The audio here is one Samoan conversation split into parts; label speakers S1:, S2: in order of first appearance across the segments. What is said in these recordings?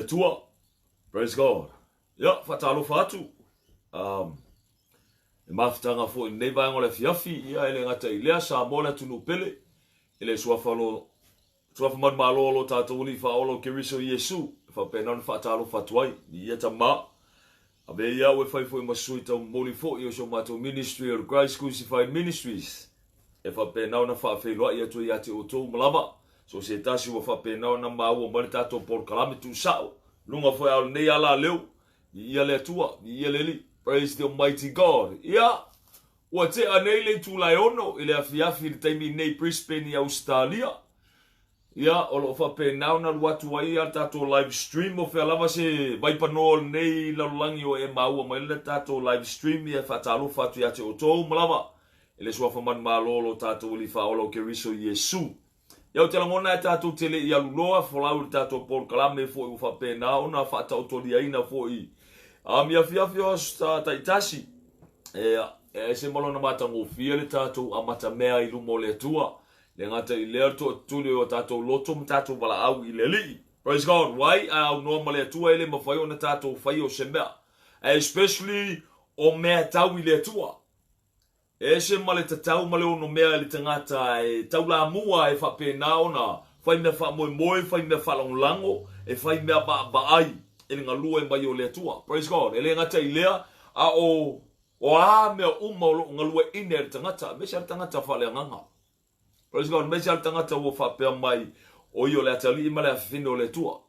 S1: Atua. Praise God. Ia, faatalofa atu. Um, e mafutaga foi i lenei vaega o le afiafi, ia e le gata i lea, Samoa le atunuu pele, e le suafa lo, suafa manumalo o lo tatou Alii Faaola o Keriso Iesu, e faapena ona faatalofa atu ai, i ia tama. Ave ia au e fai foi ma sui taumomoli foi o si o matou ministry o le Christ Crucified Ministries, e faapena ona faafeiloai atu ai ia te outou uma lava, so o se tasi ua faapena ona maua mai le tatou polokalame tuusao, luga foi a o lenei ala leo, Viia le Atua, viia le Alii, Praise the Almighty God. Ia, ua tea nei le itula e ono i le afiafi i le taimi nei Brisbane i Ausetalia. Ia, o lo o faapena ona alu atu ai a tatou live stream o fea lava se vaipanoa o lenei lalolagi o e maua mai le tatou live stream ia e faatalofa atu ia te outou uma lava i le suafa manumalo o lo tatou Alii Faaola o Keriso Iesu. Ia ou te lagona e tatou te le i alu loa folau i le tatou polokalame foi ua faapena ona faataotoliaina foi a mi afiafi o aso taitasi. E, e ese ma lona matagofie le tatou amatamea i luma o le Atua. Le gata i lea le toatutuli o tatou loto ma tatou valaau i le Alii. Praise God. Why? A aunoa ma le Atua e le mafai ona tatou faia o se mea. Especially o mea tau i le Atua. E ese ma le tatau ma le onomea i le tagata e taulamua e faapena ona fai mea faamoemoe, fai mea faalagolago, e fai mea vaavaai i le galue mai o le Atua. Praise God. E le gata i lea, a o o a mea uma o lo o galueaiina e le tagata, aemaise lava le tagata faaleagaga. Praise God, aemaise lava le tagata ua faapea mai o ia o le atalii ma le afafine o le Atua.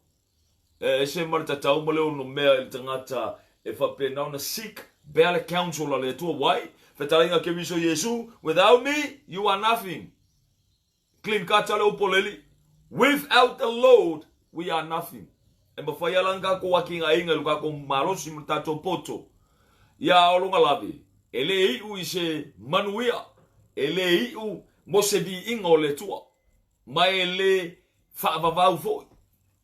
S1: E ese ma le tatau ma le onomea i le tagata e faapena ona seek pea le counsel a le Atua. Why? Fetalaiga Keriso Iesu, without me, you are nothing. Clean cut le upu o le Alii. Without the Lord, we are nothing. E mafai lava la ona tatou atiaeina i lo tatou malosi ma le tatou poto. Ia a o lona lave, e le iu i se manuia, e le iu mo se viiga o le Atua, ma e le faavavau foi.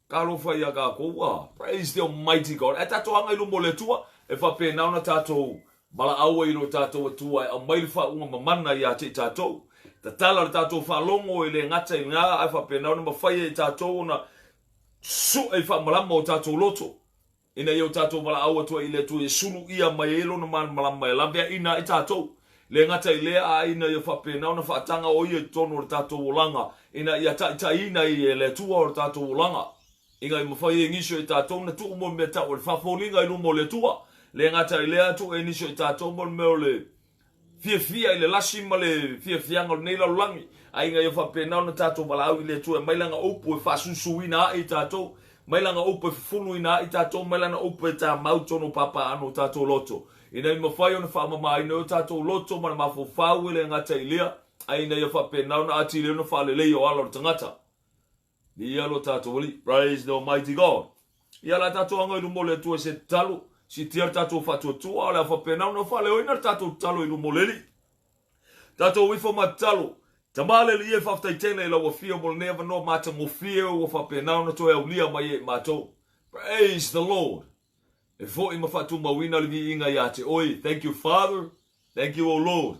S1: Talofa ia tatou, ah, praise the Almighty God. Ae tatou aga i luma o le Atua, e faapena ona tatou valaau ai i lo tatou Atua e aumai le faauuga mamana ia te i tatou. Tatala le tatou faalogo e le gata i lena, ae faapena ona mafai e i tatou ona sue i faamalama o tatou loto, ina ia o tatou valaau atu ai i le Atua ia sulu ʻia mai ai Lona malamalama e laveaiina ai tatou. Le gata i lea, a ina ia faapena ona faataga o Ia i totonu o le tatou olaga, ina ia taitaiina ai e le Atua o le tatou olaga, ina ia mafai ai nisi o i tatou ona tuu mo le mea tau o le faafoliga i luma o le Atua. Le gata i lea, tuu ai nisi o i tatou mo le mea o le fiafia i le lasi ma le fiafiaga o lenei lalolagi, a ina ia faapena ona tatou valaau i le Atua e aumai Lana upu e faasusuina ae i tatou, mai Lana upu e fufuluina ae i tatou, mai Lana upu e tamau i totonu o papaaano o tatou loto, ina ia mafai ona faamamaina ai o tatou loto ma le mafaufau e le gata i lea, a ina ia faapena ona atili ai ona faaleleia o ala o le tagata. Viia lo tatou Alii. Praise the Almighty God. Ia la tatou aga i luma o le Atua i se tatalo, siitia le tatou faatuatua, o le a faapena ona faaleoina le tatou tatalo i luma o le Alii. Tatou ifo ma tatalo. Tama le Alii e faafetai tele i lau afio mo lenei avanoa matagofie ua faapena ona toe aulia mai e i matou. Praise the Lord. E foi ma faatumauina le viiga ia te oe. Thank you Father. Thank you O Lord.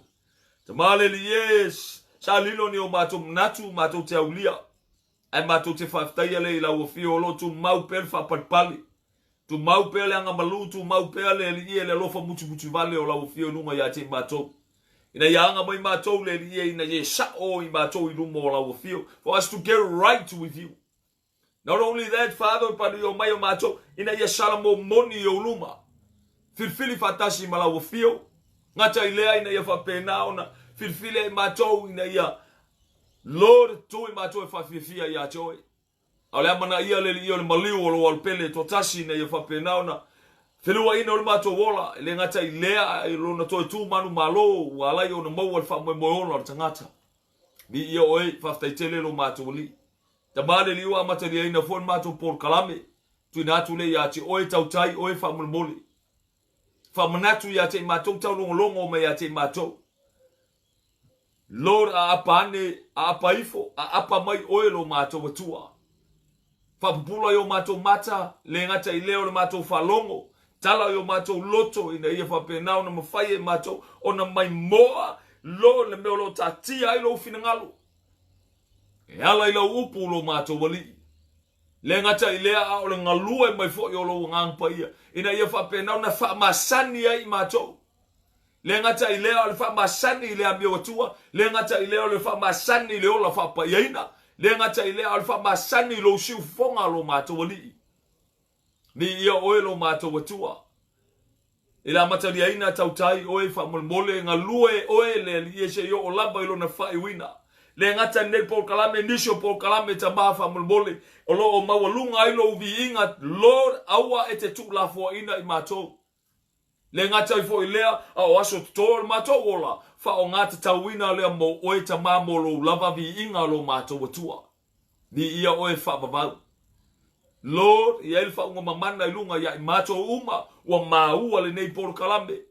S1: Tama le Alii e, sa lilo ni o matou manatu matou te aulia. Ae matou te faafetaia le i lau afio o lo o tumau pea le faapalipali. Tumau pea le agamalu, tumau pea le Alii e le alofa mutimutivale o lau afio i luga ia te i matou. Ina ia aga mai matou le Alii e ina ia sao i matou i luma o lau afio. For us to get right with you. Not only that, Father, panuia mai o matou, ina ia salamo moni i ou luma. Filifili faatasi ma lau afio, gata i lea ina ia faapena ona filifili ai matou ina ia Lord, tu i matou e faafiafia ia te oe. A o le amanaia le alii o le maliu o lou alopele toatasi ina ia faapena ona feluaina o le matou ola, e le gata i lea, a i lona toe tu manumalo ua ala ai ona maua le faamoemoe ola o le tagata. Viia oe, faafetai tele lo matou alii. Tama le alii ua amataliaina foi le matou polokalame. Tuuina atu lea ia te oe, tautai oe faamolemole. Faamanatu ia te i matou, taulogologo mai ia te i matou. Lord, aapa ane, aapa ifo, aapa mai oe lo matou Atua. Faapupula i o matou mata, le gata i lea o le matou faalogo, tala i o matou loto ina ia faapena ona mafai e matou ona maimoa, Lord, le mea o lo o taatia ai lou finagalo. E ala i lau upu lo matou Alii. Le gata i lea, a o le galue mai foi o lou Agaga Paia, ina ia faapena ona faamasani ai i matou. Le gata i lea, o le faamasani i le amio atua, le gata i lea, o le faamasani i le ola faapaiaina, le gata i lea, a o le faamasani i lou siufofoga, lo matou Alii. Viia oe lo matou Atua. I le amataliaina tautai oe faamolemole galue oe le Alii e se i oo lava i lona faaiuina. Le gata i lenei polokalame, nisi o polokalame tama faamolemole o lo o maualuga ai lou viiga, Lord, aua e te tuulafoaina i matou. Le gata ai foi i lea, a o aso totoe o le matou ola, faaaoga tatauina lea mo oe tama mo lou lava viiga lo matou Atua. Viia oe faavavau. Lord, i ai le faauga mamana i luga ia i matou uma ua maua lenei polokalame.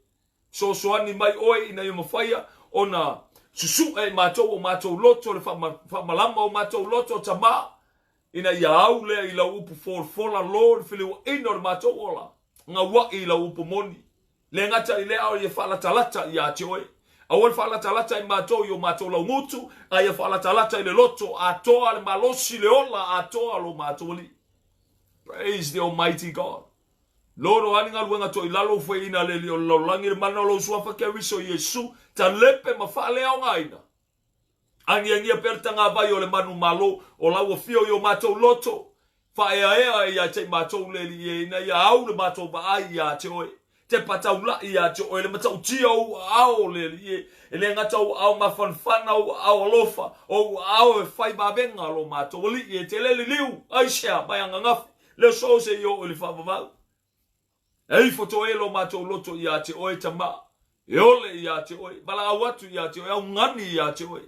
S1: Fesoasoani mai oe ina ia mafaia ona susu'e i matou o matou loto le faamalama o matou loto tama Ina ia au lea i lau upu folafola, Lord, feliuaina o le matou ola, gaua'i i lau upu moni. Le gata i lea, a ia faalatalata ia te oe. Aua le faalatalata i matou i o matou laugutu, a ia faalatalata i le loto atoa, le malosi, le ola atoa lo matou Alii. Praise the Almighty God. Lord, o a ni galuega toilalo ua faiina le Alii o le lalolagi, le mana o lou Suafa Keriso Iesu, talepe ma faaleaogaina. Agiagia pea le tagavai o le manumalo o lau afio i o matou loto. Faaeaea e ia te i matou le Alii e ina ia au le matou vaai ia te oe. Tepa taula'i ia te oe le matautia o ou aao le Alii e. E le gata ou aao mafanafana, ou aao alofa, o ou aao e fai vavega lo matou Alii e te le liliu, aisea mai ananafi, le aso se i oo i le faavavau. E ifo toe lo matou loto ia te oe, Tama, e ole ia te oe, valaau atu ia te oe, augani ia te oe.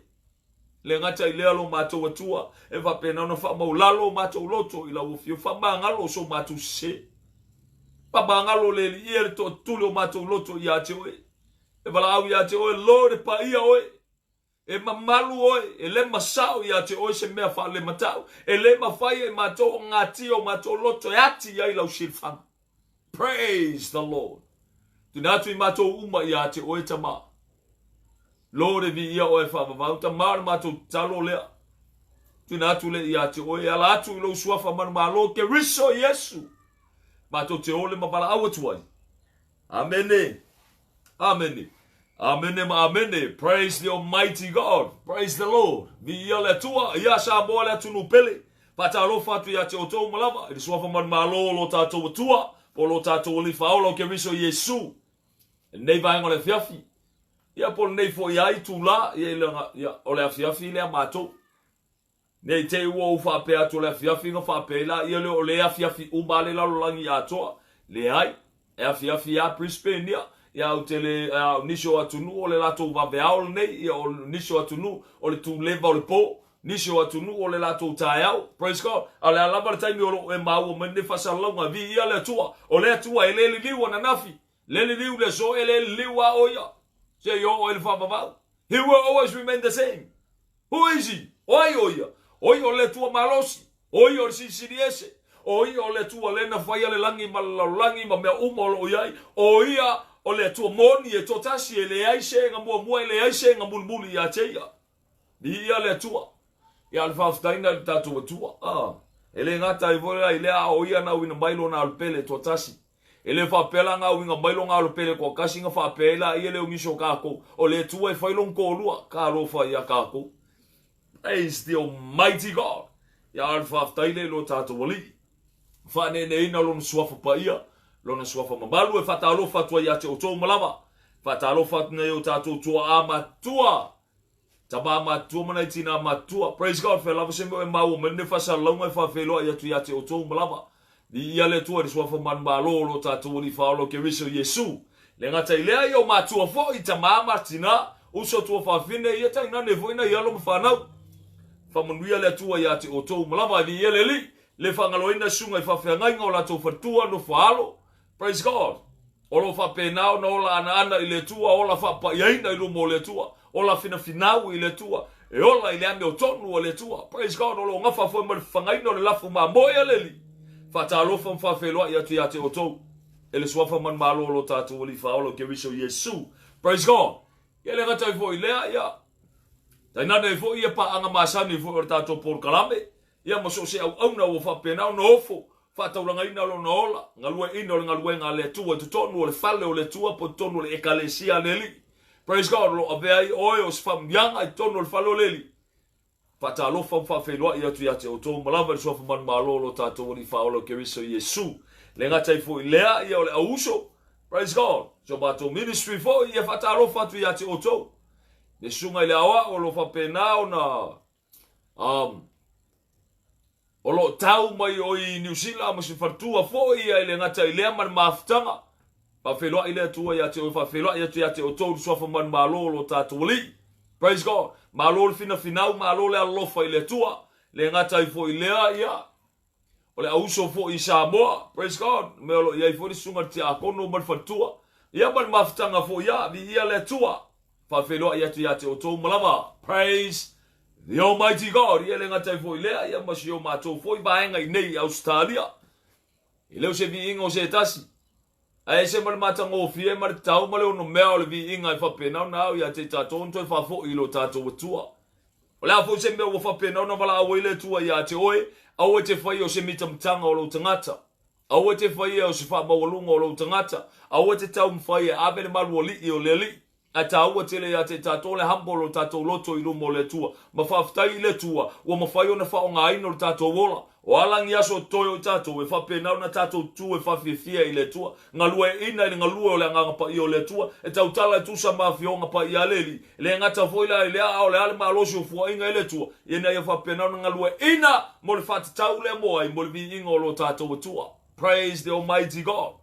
S1: Le gata i lea lo matou Atua, e faapena ona faamaulalo o matou loto i lau afio, faamagalo so matou sese. Faamagalo le Alii e le toatuli o matou loto ia te oe. E valaau ia te oe, Lord, e paia oe. E mamalu oe, e le masao ia te oe se mea faalematau, e le mafai e matou o gatia o matou loto e ati i ai lau silafaga. Praise the Lord. Tuina atu i matou uma ia te oe, Tama. Lord, e viia oe faavavau, Tama, o le matou tatalo lea. Tuina atu le ia te oe, e ala atu i lou suafa manumalo, Keriso Iesu, matou te ole ma valaau atu ai. Amene. Amene. Amene ma amene. Praise the Almighty God. Praise the Lord. Viia le Atua. Ia Samoa le atunuu pele. Faatalofa atu ia te outou uma lava i le suafa manumalo o lo tatou Atua po o lo tatou Alii Faaola o Keriso Iesu. I lenei vaega o le afiafi, ia po o lenei foi lava itula, ia, ia, o le afiafi lea matou. Ne i te i ua ou faapea atu o le afiafi ona faapea ai laia lea o lea e afiafi uma lava le lalolagi atoa. Leai, e afiafi lava Brisbane, ia, ia ou te le, a o nisi o atunuu o le latou vaveao lenei, ia o nisi o atunuu o le tuleva o le po, nisi o atunuu o le latou taeao. Praise God. A o le a lava le taimi o lo o e maua mai lenei faasalalauga, viia le Atua. O le Atua e le liliu ananafi, le liliu le aso, e le liliu lava o ia se i oo ai le faavavau. He will always remain the same. Who is he? O ai o ia? O ia o le Atua malosi. O ia o le Silisili Ese. O ia o le Atua lea na faia le lagi ma le lalolagi ma mea uma o lo o i ai. O ia o le Atua moni e toatasi, e leai se ega muamua, e leai se ega mulimuli ia te ia. Viia le Atua. Ia, o le faafetaiga i le tatou Atua. Ah, e le gata ai foi la i lea, a o ia na auina mai lona alopele e toatasi. E le faapea la na auina mai lona alopele toatasi na faapea ai laia lea o nisi o tatou, o le Atua e fai lona toalua, talofa ia tatou. Praise the Almighty God. Ia, o le faafetai lea i lo tatou Alii. Faaneeneina lona suafa paia, lona suafa mamalu e faatalofa atu ai ia te outou uma lava. Faatalofa atu nei o tatou tuaa matua, tama matua ma nai tinā matua. Praise God, fea lava se mea e maua mai lenei faasalalauga e faafeiloai atu ia te outou uma lava. Viia le Atua i le suafa manumalo o lo tatou Alii Faaola o Keriso Iesu. Le gata i lea, ia o matua foi, tama ma tinā, uso tuafafine, ia tainane foi nai alo ma fanau. Faamanuia le Atua ia te outou uma lava. Viia le Alii. Le faagaloina susuga i faafeagaiga o latou faletua, nofo alo. Praise God. O lo o faapena ona ola anaana i le Atua, ola faapaiaina i luma o le Atua, ola finafinau i le Atua, e ola i le amiotonu a le Atua. Praise God. O lo o gafa foi ma le fafagaina o le lafo mamoe a le Alii. Faatalofa ma faafeiloai atu ia te outou e le suafa manumalo o lo tatou Alii Faaola o Keriso Iesu. Praise God. Ia le gata ai foi i lea, ia, tainane ai foi ia paaga masani foi o le tatou polokalame. Ia ma so o se auauna ua faapena ona ofo faataulagaina lona ola, galueaiina o le galuega a le Atua i totonu o le fale o le Atua po o totonu o le Ekalesia a le Alii. Praise God, o lo o avea ai oe o se faamanuiaga i totonu o le fale o le Alii. Faatalofa ma faafeiloai atu ia te outou ma lava i le suafa manumalo o lo tatou Alii Faaola o Keriso Iesu. Le gata ai foi i lea, ia o le auuso, praise God, si o matou ministry foi, ia faatalofa atu ia te outou. Le susuga i le aoao o lo o faapena ona um, o lo o tau mai o i Niu Sila ma si faletua foi ia i le gata i lea ma le mafutaga. Faafeiloai le Atua ia te oe, faafeiloai atu ia te outou le suafa manumalo o lo tatou Alii. Praise God. Malo le finafinau, malo le alolofa i le Atua. Le gata ai foi i lea, ia, o le auuso foi i Samoa. Praise God. Mea o lo o i ai foi le susuga i le tiakono ma le faletua. Ia ma le mafutaga foi, ia, viia le Atua. Faafeiloai atu ia te outou ma lava. Praise the Almighty God. Ia le gata ai foi i lea, ia ma si o matou foi vaega i nei i Ausetalia. E le o se viiga o se tasi, ae ese ma le matagofie ma le tau ma le onomea o le viiga e faapena ona ao ia te i tatou ona toe faafoi i lo tatou Atua. O le a foi se mea ua faapena ona valaau ai le Atua ia te oe, aua e te faia o se mitamitaga o lou tagata. Aua e te faia o se faamaualuga o lou tagata. Aua e te taumafai e ave le malualii o le Alii. Ae taua tele ia te tatou le humble o tatou loto i luma o le Atua, ma faafetai i le Atua ua mafai ona faaaogaina lo tatou ola. O a lagi aso o totoe o i tatou, e faapena ona tatou tu e faafiafia i le Atua, galueaiina i le galue o le Agaga Paia o le Atua, e tautala e tusa ma afioga paia a le Alii. E le gata foi la i lea, a o le a le malosi o fuainga e le Atua, ina ia faapena ona galueaiina mo le faatatau lea mo ai, mo le viiga o lo tatou Atua. Praise the Almighty God.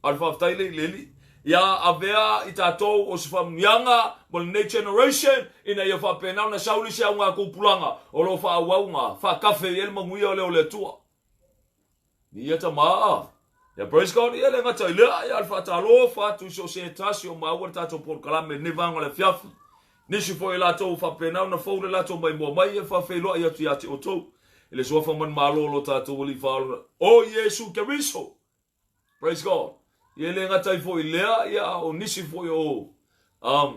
S1: A o le faafetai lea i le Alii. Ia avea i tatou o se faamanuiaga mo lenei generation ina ia faapena ona sau le isi auga tupulaga o lo o faaauau faakafe i ai le manuia lea o le Atua. Ia tama. Ia praise God, ia le gata i lea, ia le faatalofa atu i so o se tasi o maua le tatou polokalame i lenei vaega o le afiafi. Nisi foi o latou ua faapena ona fou le latou maimoa mai, ia faafeiloai atu ia te outou i le suafa manumalo o lo tatou Alii Faaola, o Iesu Keriso. Praise God. Ia e le gata ai foi i lea, ia o nisi foi o um,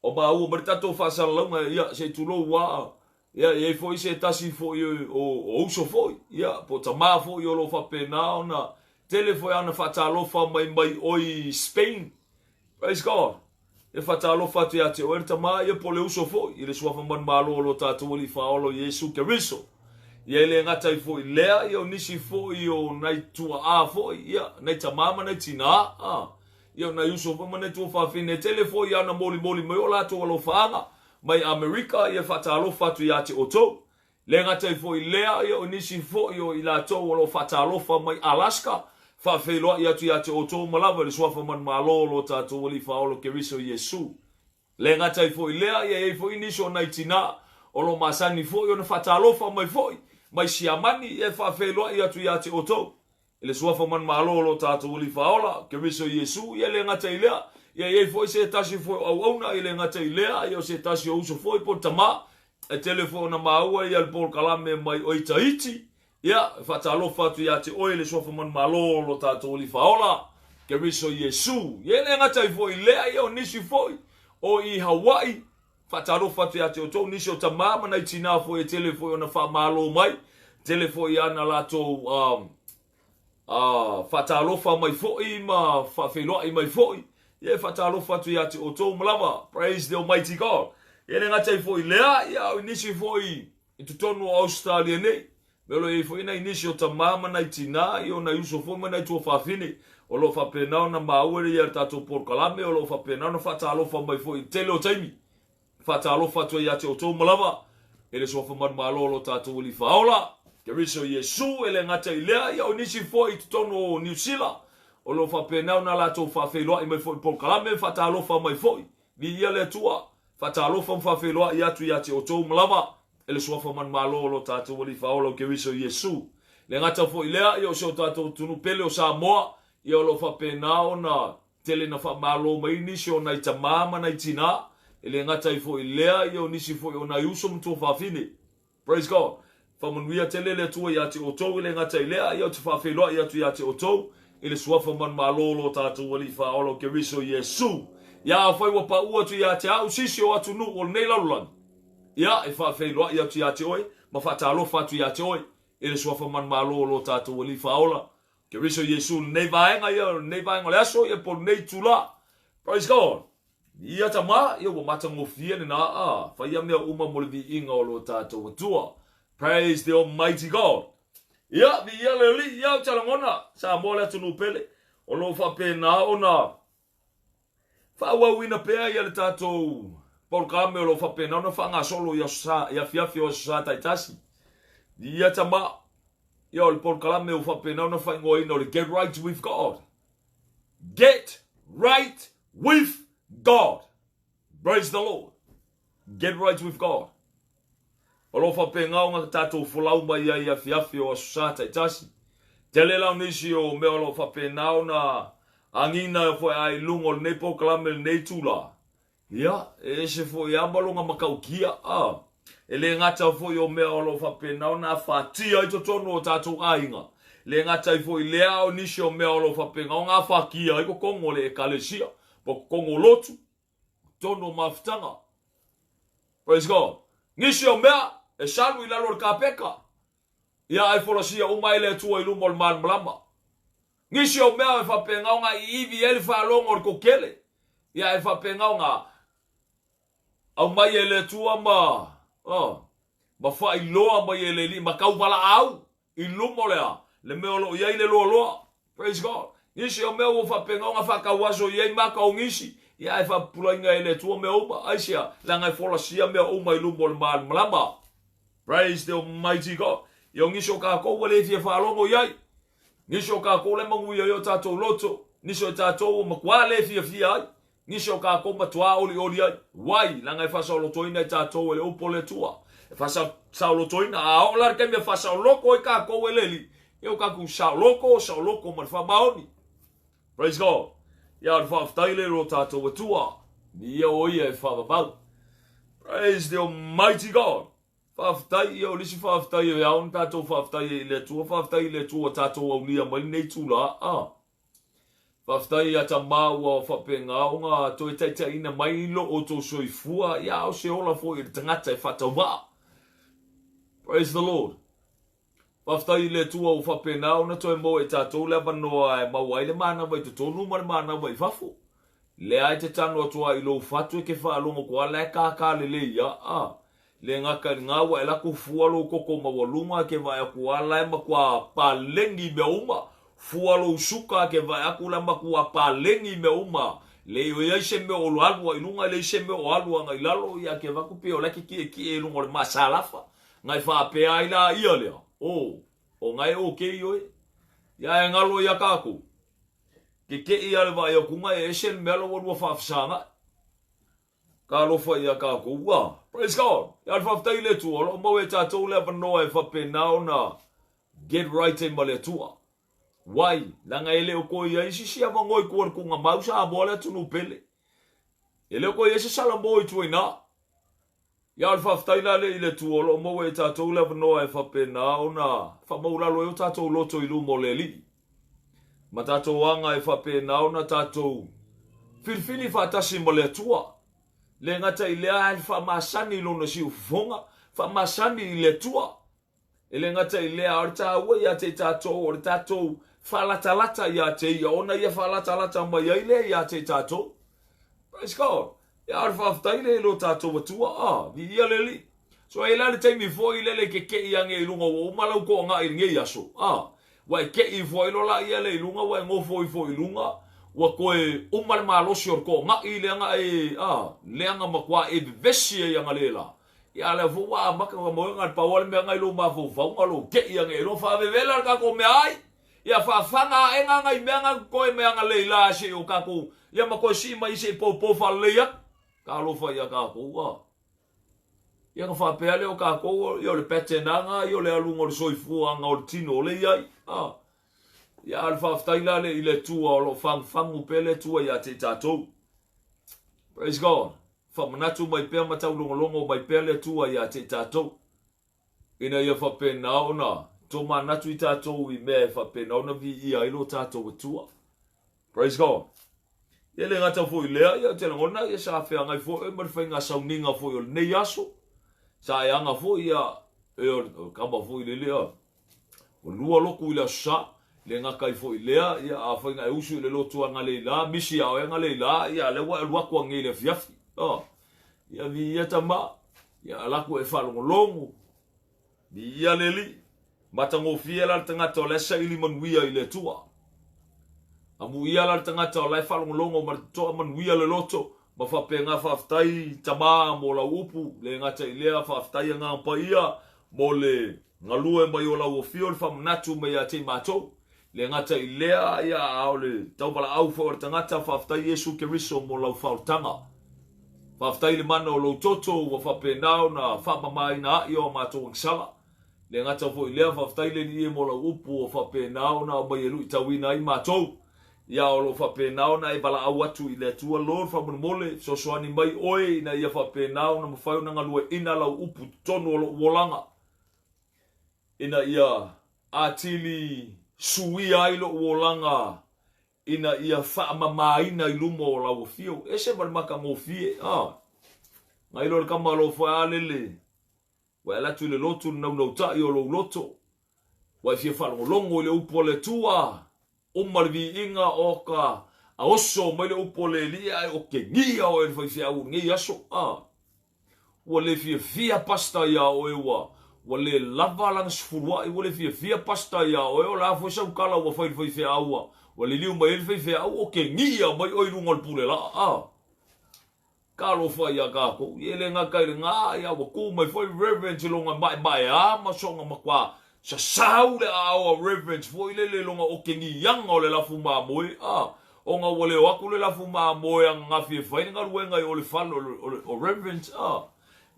S1: o maua mai le tatou faasalalauga, ia se i tulou ua, ia e i ai foi se tasi foi o, o uso foi, ia po o tamā foi o lo o faapena ona tele foi ana faatalofa mai mai oi Spain. Praise God. E faatalofa atu ia te oe le tama, ia po o le uso foi, i le suafa manumalo o lo tatou Alii Faaola o Iesu Keriso. Ia e le gata ai foi i lea, ia o nisi foi o nai tuaa foi, ia, nai tama ma nai tinā, a, ia o nai uso foi ma nai tuafafine, e tele foi ana molimoli mai o latou alofaaga mai Amerika, ia e faatalofa atu ia te outou. Le gata ai foi i lea, ia o nisi foi o i latou o lo o faatalofa mai Alaska, faafeiloai atu ia te outou ma lava i le suafa manumalo o lo tatou Alii Faaola Keriso Iesu. Le gata ai foi i lea, ia e i ai foi nisi o nai tinā o lo o masani foi ona faatalofa mai foi mai Siamani, ia e faafeiloai atu ia te outou. I le suafa manumalo o lo tatou Alii Faaola, Keriso Iesu, ia e le gata i lea, ia e i ai foi se tasi foi o auauna, e le gata i lea, ia o se tasi o uso foi po o tama, e tele foi ona maua ia le polokalame mai oi Tahiti, ia, e faatalofa atu ia te oe i le suafa manumalo o lo tatou Alii Faaola, Keriso Iesu. Ia e le gata ai foi i lea, ia o nisi foi o i Hawaii, Faatalofa atu ia te outou nisi o tamā ma nai tinā foi e tele foi ona faamalo mai, tele foi ana latou faatalofa mai foi ma faafeiloai mai foi. Ia e faatalofa atu ia te outou ma lava. Praise the Almighty God. Ia le gata ai foi i lea, ia o nisi foi i totonu o Ausetalia nei, Me o lo o i ai foi nai nisi o tamā ma nai tinā, ia o nai uso foi ma nai tuafafine, o lo o faapena ona maua ia le tatou polokalame, o lo o faapena ona faatalofa mai foi i le tele o taimi. Faatalofa atu ai ia te outou ma lava, e le suafa manumalo o lo tatou Alii Faaola, Keriso Iesu, e le gata i lea, ia o nisi foi i totonu o Niu Sila, o lo o faapena ona latou faafeiloai mai foi i le polokalame, faatalofa mai foi. Viia le Atua, faatalofa ma faafeiloai atu ia te outou ma lava e le suafa manumalo o lo tatou Alii Faaola o Keriso Iesu. Le gata foi i lea, ia o si o tatou atunuu pele o Samoa, ia o lo o faapena ona tele na faamalo mai nisi o nai tamā ma nai tinā, e le gata ai foi i lea, ia o nisi foi o nai uso ma tuafafine. Praise God. Faamanuia tele le Atua ia te outou, e le gata i lea, ia ou te faafeiloai atu ia te outou i le suafa manumalo o lo tatou Alii Faaola o Keriso Iesu. Ia afai ua paʻu atu ia te au sisi o atunuu o lenei lalolagi, ia e faafeiloai atu ia te oe. ma faatalofa atu ia te oe i le Suafa manumalo o lo tatou Alii Faaola, Keriso Iesu, lenei vaega ia, lenei vaega o le aso ia po o lenei itula. Praise God! Ia tama, ia ua matagofie lena a faia mea uma mo le viiga o lo tatou Atua. Praise the Almighty God! Ia, viia le Alii, ia ou te lagona, Samoa le atunuu pele, o lo o faapena ona faaauauina pea ia le tatou polokalame o lo o faapena ona faagasolo i aso sa, i afiafi o aso Sa taitasi. Ia tama, ia o le polokalame ua faapena ona faaigoaina o le Get Right With God. Get Right With God. Praise the Lord. Get Right With God. O lo o faapena ona tatou folau mai ai i afiafi o Aso Sa taitasi. Tele la o nisi o mea o lo o faapena ona agiga foi a i luga o lenei polokalame i lenei itula. Ia, e ese foi lava ma lona matautia, a. E le gata foi o mea o lo o faapena ona afatia ai totonu o tatou aiga, e le gata ai foi i lea a o nisi o mea o lo o faapena ona afatia ai totonu o le Ekalesia, po o totonu o lotu, totonu o mafutaga. Praise God. Nisi o mea e salu i lalo o le kapeka, ia ae folasia uma ai le Atua i luma o le malamalama. Nisi o mea e faapena ona iivi ai le faalogo o le kokele, ia e faapena ona aumai e le Atua ma, oh, ma faailoa mai e le Alii ma tauvalaau i luma o le a? Le mea o lo o i ai le loaloa. Praise God. Nisi o mea ua faapena ona faatauaso i ai maka o nisi, ia ae faapupulaina e le Atua mea uma. Aisea? Leaga e folasia mea uma i luma o le malamalama. Praise the Almighty God. Ia o nisi o tatou ua le fia faalogo i ai. Nisi o tatou la e manuia ai o tatou loto. Nisi o tatou ua matua le fiafia ai. Nisi o tatou matuā olioli ai. Wai, leaga e faasaolotoina i tatou e le upu o le Atua. E faasaolotoina, a oo la le taimi e faasaoloko ai tatou e le Alii, ia o tatou saoloko, saoloko ma le faamaoni. Praise God. Ia, o le faafetai lea i lo tatou Atua. Viia o Ia e faavavau. Praise the Almighty God. Faafetai, ia o le isi faafetai e ao ona tatou faafetai ai i le Atua, faafetai i le Atua ua tatou aulia mai lenei itula. Ah. Faafetai ia Tama ua faapena ona toe taitaiina mai lo outou soifua, ia a o se ola foi i le tagata e faatauvaa. Praise the Lord. Faafetai i le Atua ua faapena ona toe maua e tatou le avanoa e maua ai le manava i totonu ma le manava i fafo. Lea e te tano atu ai i lou fatu e ke faalogo koa la e kākā lelei ia, a. Le gata i lena ua e lako fua lou koko maualuga ke vae aku a la e matua paleni mea uma, fua lou suka ke vae aku la matua paleni mea uma, le i ai se mea o alu a i luga leai se mea o alu aga i lalo ia ke vaku pei o la ke kiʻekiʻe i luga o le masalafa na e faapea ai la ia lea o o na e okay oe ia e galo ia kakou kekeʻi a le vaai aku na e ese le mea la ua lua faafesagaʻi. Talofa ia tatou ua. Praise God! Ia le faafetai i le Atua, o lo o maua e tatou le avanoa e faapena ona get right ai ma le Atua. Wai, leaga e le o toe i ai se isi avanoa i tua i le tuugamau Samoa le atunuu pele. E le o toe i ai se Salamo i tua i ina. Ia o le faafetai la lea i le Atua o lo o maua e tatou le avanoa e faapena ona faamaulalo ai o tatou loto i luma o le Alii. Ma tatou aga e faapena ona tatou filifili faatasi ma le Atua. Le gata i lea ae faamasani i lona siufofoga, faamasani i le Atua. E le gata i lea, a o le taua ia te i tatou, o le tatou faalatalata ia te ia, ona ia faalatalata mai ai lea ia te i tatou. Praise God. Ia, o le faafetai lea i lo tatou Atua. Ah, viia le Alii. So, e la le taimi foi lele ke keʻi age i luga ua uma lau toagaʻi i lenei aso. Ah, ua e keʻi ifo ai loa laia lea i luga, ua e nofo ifo i luga, ua toe uma le malosi o le toagaʻi leaga e, ah, leaga matua e vevesi ai agalē la. Ia a lea foi ua amata ona moe na pau lava le mea na i lou mafaufauga lou keʻi ane i lou faavevela le tatou meaai. Ia faafaga aʻega nai mea na toe mai agalei la se i o tatou ia ma toe sii mai se i popo faalelei atu. Talofa ia tatou a. Ia na faapea lea o tatou ia o le pattern aga ia o le aluga o le soifuaga o le tino o le i ai. A. Ia a le faafetai la le i le Atua o lo o fagufagu pea le Atua ia te i tatou. Praise God. Faamanatu mai pea ma taulogologo mai pea le Atua ia te i tatou, ina ia faapena ona tomanatu i tatou i mea e faapena ona viia ai lo tatou Atua. Praise God. Ia le gata foi i lea, ia ou te lagona ia sa feagai foi oe ma le faiga sauniga foi o lenei aso. Sa e aga foi ia. E o le kama foi lele a. Ua lua lotu i le Aso Sa, le gata ai foi lea, ia afai na e usu i le lotu a Galeila, misi ia oe Galeila, ia lea ua e alu atu anei i le afiafi. A. Ia viia tama, ia ala atu e faalogologo. Viia le Alii. Matagofie la le tagata o la e saili manuia i le Atua. Amuia la le tagata o la e faalogologo ma le totoa manuia le loto, ma faapena faafetai tama mo lau upu, le gata i lea faafetai Agaga Paia mo le galue mai o lau afio le faamanatu mai ia te i matou. Le gata i lea, ia, a o le tauvalaau foi o le tagata, faafetai Iesu Keriso mo lau faaolataga. Faafetai i le mana o lou toto ua faapena ona faamamaina ai o a matou agasala. Le gata foi i lea, faafetai le Alii e mo lau upu ua faapena ona aumai e luitauina ai matou. Ia, o lo o faapena ona e valaau atu i le Atua Lord, faamolemole, fesoasoani mai oe ina ia faapena ona mafai ona galueaiina lau upu i totonu o lou olaga, ina ia atili suia ai lou olaga ina ia faamamaina i luma o lau afio. Ese ma le matagofie, a. Nai lo le kama alofa a lele. Ua e alu atu i le lotu le naunautai o lou loto. Ua e fia faalogologo i le upu a le Atua. Uma le viiga o ka a oso mai le upu a le Alii ae okegia oe e le faifeau o lenei aso. A. Ua le fiafia pastor iā oe ua ua le lava lana sefuluai ua le fiafia pastor iā oe o le a foi sau tala ua fai i le faifeau ua ua liliu mai ai le faifeau okegia mai oe i luga o le pule laa. A. Talofa ia tatou, e le gata i lena, ia ua tu mai foi Reverend i lona maemaea ma sona matua sasau le aao a Reverend foi lele i lona okegiaga o le lafu mamoe, a, ona ua le o atu le lafu mamoe ananafi e fai le galuega i o le fale o Reverend, a,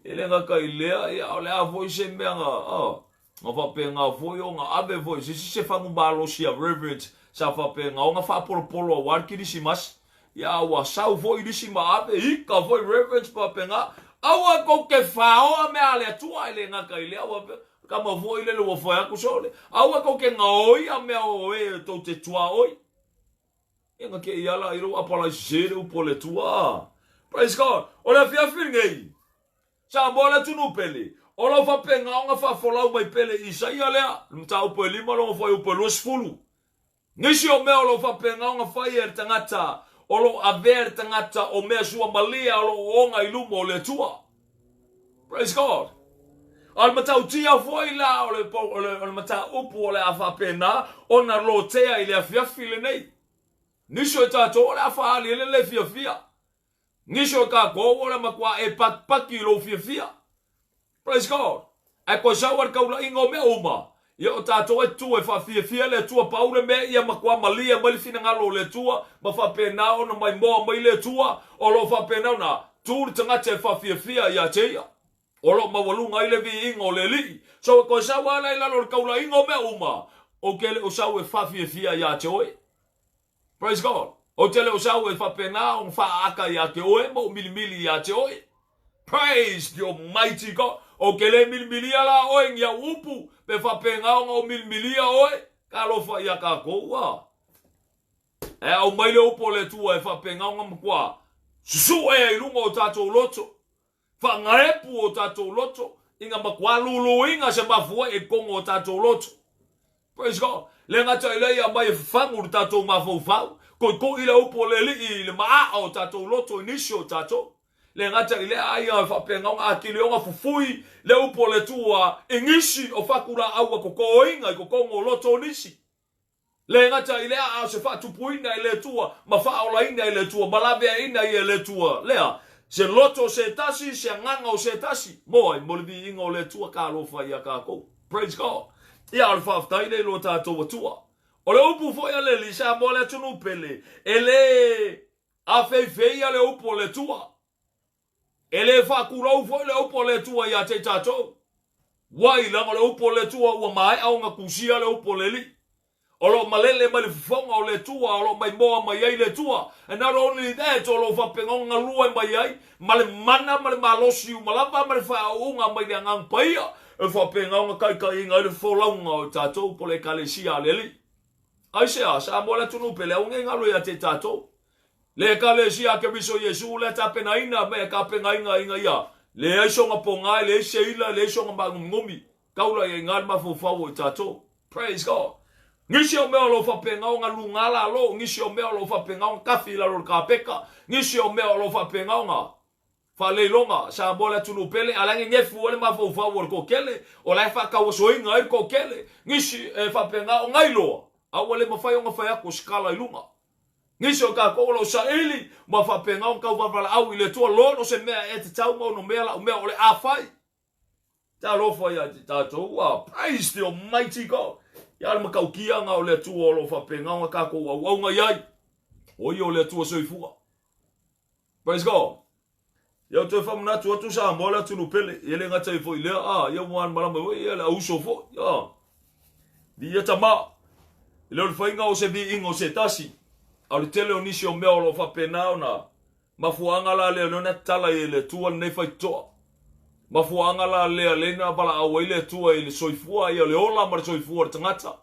S1: e le gata i lea, ia o le a foi se mea na, a. Na faapena foi ona ave foi se isi se fagu malosi a Reverend sa faapena ona faapolopolo aua le Kilisimasi. Ia a ua sau foi lisi ma ave, ika foi Reverend faapena, Aua tou te faoa mea a le Atua, e le gata i lea, ua kama foi lele ua fai atu sole, aua tou te gaoia mea o e tou te tuaoi. Ia na te i ala i lou apalai sese le upu a le Atua. Praise God. O le afiafi lenei, Samoa le atunuu pele, o lau faapena ona faafolau mai pele i Isaia lea, le mataupu e lima lona fuaiupu e 20. Nisi o mea o lo o faapena ona fai e le tagata, o lo o avea le tagata o mea suamalie o lo o oga i luma o le Atua. Praise God. A o le matautia foi la o le, o le, o le mataupu o le a faapena ona lotea i le afiafi lenei. Nisi o tatou o le a faaali ai le le fiafia. Nisi o tatou o le matua e pakipaki i lou fiafia. Praise God. Ae toe sau a le taulaiga o mea uma, ia o tatou e tu e faafiafia le Atua pau le mea ia matua malie mai le finagalo o le Atua ma faapena ona maimoa mai le Atua, o lo o faapena ona tu le tagata e faafiafia ia te ia. O lo o maualuga ai le viiga o le Alii. So e toe sau a la i lalo o le taulaiga o mea uma, ou te le o sau e faafiafia ia te oe. Praise God. Ou te le o sau e faapena ona faaata ia te oe ma ou milimili ia te oe. Praise the Almighty God. Ou te le milimilia la oe ni au upu, pe faapena ona ou milimilia oe. Talofa ia tatou a. E aumai le upu o le Atua e faapena ona matua susue ai i luga o tatou loto. Faagaepu o tatou loto ina matua luluina se mafuai i totonu o tatou loto. Praise God. Le gata i lea ia aumai e fafagu le tatou mafaufau, koikoi le upu o le Alii i le maa o tatou loto i nisi o tatou. Le gata i lea ai ia faapena ona atili ona fufui le upu o le Atua i nisi o fatulaau a totoina i totonu o loto o nisi. Le gata i lea, a o se faatupuina e le Atua, ma faaolaina e le Atua, ma laveaina ia e le Atua, lea, se loto o se tasi, se agaga o se tasi, mo ai, mo le viiga o le Atua, talofa ia tatou. Praise God. Ia, o le faafetai lea i lo tatou Atua. O le upu foi a le Alii, Samoa le atunuu pele, e le afeifeia le upu o le Atua. E le faatulou foi le upu a le Atua ia te i tatou. Wai, leaga o le upu a le Atua ua maea ona tusia le upu a le Alii. O lo o malele mai le fofoga o le Atua, o lo o maimoa mai ai le Atua. And not only that, o lo o faapena ona galue mai ai ma le mana ma le malosi uma lava ma le faauuga mai le Agaga Paia e faapena ona taitaiina ai le folauga o tatou po o le Ekalesia a le Alii. Aisea, Samoa le atunuu pele, aua ne i galo ia te i tatou. Le Ekalesia a Keriso Iesu lea tapenaina me e tapenaina ina ia leai sona pogae, leai se ila, leai sona maagomigomī. Taula ia i gā le mafaufau o i tatou. Praise God. Nisi o mea o lo o faapena ona luga lalo, nisi o mea o lo o faapena ona kafi i lalo o le kapeka, nisi o mea o lo o faapena ona faaleiloga Samoa le atunuu pele, a o la e nenefu ai le mafaufau o le toatele, o la e faatauasoina ai le toatele, nisi e faapena ona iloa, a ua le mafai ona fai atu o se tala i luga. Nisi o tatou o lo o saili ma faapena ona tauvalavalaau i le Atua, Lord o se mea e tatau ma ono mea lau mea o le a fai. Talofa ia te tatou, ah, praise the almighty God. Ia le matautia na o le Atua o lo o faapena ona tatou auauna i ai. O ia o le Atua soifua. Praise God. Ia ou toe faamanatu atu Samoa le atunuu pele. Ia le gata ai foi lea, ah, ia ua malama foi ia le auso foi. Ah. Viia tama. E le o le faiga o se viiga o se tasi. A o le tele o nisi o mea o lo o faapena ona Mafuaaga la lea lea na tatala ai e le Atua lenei faitotoa. Mafuaaga la lea lea na valaau ai le Atua i le soifua ia le ola ma le soifua o le tagata.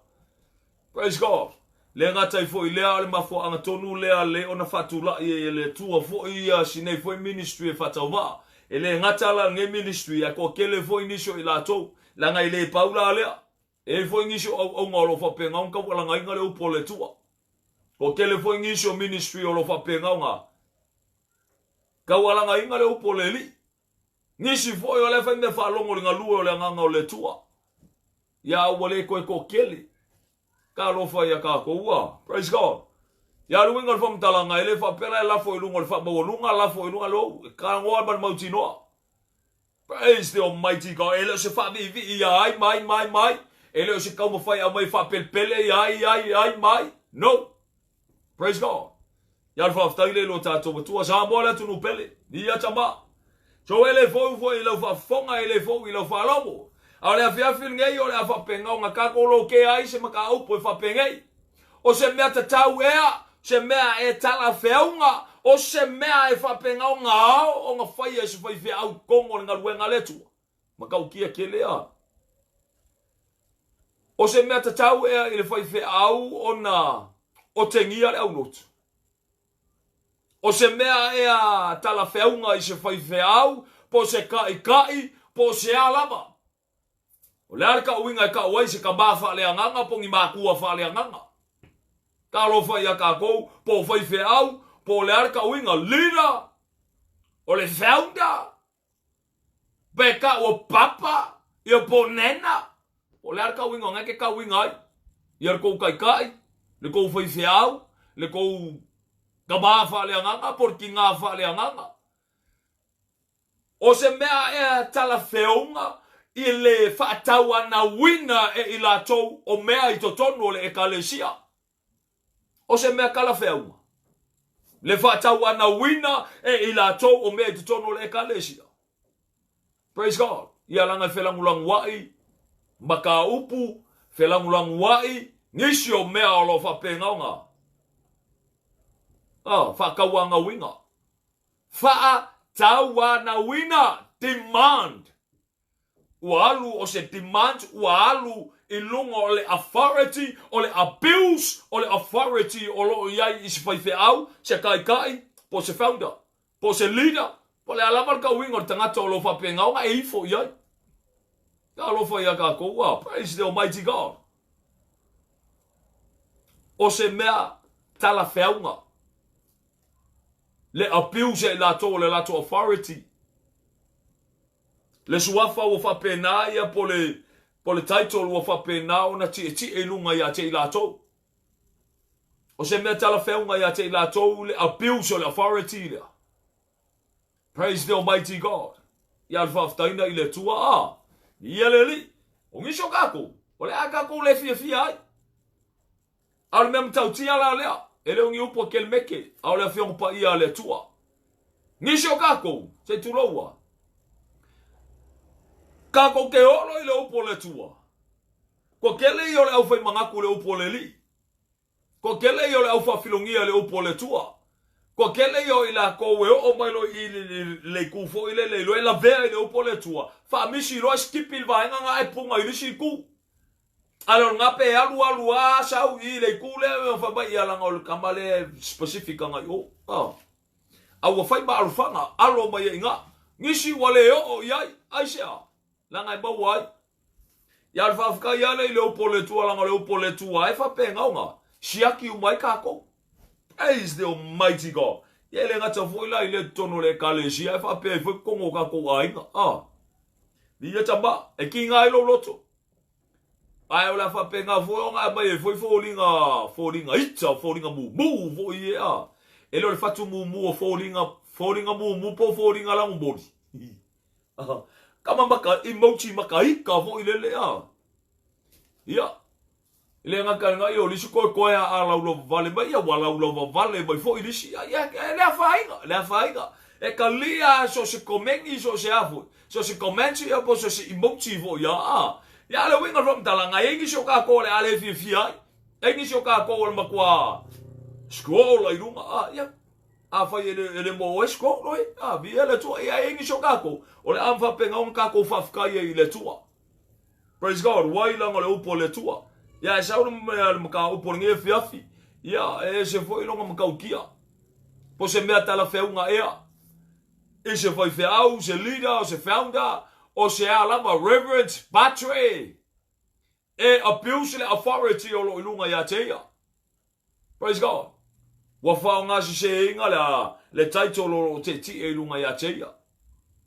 S1: Praise God. Le gata ai foi lea o le mafuaaga tonu lea le ona faatulai ai e le Atua foi ia si nei foi ministry e faatauvaa. E le gata la lenei ministry ae toatele foi nisi o i latou, leaga e le pau la lea. E i ai foi nisi o auauna o lo o faapena ona taualagaina le upu a le Atua. Toatele foi nisi o ministry o lo o faapena ona taualagaina le upu o le Alii. Nisi foi o la e fai mea faalogo i le galue o le Agaga o le Atua. Ia a ua le toe toatele. Talofa ia tatou a. Praise God. Ia le uiga o le faamatalaga, e le faapea la e lafo i luga o le faamaualuga, lafo i luga lou, e talanoa ma le mautinoa. Praise the Almighty God. E le o se faaviivii ia ai ma ai ma ai ma ai. E le o se taumafai e aumai faapelepele ia ai ai ai ma ai. No. Praise God. Ia le faafetai le lo tatou Atua. Samoa le atunuu pele. Ia tama. So e le fou foi i lau faafofoga, e le fou i lau faalogo. A o le afiafi lenei o le a faapena ona tatou lokea ai se mataupu e faapenei. O se mea tatau ea, se mea e talafeauga, o se mea e faapena ona ao ona faia e se faifeau i totonu o le galuega a le Atua. Matautia tele a. O se mea tatau ea i le faifeau ona otegia le aulotu? O se mea ea talafeauga i se faifeau, po o se kaʻikaʻi, po o se a lava? O le a le kauiga e kau ai se kamā faaleagaga po o ni makua faaleagaga? Talofa ia tatou, po o faifeau, po o le a le kauiga, leader, o le founder, pe kau o papa, ia po o nena. Po o le a le kauiga o na e ke kauiga ai? Ia le kou taitai, le kou faifeau, le kou kamā faaleagaga po o le kigā faaleagaga. O se mea ea talafeauga i le faatauanauina e i latou o mea i totonu o le Ekalesia? O se mea talafeauga le faatauanauina e i latou o mea i totonu o le Ekalesia? Praise God. Ia leaga e felagulaguaʻi mataupu, felagulaguaʻi nisi o mea o lo o faapena ona faatauanauina. Faatauanauina, demand. Ua alu o se demand ua alu i luga o le authority, o le abuse o le authority o lo o i ai i se faifeau, se taitai, po o se founder, po o se leader, po o le a lava le tauiga o le tagata o lo o faapena ona e ifo i ai. Talofa ia tatou, ah, praise the almighty God. O se mea talafeauga. Le abuse e i latou o le latou authority. Le suafa ua faapena ia po le, po le title ua faapena ona tietie i luga ia te i latou. O se mea talafeauga ia te i latou le abuse o le authority lea. Praise the almighty God. Ia le faafetaina i le Atua a. Ia le Alii. O nisi o tatou, o le a tatou le fiafia ai. A o le mea matautia la lea, e le o ni upu a Kelemeke, a o le Afioga Paia a le Atua. Nisi o tatou, se i tulou a. Tatou te olo i le upu o le Atua. Kua tele ia o le aufaimanatu i le upu o le Alii. Kua tele ia o le aufaafilogia i le upu o le Atua. Kua tele ia o i latou e oo mai loa i le itu foi lele i loa e lavea i le upu o le Atua, faamisi loa e sikipi le vaega na ae puga i le isi itu. A le o lena pe alu alu a sau i le itu lea ma fai mai ia leaga o le tama lea e specific agai i o. A. A ua fai ma alofaga, alo mai ai i ina. Nisi ua le oo i ai, aisea? Leaga e maua ai. Ia o le faafetai lava lea i le upu o le Atua leaga o le upu o le Atua e faapena siaki uma ai tatou. Praise the Almighty God. Ia e le gata foi la i lea totonu o le ekalesia e faapea ai foi totonu o tatou aiga. Ah. Ia tama, e kiga ai lou loto. Ae o le a faapena foi ona aumai ai foi foliga, foliga ita, foliga mumu foi e a. E le o le fatu mumu o foliga, foliga mumu po o foliga lagomoli. Kama maka, emoji makaika foi lele a. Ia, e le gata i lena, ia o le isi koekoe a a laulavavale mai, ia ua laulavavale mai foi le isi. Ia, e le afaina, le afaina. E talia so o se komeni, so o se a foi, so o se comment ia po o so o se emoji foi ia a. Ia, a le uiga o le faamatalaga, e i ai nisi o tatou o le a le fiafia ai. E i ai nisi o tatou o le matua scroll ai luga, a, ia, Afai e le, e le mo oe scroll oe, a, viia le Atua. Ia, e i ai nisi o tatou, o le a faapena ona tatou faafetai ai i le Atua. Praise God, wai leaga o le upu a le Atua. Ia, e sau le, le mataupu o lenei afiafi, ia, e ese foi lona matautia. Po se mea talafeauga ea, i se faifeau, se leader, se founder, o se a lava, reverend, patre, e abuse le authority o lo o i luga ia te ia. Praise God. Ua faaaogaseseina le, le title o lo o tietie i luga ia te ia.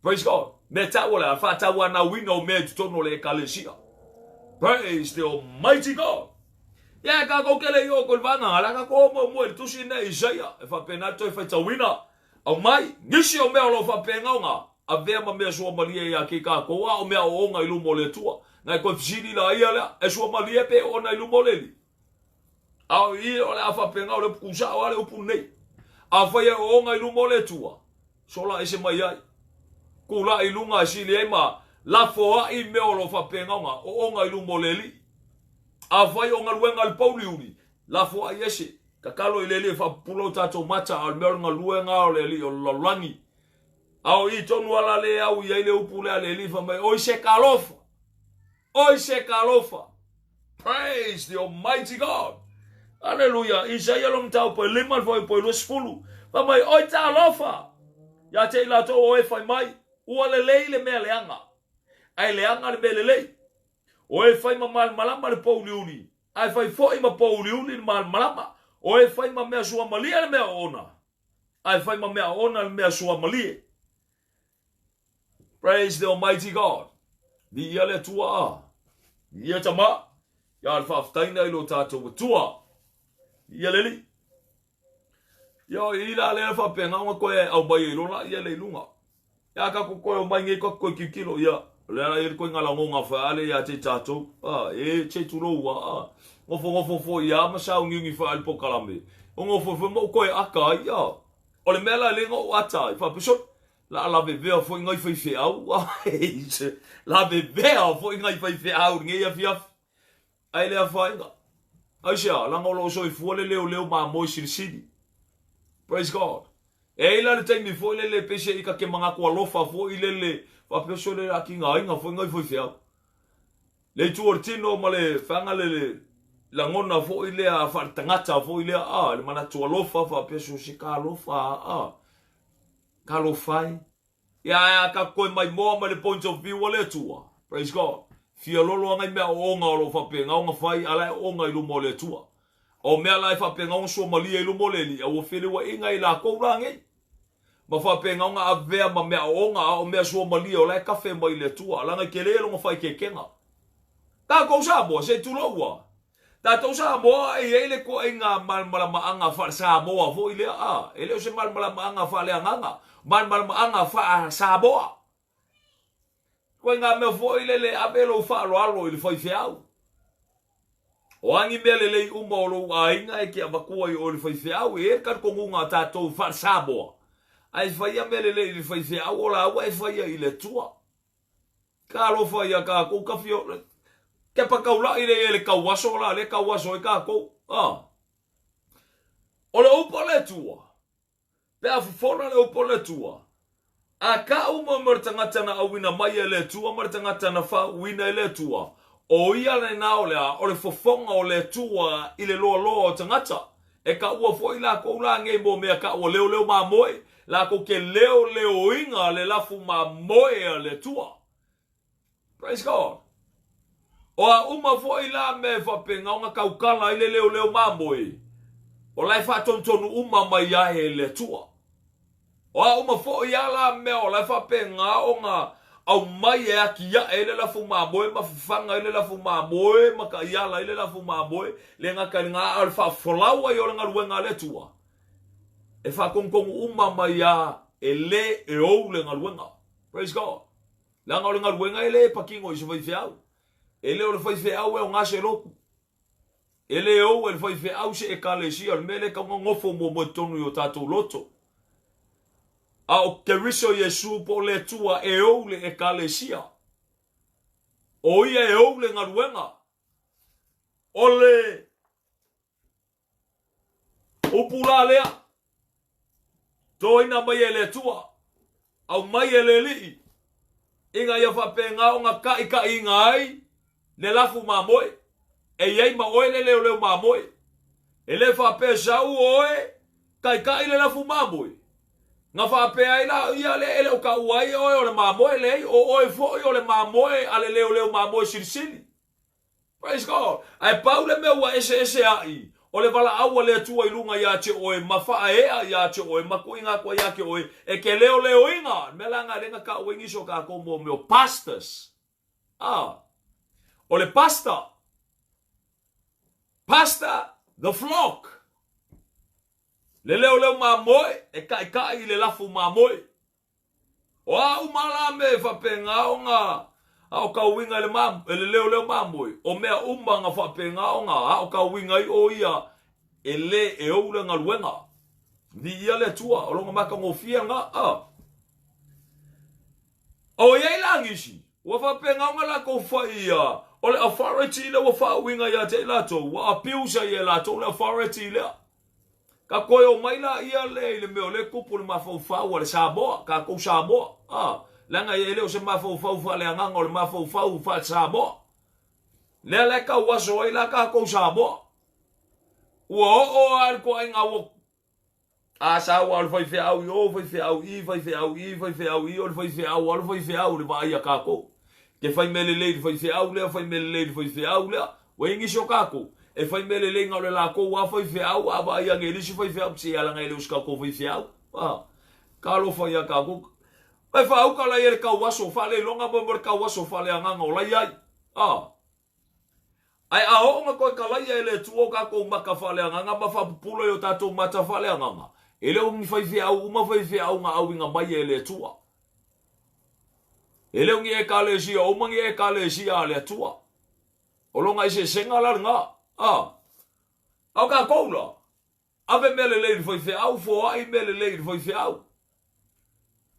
S1: Praise God. Mea tau o le a faatauanauina o mea i totonu o le ekalesia. Praise the Almighty God. Ia e kākou ke le i o koe le vāganga, la kākou o muamua i le tusi nei Isaia, e faapena le toe faitauina. Aumai, nisi o mea o lo o faapena ona avea ma mea suamalie ia te kākou, a o mea ooga i luma o le Atua. Na e koe fesili la ia lea, e suamalie pe oona i luma o le Alii? A o i o le a faapena o le upu kusao a le upu lenei. Afai e ooga i luma o le Atua, sola ese mai ai. Kula'i i luga e sili ai ma lafoa'i mea o lo o faapena ona ooga i luma o le Alii. Afai o galuega a le pouliuli, lafoa'i ese. Tatalo i le Alii e faapupula o tatou mata, a o le mea o le galuega o le Alii o le lalolagi. A o i tonu ala le au i ai le upu lea a le Alii fai mai, oi se talofa! Oi se talofa! Praise the Almighty God! Aleluia! Isaia lona mataupu e 5 le fuaiupu e 20. Fai mai, Oi talofa! Ia te i latou o e fai mai, ua lelei le mea leaga, ae leaga le mea lelei. O e fai ma malamalama le pouliuli, ae fai foi ma pouliuli le malamalama. O e fai ma mea suamalie le mea oona, ae fai ma mea oona le mea suamalie. Praise the Almighty God. Viia le Atua a. Viia tama. Ia le faafetaina i lo tatou Atua. Viia le Alii. Ia o i la lea faapena ona toe aumai ai loa la ia le i luga. Ia tatou toe omai nei tatou toe tilotilo ia o le a ia le ituaiga lagona faale ia te tatou. A e se tulou a a. Nofonofo foi ia ma sauniuni faale polokalame. O nofo foi ma ou toe ata ai a. O le mea la lea na ou ata ai faapea sole la lavevea foi nai faifeau lavevea foi nai faifeau i lenei afiafi. Ae le afaina. Aisea? Leaga o lo o soifua le leoleo mamoe silisili. Praise God. E i ai la le taimi foi lele pei se i ta te manatu alofa foi lele faapea sole a tigaina foi nai faifeau. Le itu o le tino ma le faga le lagona foi lea faaletagata foi lea a le manatu alofa faapea so se talofa a talofa e. Ia ae a tatou toe maimoa mai le point of view a le Atua. Praise God. Fia lolo a nai mea ooga o lo o faapena ona fai a la e ooga i luma o le Atua. O mea la e faapena ona suamalie i luma o le Alii, a ua feleuaiga i latou la nei. Ma faapena ona avea ma mea ooga, a o mea suamalie o la e kafe mai i le Atua, leaga e tele lona faaeteetega. Tatou Samoa, se i tulou a. Tatou Samoa e i ai le ituaiga malamalamaaga faale-Samoa foi lea, a, e le o se malamalamaaga faaleagaga, malamalamaaga faa-Samoa. Ituaiga mea foi lele, ave lou faaaloalo i le faifeau. O a ni mea lelei uma o lou aiga e te avatua i o i le faifeau, e i ai le talitonuga a tatou faale-Samoa, a e faia mea lelei i le faifeau, o laua e faia i le Atua. Talofa ia tatou tafio kepa taula'i lea i ai le tauaso la lea tauaso ai tatou a. O le upu a le Atua, pe a fofola le upu a le Atua, a ka'u mai ma le tagata na auina mai e le Atua ma le tagata na faauuina e le Atua, o ia lena o le a? O le fofoga o le Atua i le loaloa o tagata. E kaua foi lakou la nei mo mea kaua leoleo mamoe, lakou ke leoleoina le lafu mamoe a le Atua. Praise God. O a uma foi la mea e faapena ona tautala ai le leoleo mamoe, o la e faatonutonu uma mai ai e le Atua. O a uma foi a la mea o la e faapena ona aumai e atiae ai le lafu mamoe ma fafaga ai le lafu mamoe ma taiala ai le lafu mamoe, le gata i lena a o le faafolau ai o le galuega a le Atua, e faatonutonu uma mai a e le e ou le galuega. Praise God. Leaga o le galuega e le patino i se faifeau. E le o le faifeau e aoga se lotu. E le ou e le faifeau se ekalesia, o le mea lea e tatau ona nofo muamua i totonu i o tatou loto. A o Keriso Iesu po o le Atua e ou le ekalesia. O ia e ou le galuega. O le Upu la lea, toina mai e le Atua, aumai e le Alii, ina ia faapena ona taitaiina ai le lafu mamoe, e i ai ma oe le leoleo mamoe. E le faapea sau oe taitai le lafu mamoe, na faapea ai la ia lea e le o taua ai oe o le mamoe, leai, o oe foi o le mamoe a le leoleo mamoe silisili. Praise God. Ae pau le mea ua eseese ai, o le valaau a le Atua i luga ia te oe ma faaea ia te oe ma tuuina atu ai ia te oe e te leoleoina. Le mea la lena lea na taua ai nisi o tatou mo mea o pastors. Ah, o le pastor, pastor the flock. Le leoleo mamoe e taitai i le lafu mamoe. O a uma la mea e faapena ona aotauina e le, e le leoleo mamoe, o mea uma na faapena ona aotauina ai o ia e le e ou le galuega. Viia le Atua, o lona matagofie lena. A. O i ai la nisi, ua faapena ona latou fai ia, o le authority lea ua faauiga ia te i latou, ua abuse ai e latou le authority lea. Ka toe omai laia lea i le mea o lea e tupu le mafaufau a le Samoa, tatou Samoa. A, leaga e le o se mafaufau faaleagaga o le mafaufau faale-Samoa. Lea la e tauaso ai la tatou Samoa. Ua oo lava i le toaiga ua a sau lava o le faifeau i o, faifeau i, faifeau i, faifeau i, o le faifeau lava o le faifeau i le vaai a tatou. Ke fai mea lelei i le faifeau lea, fai mea lelei i le faifeau lea. Ua i ai nisi o tatou, e fai mea lelei na o le latou lava faifeau, a vaai ane i le isi faifeau, se leaga e le o se tatou faifeau. A, talofa ia tatou. E faauka la ia le tauaso, faaleiloga mo le tauaso faaleagaga o la i ai. A, ae a oo na toe talaia e le Atua o tatou mata faaleagaga ma faapupula i o tatou mata faaleagaga, e le o ni faifeau uma faifeau na auina mai e le Atua. E le o ni ekalesia uma ni ekalesia a le Atua. O lona eseesega la lena. A. A o tatou la, ave mea lelei i le faifeau, foai mea lelei i le faifeau.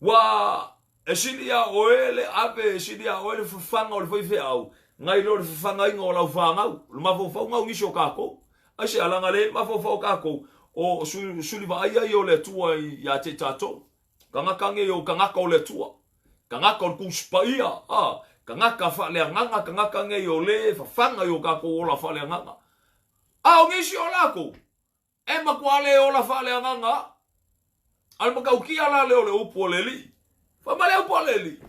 S1: Ua e sili iā oe le ave, e sili iā oe le fafaga o le faifeau, nai lo le fafagaina o lau fanau. O le mafaufauga o nisi o tatou. Aisea, leaga le mafaufau o tatou, o suli vaaia ia o le Atua ia te i tatou. Tagata nei o tagata o le Atua, tagata o le Tusi Paia, a, tagata faaleagaga, tagata nei o le fafaga i o tatou ola faaleagaga. A o nisi o latou, e matua le ola faaleagaga a. A o le matautia la lea o le upu a le Alii. Fai mai le upu a le Alii,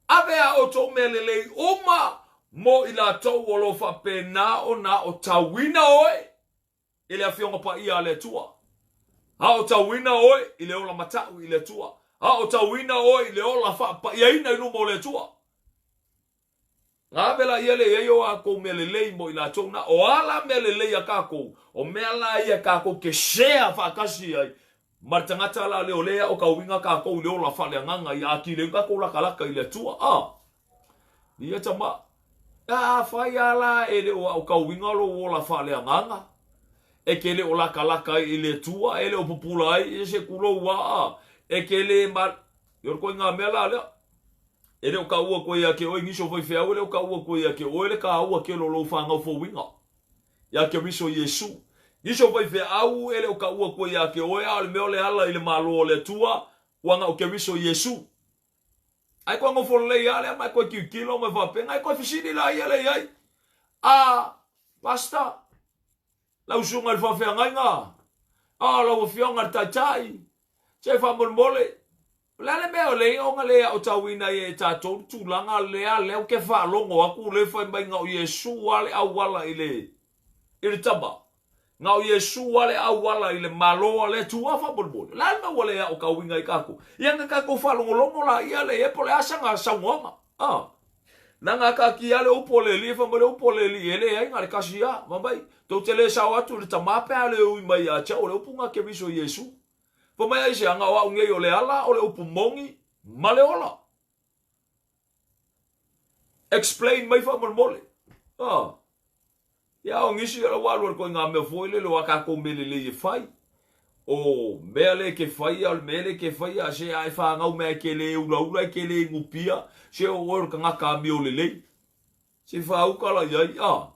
S1: Ave a outou mea lelei uma mo i latou o lo o faapena ona aotauina oe i le Afioga Paia a le Atua. Aotauina oe i le ola matau i le Atua. Aotauina oe i le ola faapaiaina i luma o le Atua. Na ave la ia le i ai o akou mea lelei mo i latou na. O a la mea lelei a kakou, o mea la ia kakou ke share faatasi ai ma le tagata la lea o lea e aotauina kakou i le ola faaleagaga ia atili ai kakou lakalaka i le Atua. A. Ia tama. Afai a la e le o aotauina lou ola faaleagaga, e te le o lakalaka ai i le Atua, e le o pupula ai i se kulou aa, e te le ma... Ia o le koiga mea la lea. E le o kaua koe ia te oe nisi o faifeau, e le o kaua koe ia te oe le kāua kelo o lou whanau fouinga. Ia Keriso Iesu. Nisi o faifeau, e le o kaua koe ia te oe, a o le mea o le ala i le malo o le Atua, ua na o Keriso Iesu. Ae koe nofo lelei lava lea ma e koe tilotilo ma e faapea, e koe fesili laia lea i ai. A, Pastor, lau susuga i le faafeagaiga, a, lau afioga i le taitai, se faamolemole. O le a le mea o le ona le aotauina ai e tatou le tulaga lea, lea ou te faalogo atu le fai mai na o Iesu lava le auala i le i le Tama, na o Iesu lava le auala i le Malo a le Atua faamolemole. O le a le mea ua le aotauina ai tatou? Ia na tatou faalogologo laia lea i ai po o le a sana saunoaga. A. Leaga a taatia lava le upu a le Alii, fai mai le upu a le Alii, e leai na o le tasi lava. Fai mai, tou te le sao atu i le Tama pe a le ui mai ia te au, o le upu lena Keriso Iesu. Fai mai aisea, na o au nei o le ala, o le upu moni, ma le ola. Explain mai faamolemole. Ah. Ia o nisi o la ua alu alu koe ngā mea foi lele o a kākou mea lelei e fai. O mea le ke faia, o le mea le ke faia, se a e whāngau mea e ke le ulaula, e ke le ngupia, se o oe o le kangaka amio lelei. Se whāuka la iai, ah.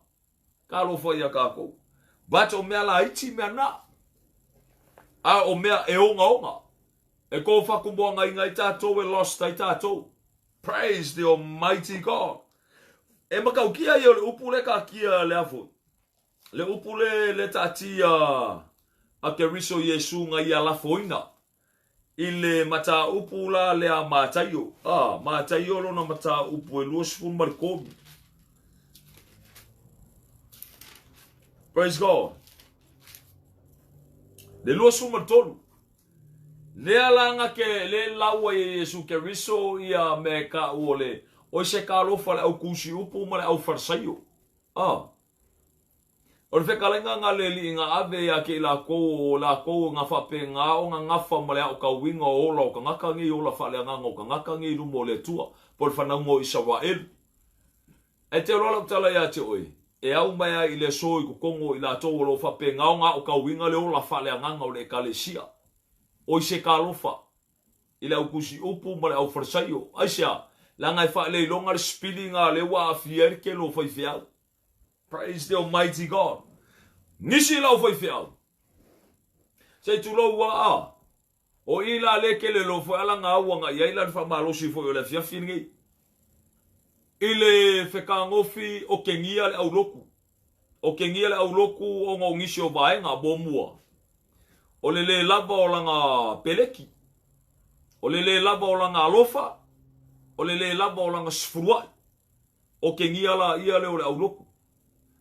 S1: Talofa ia kākou. But o mea laiti mea na. A o mea e ogaoga. E kōwhakumoangainga ai tātou e lost ai tātou. Praise the almighty God. E makaukia ia o le upu le kakia le afo. Le upu le le taatia a Keriso Iesu nga ia lafoina. I le mataupu la lea a Mataio, a, Mataio lona mataupu e 23. Praise God. Le 23. Lea la nga ke le laua i Iesu Keriso ia me ka u o le oi se ka alofa le au kusi upu ma le au farisaio. A. O le fekalaiga nga le alii nga ave ia te i lakou o lakou nga faapena o nga gafa ma le aokauina o ola o kangaka nei ola faaleagaga o kangaka nei i luma o le Atua po o le fanauga o Isaraelu. Ae te aloa lau tala ia te oe, e au mai ai i le aso i totonu o i latou o lo o faapena o nga aokauina le ola faaleagaga o le Ekalesia. O i se talofa i le autusi upu ma le aufarisaio. Aisea? Leaga e faaleiloga le sipili nga lea ua aafia ai le tele o faifeau. Praise the Almighty God. Nisi lau faifeau. Se i tulou ua a. O i la le kele lo foi ala ngā ua ngā iai la le whamalosi foi o le afiafi nei. I le whekagofi o kengia le auloku. O kengia le auloku o ngā ngisi o vaenga mō mua. O le le lava o langa peleki. O le le lava o langa alofa. O le le lava o langa sefuluai. O kegia la ia lea o le aulotu,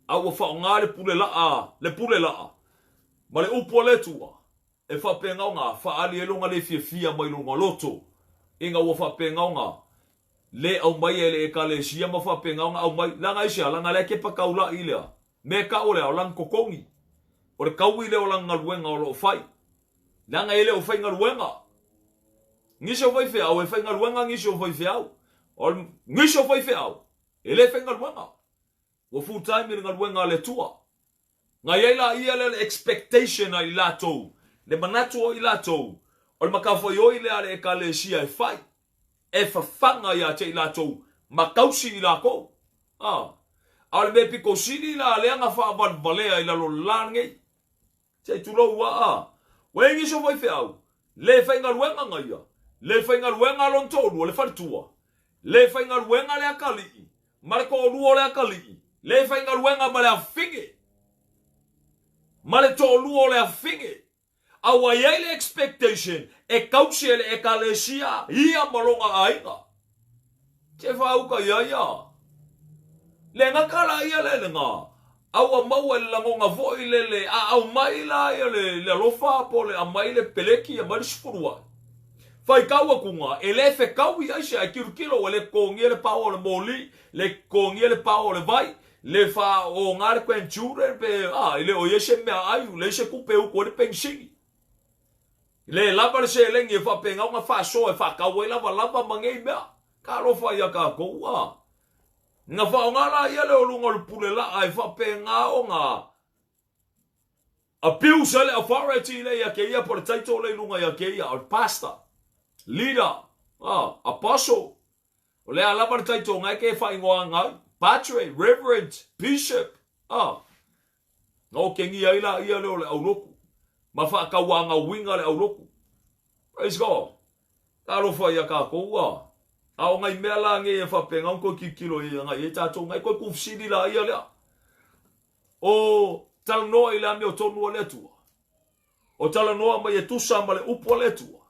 S1: a ua faaaoga le pule laa, le pule laa, ma le upu a le Atua, e faapena ona faaali ai lona le fiafia mai lona loto, ina ua faapena ona le aumaia e le Ekalesia ma faapena ona aumai, leaga aisea? Leaga lea kepa taula'i lea, mea tau lea, o lana totogi, o le taui lea o lana galuega o lo o fai. Leaga e le o faigaluega. Nisi o faifeau e faigaluega nisi o faifeau. O nisi o faifeau e le faigaluega. Ua full time i le galuega a le Atua. Na i ai la ia lea le expectation a i latou, le manatu o i latou, o le matafaioi lea a le Ekalesia e fai, e fafaga ia te i latou ma tausi i lakou. A, a o le mea pito sili la lea na faavalevalea i lalo la lenei. Se i tulou a a. Ua i ai nisi o faifeau, le faigaluega nga ia, le faigaluega a lona toalua le faletua, le faigaluega le atalii ma le toalua o le atalii, le faigaluega ma le afafine ma le toalua o le afafine. A ua i ai le expectation e tausi e le Ekalesia ia ma lona aiga. Se faauka ia ia. Le gata la ia le lena, a ua maua i le lagona foi lele, a aumai la ia le, le alofa po o le aumai le peleki, aumai le sefuluai. Faitau atu ga, e le fetaui aisea, e tilotilo ua le totogia le paoa o le moli, le totogia le paoa o le vai, le faaoga le grandchildren pe, a, e le o i ai se meaai, leai se tupe e utu ai le penisini. Le lava le seleni e faapena ona faasoa e faatau ai lavalava ma nei mea. Talofa ia tatou, a. Na faaaoga la ia le o luga o le pule laa e faapena ona abuse ai le authority lea ia keia po o le title lea i luga ia keia, o le pastor, leader, a, apostle. O le a lava le title nga e ke faaigoaga ai, padre, reverend, bishop, a. Na okengia ai la ia lea o le aulotu, ma faatauagauina le aulotu. Praise God. Talofa ia tatou, a. A o nai mea la nei e faapena ona toe tilotilo i agai ai tatou, nai toe tuufesili la ia lea. O talanoa i le amiotonu a le Atua. O talanoa mai e tusa ma le upu a le Atua.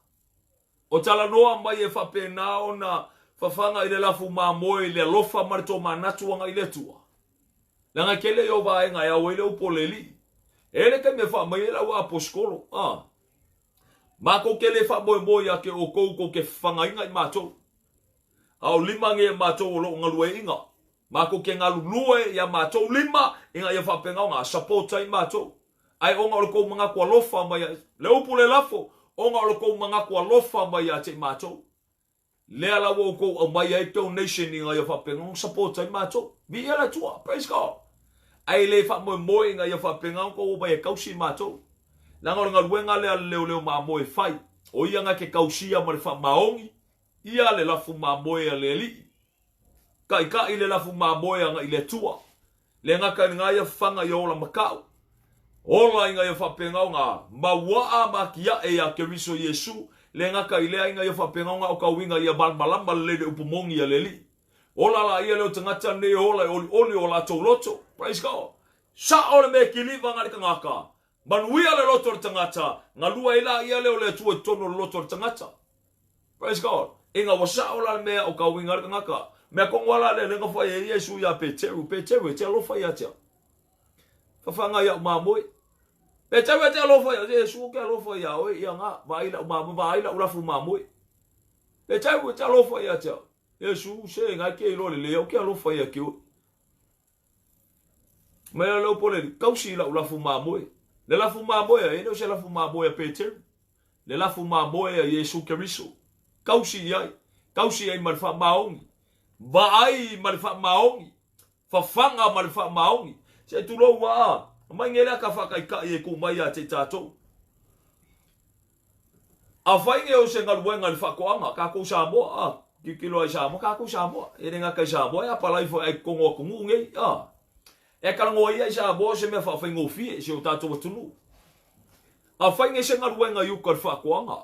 S1: O talanoa mai e faapena ona fafaga i le lafu mamoe i le alofa ma le tomanatu agai i le Atua. Leaga e tele ia o vaega e ao ai le upu o le Alii. E i ai le taimi e faamai ai lau aposetolo, a. Matou te le faamoemoe ia te outou tou te fafagaina i matou. A o lima nei e matou o lo o galueaiina. Matou te galulue ia matou lima ina ia faapena ona support ai matou. Ae ona o le tou manatu alofa mai ia, le upu le lafo, ona o le tou manatu alofa mai ia te i matou. Lea la ua outou aumai ai donation ina ia faapena ona support ai matou. Viia le Atua. Praise God. Ae le faamoemoe ina ia faapena ona outou omai e tausi matou. Leaga o le galuega lea a le leoleo mamoe e fai, o ia na te tausia ma le faamaoni ia le lafu mamoe a le Alii. Taitai le lafu mamoe agai i le Atua. Le gata i lena ia fafaga ia ola matau. Ola ina ia faapena ona mauaa ma atiae ia Keriso Iesu, le gata i lea ina ia faapena ona aotauina ia malamalama lelei le upu moni a le Alii. Ola laia lea o tagata nei e ola e olioli o latou loto. Praise God. Sao le mea kiliva na le tagata. Manuia le loto o le tagata, galue ai laia lea o le Atua i totonu o le loto o le tagata. Praise God. Ina ua sao la le mea o ka uiga le tagata. Mea tonu a la lea lea na fai ai Iesu ia Peteru. Peteru e te alofa ia te au. Fafaga ia'u mamoe. Peteru e te alofa ia Iesu ou te alofa ia oe ia nga vaai la'u mamoe vaai la'u lafu mamoe. Peteru e te alofa ia te au. Iesu se ngai ke iloa lelei au ke alofa ia te oe. Mai la leo pole kausi i la'u lafu mamoe. Le lafu mamoe a e le o se lafu mamoe a Peteru. Le lafu mamoe a Iesu Keriso. Kausi i ai. Kausi ai ma le faamaoni. Vaai ma le faamaoni. Fafaga ma le faamaoni. Se tulou aa. Aumai nei le aka faataitai e tuu mai ia te i tatou. Afai nei o se galuega i le faatoaga, tatou Samoa, a, tilotilo lava i Samoa, tatou Samoa, e le gata i Samoa, e apalai foi ai totonu o atunuu nei, a. E talanoa ia i Samoa o se mea faafaigofie i si o tatou atunuu. Afai nei se galuega i uka i le faatoaga,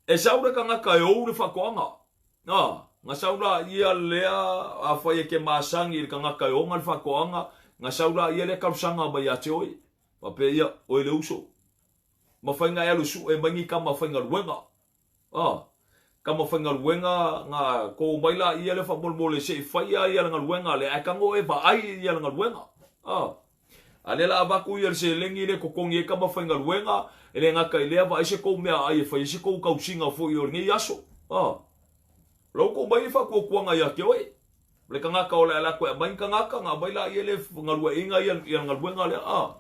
S1: e sau le tagata e ou le faatoaga, a, na sau laia lea, afai e te masani i le tagata e ona le faatoaga, na sau laia lea talosaga mai ia te oe, faapea ia, oe le uso, Mafai na e alu sue mai ni tama faigaluega. A, tama faigaluega na ko mai la ia le faamolemole se i faia ia le galuega lea ae tago e vaai ia le galuega. A, a lea la avatu ia le seleni lea e totogi ai tama faigaluega, e le gata i lea vaai se tou meaai e fai ai se tou tausiga foi o lenei aso. A, la ua tuu mai le faatuatuaga ia te oe. O le tagata o le ala atu e aumai ni tagata, na aumai laia le galueaiina ia le galuega lea, a.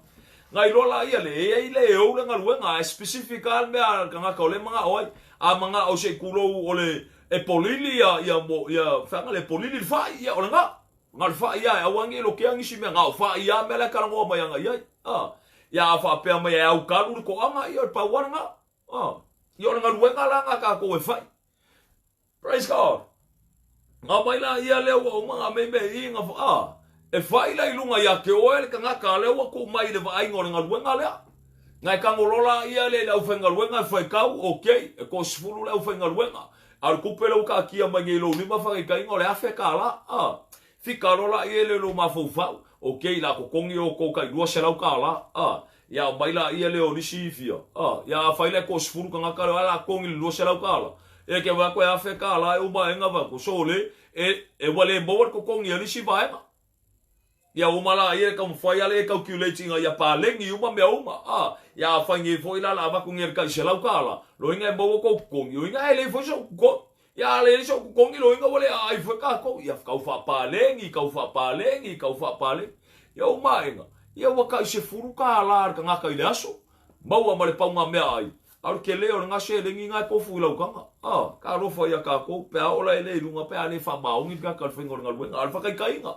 S1: Na iloa laia le e ai le e ou le galuega, ae specific lava le mea a le tagata o lea e manao ai. A manao se i tulou o le e polili ia ia mo ia feaga le polili le fai, ia o lena. Na o le fai lava e aua ne i lotea nisi mea, na o fai lava mea la e talanoa mai ana i ai, a. Ia a faapea mai e aukalu le toaga, ia o le pau lava lena, a. Ia o le galuega la lena a tatou e fai. Praise God. Nga mai la ia lea ua uma nga mea mea i nga a e fai la i luga ia te oe le tagata lea ua tuu mai i le vaaiga o le galuega lea. Nga e tagolo la ia lea i le aufaigaluega e faitau, okay, e toasefulu le aufaigaluega. A o le tupe lea ua taatia mai nei i lou lima faataitaiga o le $1,000. A, fika loa la ia lea i lou mafaufau, okay, la totogi outou tai $200. A, Ia aumai laia lea o nisi fia, a, ia afai la e toasefulu tagata lea, a la totogi le $200. Ia ke vaai atu e $1,000 e uma aega vaai atu, sole, e, e ua le maua le totogi a nisi vaega. Ia uma laia e taumafai lava e calculate ina ia paleni uma mea uma, a, ia afai nei foi la la avatu nei le tai $100, loiga e maua kou totogi, loiga e leai foi sou totogi. Ia a leai sou totogi loiga ua le aai foi tatou. Ia tau faapaleni, tau faapaleni, tau faapaleni. Ia uma aega, ia ua tai $10 le tagata i le aso, maua ma le pauga meaai, a o le tele o lena seleni na e tofu i lau taga. A, talofa ia tatou, pe a oo la e le i luga pe a le faamaoni le tagata i le faiga o le galuega. A o le faataitaiga,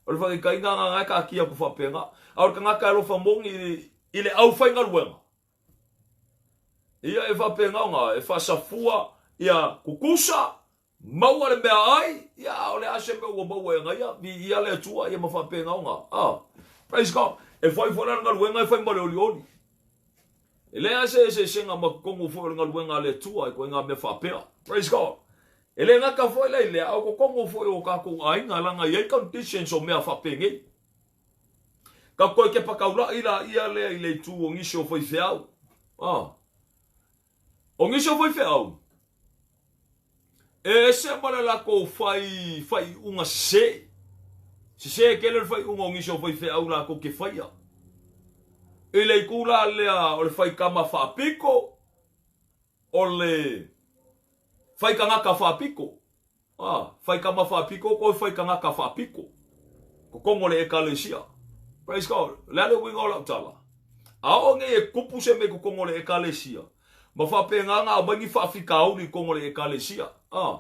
S1: o le faataitaiga na e taatia atu faapena. A o le tagata e alofa moni i le aufaigaluega, Ia e faapena ona e faasafua ia kukusa, maua le meaai, ia a o le a se mea ua maua e ana ia, viia le Atua ia ma faapena ona, a, praise God. E fai foi la le galuega e fai ma le olioli. E leai lava se eseesega ma totonu foi o le galuega a le Atua i ituaiga mea faapea. Praise God. E le gata foi la i lea, a o totonu foi o tatou aiga, leaga e i ai conditions o mea faapenei. Ka toe kepa taula'i laia lea i le itu o nisi o faifeau. A. O nisi o faifeau, e ese ma le lakou fai faaiuga sese. Sese tele le faaiuga o nisi o faifeau latou te faia. I le itu la lea o le faitama faapito, o le faitagata faapito. A, faitama faapito toe faitagata faapito. Totonu o le Ekalesia. Praise God. O le a le uiga o lau tala? A oo nei e tupu se mea i totonu o le Ekalesia, ma faapena ona aumai ni faafitauli i totonu o le Ekalesia, a,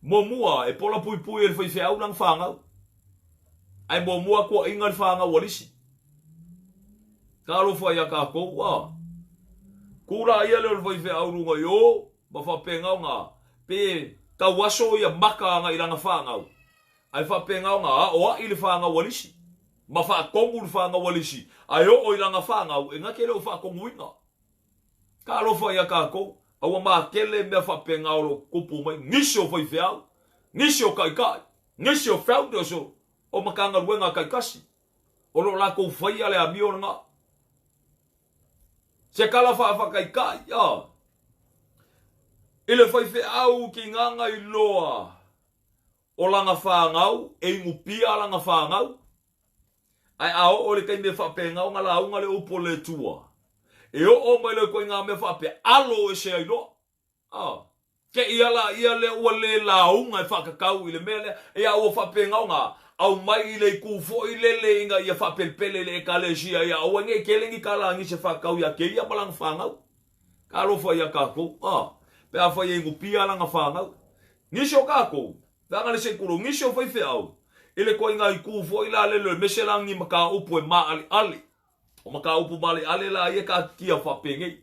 S1: muamua e pola puipui e le faifeau lana fanau. Ae muamua tuuaiga le fanau a le isi. Talofa ia tatou, a. Tu la ia lea o le faifeau i luga i o, ma faapena ona, pe tauaso ia maka agai i lana fanau, ae faapena ona aoai le fanau a le isi, ma faatonu le fanau a le isi, ae oo i lana fanau, e na te le o faatonuina. Talofa ia tatou, a ua matele mea faapena o lo o tutupu mai, nisi o faifeau, nisi o taitai, nisi o founders o Matagaluega taitasi, o lo o latou faia le amio lena. Se tala faafataitai, a. I le faifeau kinaga iloa o lana fanau, e inupia lana fanau, ae a oo i le taimi e faapena ona lauga le upu a le Atua, e oo mai loa i ituaiga mea faapea, alo ese ai loa. A. Te i ala ia lea ua le lauga e faatatau i le mea lea, ia ua faapena ona aumai i le itu foi lele ina ia faapelepele i le Ekalesia ia aua nei tele ni tala a nisi e faatatau ia te ia ma lana fanau. Talofa ia tatou, a, pe afai e inupia lana fanau. Nisi o tatou, leaga le sekulo, nisi o faifeau, i le ituaiga itu foi la lele o le mese la ni mataupu e maaleale. O mataupu maaleale la ia taatitia faapenei.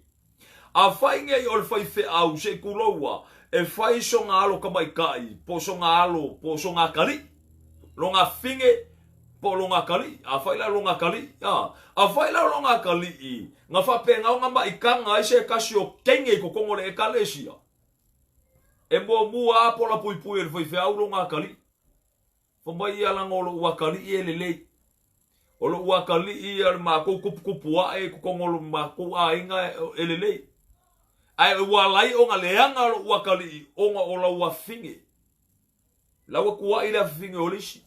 S1: Afai nei o le faifeau se i tuloua e fai sona alo tamaitai po o sona alo po o sona atalii, lona afine po o lona atalii, afai la o lona atalii, a, afai la o lona atalii na faapena ona maitaga ai se tasi o teine i totonu o le Ekalesia, e muamua lava pola puipui e le faifeau lona atalii. Fai mai ia leaga o lou atalii e lelei. O lou atalii ia le matou tuputupu ae i totonu o le matou aiga e lelei. Ae ua ala ai ona leaga lou atalii ona o lau afafine. La ua tuai le afafine o le isi.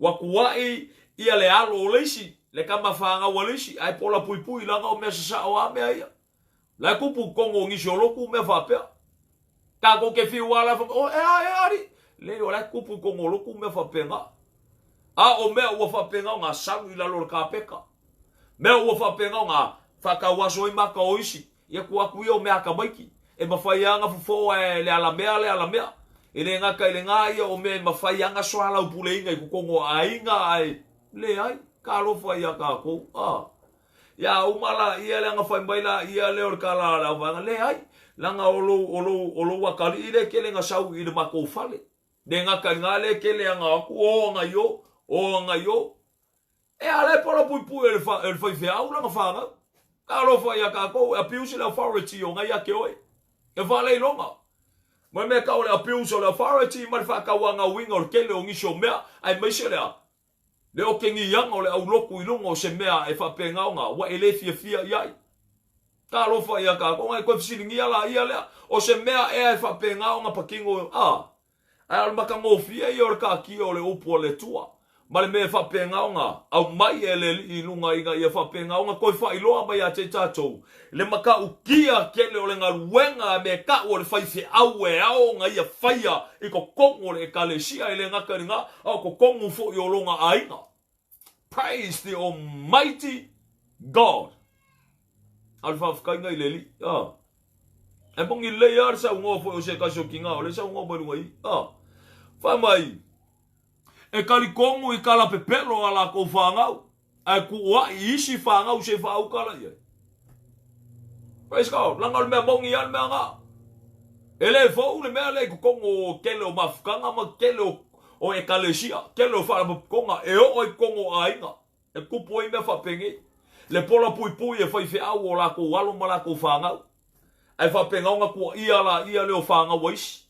S1: Ua tuai ia le alo o le isi, le tama fanau a le isi, ae pola puipui leaga o mea sasao a mea ia. La e tupu i totonu o nisi o lotu mea faapea. Tatou te fiu lava la fai mai, oh, e a, e a, alii. Leai, o la e tupu i totonu o lotu mea faapena. A o mea ua faapena ona salu i lalo o le kapeta. Mea ua faapena ona faatauaso ai maka o isi. Ia tuu atu ia o mea tamaiti. E mafai lava ona fofo ae le alamea le alamea. E le gata i lena ia o mea e mafai lava ona soalaupuleina i totonu o aiga ae leai. Talofa ia tatou. A. Ia uma la ia leaga fai mai la ia lea o le tala a le auvaega, leai, leaga o lou, o lou, o lou atalii lea tele na sau i le matou fale. Le gata i lena lea tele aga atu, o aga i o, o aga i o. E a la e pola puipui e le, fa, e le faifeau lana fanau. Talofa ia tatou, e abuse le authority o na ia te oe. E faaleiloga. Ma le mea tau o le abuse o le authority ma le faatauagauina o le tele o nisi o mea, aemaise le a? Le okegiaga o le aulotu i luga o se mea e faapena ona ua e le fiafia i ai. Talofa ia tatou, e toe fesiligia laia lea, o se mea ea e faapena ona patino, a? Ae o le matagofie ia o le taatia o le upu a le Atua, ma le mea e faapena ona aumai e le Alii i luga ina ia faapena ona toe faailoa mai ia te tatou le matautia tele o le galuega a mea tau o le faifeau e ao ona ia faia i totonu o le Ekalesia, e le gata i lena, a o totonu foi o lona aiga. Praise the Almighty God! A o le faafetaiga i le Alii. Ah. E moni lelei lava le saunoa foi o se tasi o tina o le saunoa mai luga i. Ah. Fai mai, e talitonu i tala pepelo a latou fanau, ae tuuai i isi fanau se i faautala i ai. Praise God. Leaga o le mea moni lava le mea na. E le fou le mea lea i totonu o tele o mafutaga ma tele o, o ekalesia, tele o faalapotopotoga e oo i totonu o aiga. E tupu ai mea faapenei. Le pola puipui e faifeau o latou alo ma latou fanau. Ae faapena ona tuuaia laia lea o fanau a isi.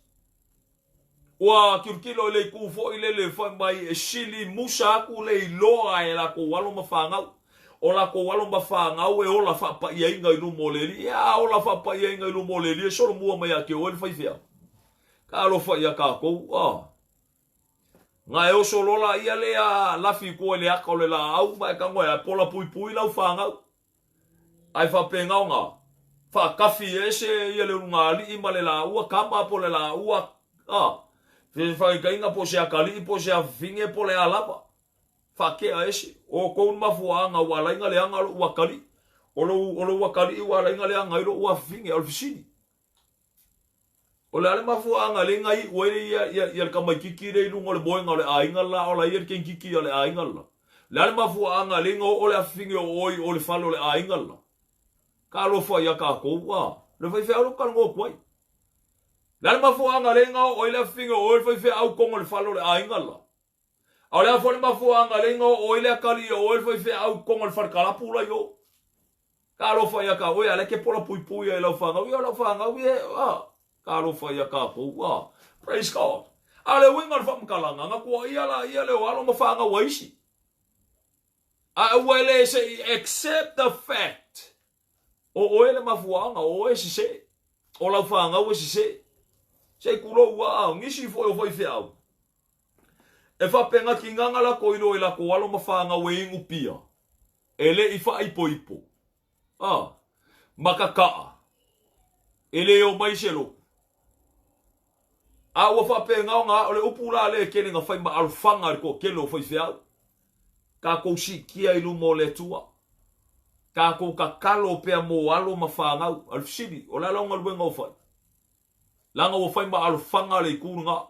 S1: Ua tilotilo i le itu foi lele fai mai e sili musa atu le iloa e latou alo ma fanau. O lakou alo ma fanau e ola faapaiaina i luma o le Alii. Ia a ola faapaiaina i luma o le Alii e solomua mai ia te oe le faifeau. Talofa ia tatou, a. Na e oso loa laia lea lafi i tua i le ata o le laau ma e tago e pola puipui lau fanau. Ae faapena ona faatafi ese ia le ulugalii ma le laua tama po o le laua a faitaina po o se atalii po o se afafine po o le a lava. Faatea ese. O outou le mafuaaga ua ala ai ona leaga lou atalii. O lou, o lou atalii ua ala ai ona leaga ai lou afafine. O le fesili. O le a le mafuaaga lea na iu ai ia, ia, ia le tamaititi lea i luga o le moega o le aiga le la, a o la e i ai le kenkiki a le aiga le la? O le a le mafuaaga lea na oo le afafine o oe i o le fale o le aiga le la? Talofa ia tatou, a, le faifeau lea ou te talanoa atu ai. O le a le mafuaaga lea na oo ai le afafine o oe le faifeau i totonu o le fale o le aiga le la? A o le a foi le mafuaaga lea na oo ai le atalii o oe le faifeau i totonu o le fale kalapu la i o? Talofa ia ka oe, a o la e te pola puipui ai i lau fanau, ia o lau fanau ia, a, talofa ia tatou, a, praise God. A o le uiga o le faamatalaga, na tuuaia laia lea o alo ma fanau a isi. A ua e le se i accept the fact, o oe le mafuaaga, o oe e sese, o lau fanau e sese. Se i tulou a, o nisi foi o faifeau, e faapena tinaga latou iloa i latou alo ma fanau e inu pia, E le i faaipoipo, a, ma kakaʻa, e le o mai se lotu. A ua faapena ona a, o le upu la lea e tele na fai ma alofaga i le toatele o faifeau. Tatou siitia i luma o le Atua. Tatou tatalo pea mo alo ma fanau. A o le fesili, o le a lau galuega o fai? Leaga ua fai ma alofaga le itu lena.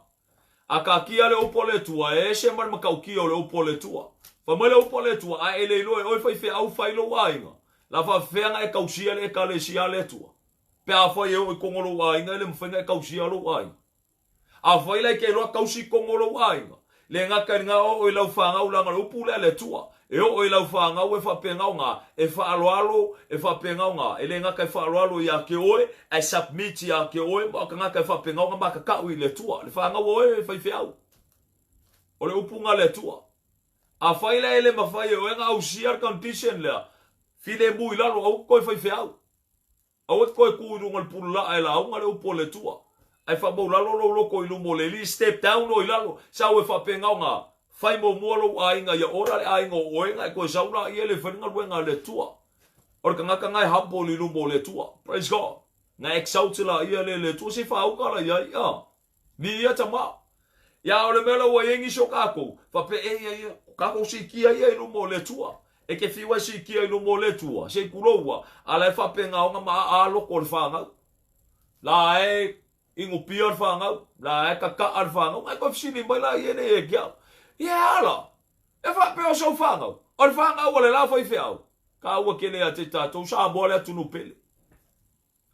S1: A taatia le upu a le Atua, e ese ma le matautia o le upu a le Atua. Fai mai le upu a le Atua, a e le iloa e oe faifeau fai lou aiga, la faafefea na e tausia le Ekalesia a le Atua? Pe afai e oo i totonu o lou aiga, e le mafai na e tausia lou aiga. Afai la e te iloa tausi i totonu o lou aiga, le gata i lena oo i lau fanau leaga o le upu lea a le Atua, e oo i lau fanau e faapena ona e faaaloalo, e faapena ona e le gata e faaaloalo ia te oe, ae submit ia te oe ma o tagata e faapena ona matatau i le Atua. Le fanau a oe e faifeau. O le upu lena a le Atua. Afai la e le mafai e oe ona ausia le condition lea, filemu i lalo, aua te toe faifeau. Aua e toe tu i luga o le pululaa e lauga le upu a le Atua, ae faamaulalo lou loto i luma o le Alii, step down oe i lalo, sau e faapena ona fai muamua lou aiga ia ola le aiga o oe na e toe sau laia le fai le galuega a le Atua. O le tagata na e humble i luma o le Atua. Praise God. Na exalt laia le le Atua se i faauka la iai a. Viia tama. Ia a o le mea la ua i ai nisi o kākou, faapea, e ia, ia, ko kākou siitia ia i luma o le Atua. E te fiu ai siitia i luma o le Atua, se i kulou a, a la e faapena ona maaa loko o le fanau. La e inupia le fanau, la e kakaʻa le fanau, na e toe fesili mai la ia nei e ke au. Ia e ala, e faapea o sau fanau, o le fanau a le la faifeau, kāua kele ia te tātou, Samoa le atunuu pele.